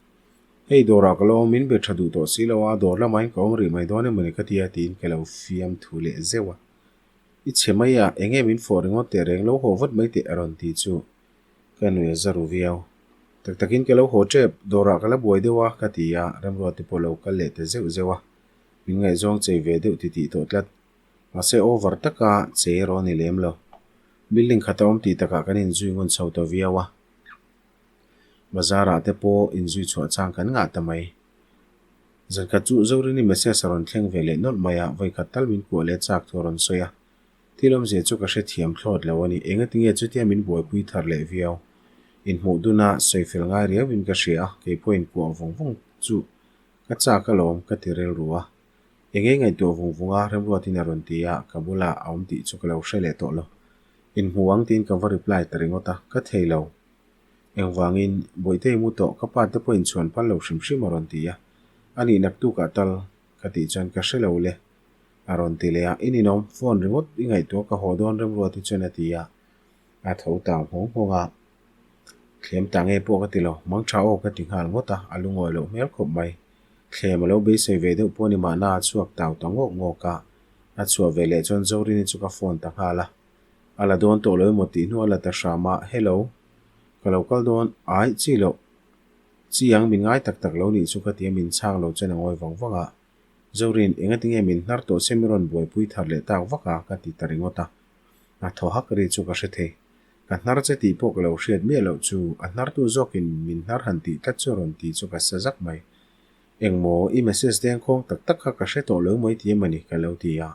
Hei dawrah ka lo awm in be tha duh tawh si lo a, dawr lamah in ka awm rih mai dawn emawni ka ti a tiin ka lo fiam thu leh zeuh a. I chhe mai a, eng nge min fawh ringawt teh reng lo haw vat mai teh a rawn ti chu ka nui a za ru viau. Tak takin ka lo haw tep, dawrah ka la buai deuh a ka ti a, Remruati pawh lo kal leh ta zeuh zeuh a, min ngaihzawng chei ve deuh ti tih tawh tlat. Mahse over taka chei erawh a ni lem lo. Building khata awm tih takah kan inzui ngun chho ta viau a. Bazar ah te pawh inzui chhuah chang kan ngah ta mai. Zankhat chu Zorini message a rawn thleng ve leh nawlh mai a, vawikhat tal min kuah leh chak thu a rawn sawi a. Thil awmzia chu ka hrethiam thlawt lo a ni. Engatinge chutia min buaipui thar leh viau. Inhmuh duna sawi fel ngai riauin ka hria a, kei pawh inkuah vawng vawng chu ka chak alawm ka ti rilru a. Enge ngaihtuah vung vung a, Remruatin a rawn ti a, ka bulah a awm tih chu ka lo hre leh tawh lo. Inhmu ang tiin ka va reply ta ringawt a, ka thei lo. Engvangin, Bawihtei mu tawh, ka pa te pawh inchhuan phal lo hrim hrim a rawn ti a. A nih naktukah tal, ka tih chuan ka hre lo le, a rawn ti leh a. In inawm, phone ringawt i ngaihtuah ka haw dawn Remruati chuan a ti a. A tho tau nghawng nghawng a. Thlem ta nge pawh ka ti lo, mang tha aw ka ti nghal ngawt a, a lungawi loh hmel khawp mai. Thlem a lo beisei ve deuh pawh ni mahna a chhuak tau ta ngawk ngawk a. A chhuah ve leh chuan Zorini chu ka phone ta nghal a. A la dawn tawh lo emaw tih hnu a la ta hram a, Hello. Ka lo kal dawn, aih chi loh. Chi ang min ngai tak tak lo nih chu ka ti a min chhang lo chuan a ngawi vang vang a. Zorin, engatinge min hnar tawh che mi rawn buaipui thar leh tak vak a ka ti ta ringawt a. A thaw hak ri chu ka hre thei. Ka hnar che tih pawh ka lo hriat miah loh chu a hnartu zawkin min hnar han tih tlat chu rawn tih chu ka sa zak mai. Engmaw, i message dengkhawng tak tak kha ka hre tawh lo mai ti em a ni ka lo ti a.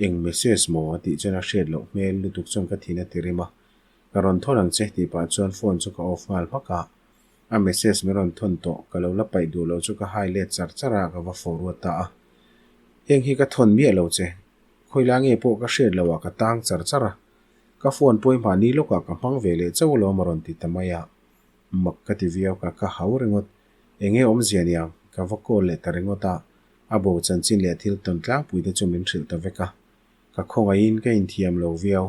Eng message maw a tih chuan a hriat loh hmel lutuk chuan ka thin a ti rim a. Ka rawn thawn ang che tih pah chuan phone chu ka off nghal hmak a. A message min rawn thawn tawh ka lo la paih duh lo chu ka hai let char char a ka va forward ta a. Heng hi ka thawn miah lo che. Khawilai nge pawh ka hriat loh ah ka tang char char a. Ka phone pawh i hmahni lawkah ka hmang ve leh chauh alawm a rawn ti ta mai a. Mak ka ti viau ka ka hau ringawt. Enge awmzia niang? Ka va call leh ta ringawt a. A bo chanchin leh thil tawn tlangpui te chu min hrilh ta vek a. Ka khawngaihin ka inthiam lo viau.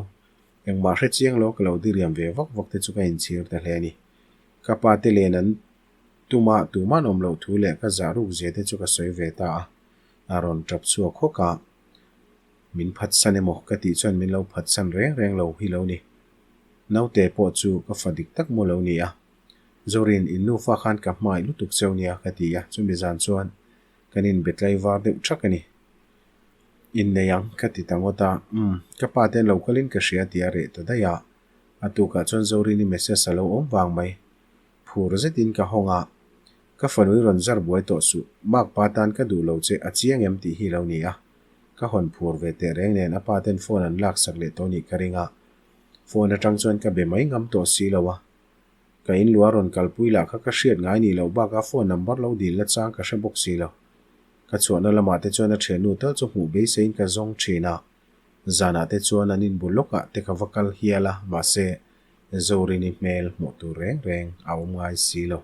Engmah hre chiang lo ka lo diriam ve vak vak te chu ka inchhir ta hle a ni. Ka pa te len an tuma tuman awm loh thu leh ka zah ruk zia te chu ka sawi ve ta a. A rawn tap chhuak hawk a. Min phatsan emaw ka tih chuan min lo phatsan reng reng lo hi lo ni. Naute pawh chu ka fa dik tak maw lo ni a. Zorin, in nufa khan ka hmai lutuk cheu nia ka ti a, chumi zan chuan kan inbe tlaivar deuh thak a ni. Innei ang ka ti ta ngawt a, umm, ka pa te an lo kalin ka hria tih a reh ta daih a. A tukah chuan Zorini message a lo awm vang mai. Phur zetin ka hawng a, Ka fanu i rawn zar buai tawh suh, Mark pa tan ka duh lo che, a chiang em tih hi lo ni a. Ka hawn phur ve teh reng nen a pa ten phone an lak sak leh tawh nih ka ring a. Phone atang chuan ka be mai ngam tawh si lo a. Ka in lua rawn kalpui lah kha ka hriat ngai nih loh bakah phone number lo dil na chang ka hre bawk si lo. Ka chhuahna lamah te chuan a thiannu tal chu hmuh beiseiin ka zawng thin a. Zanah te chuan an inbu lawkah te ka va kal hial a, mahse Zorini hmel hmuh tur reng reng a awm ngai si lo.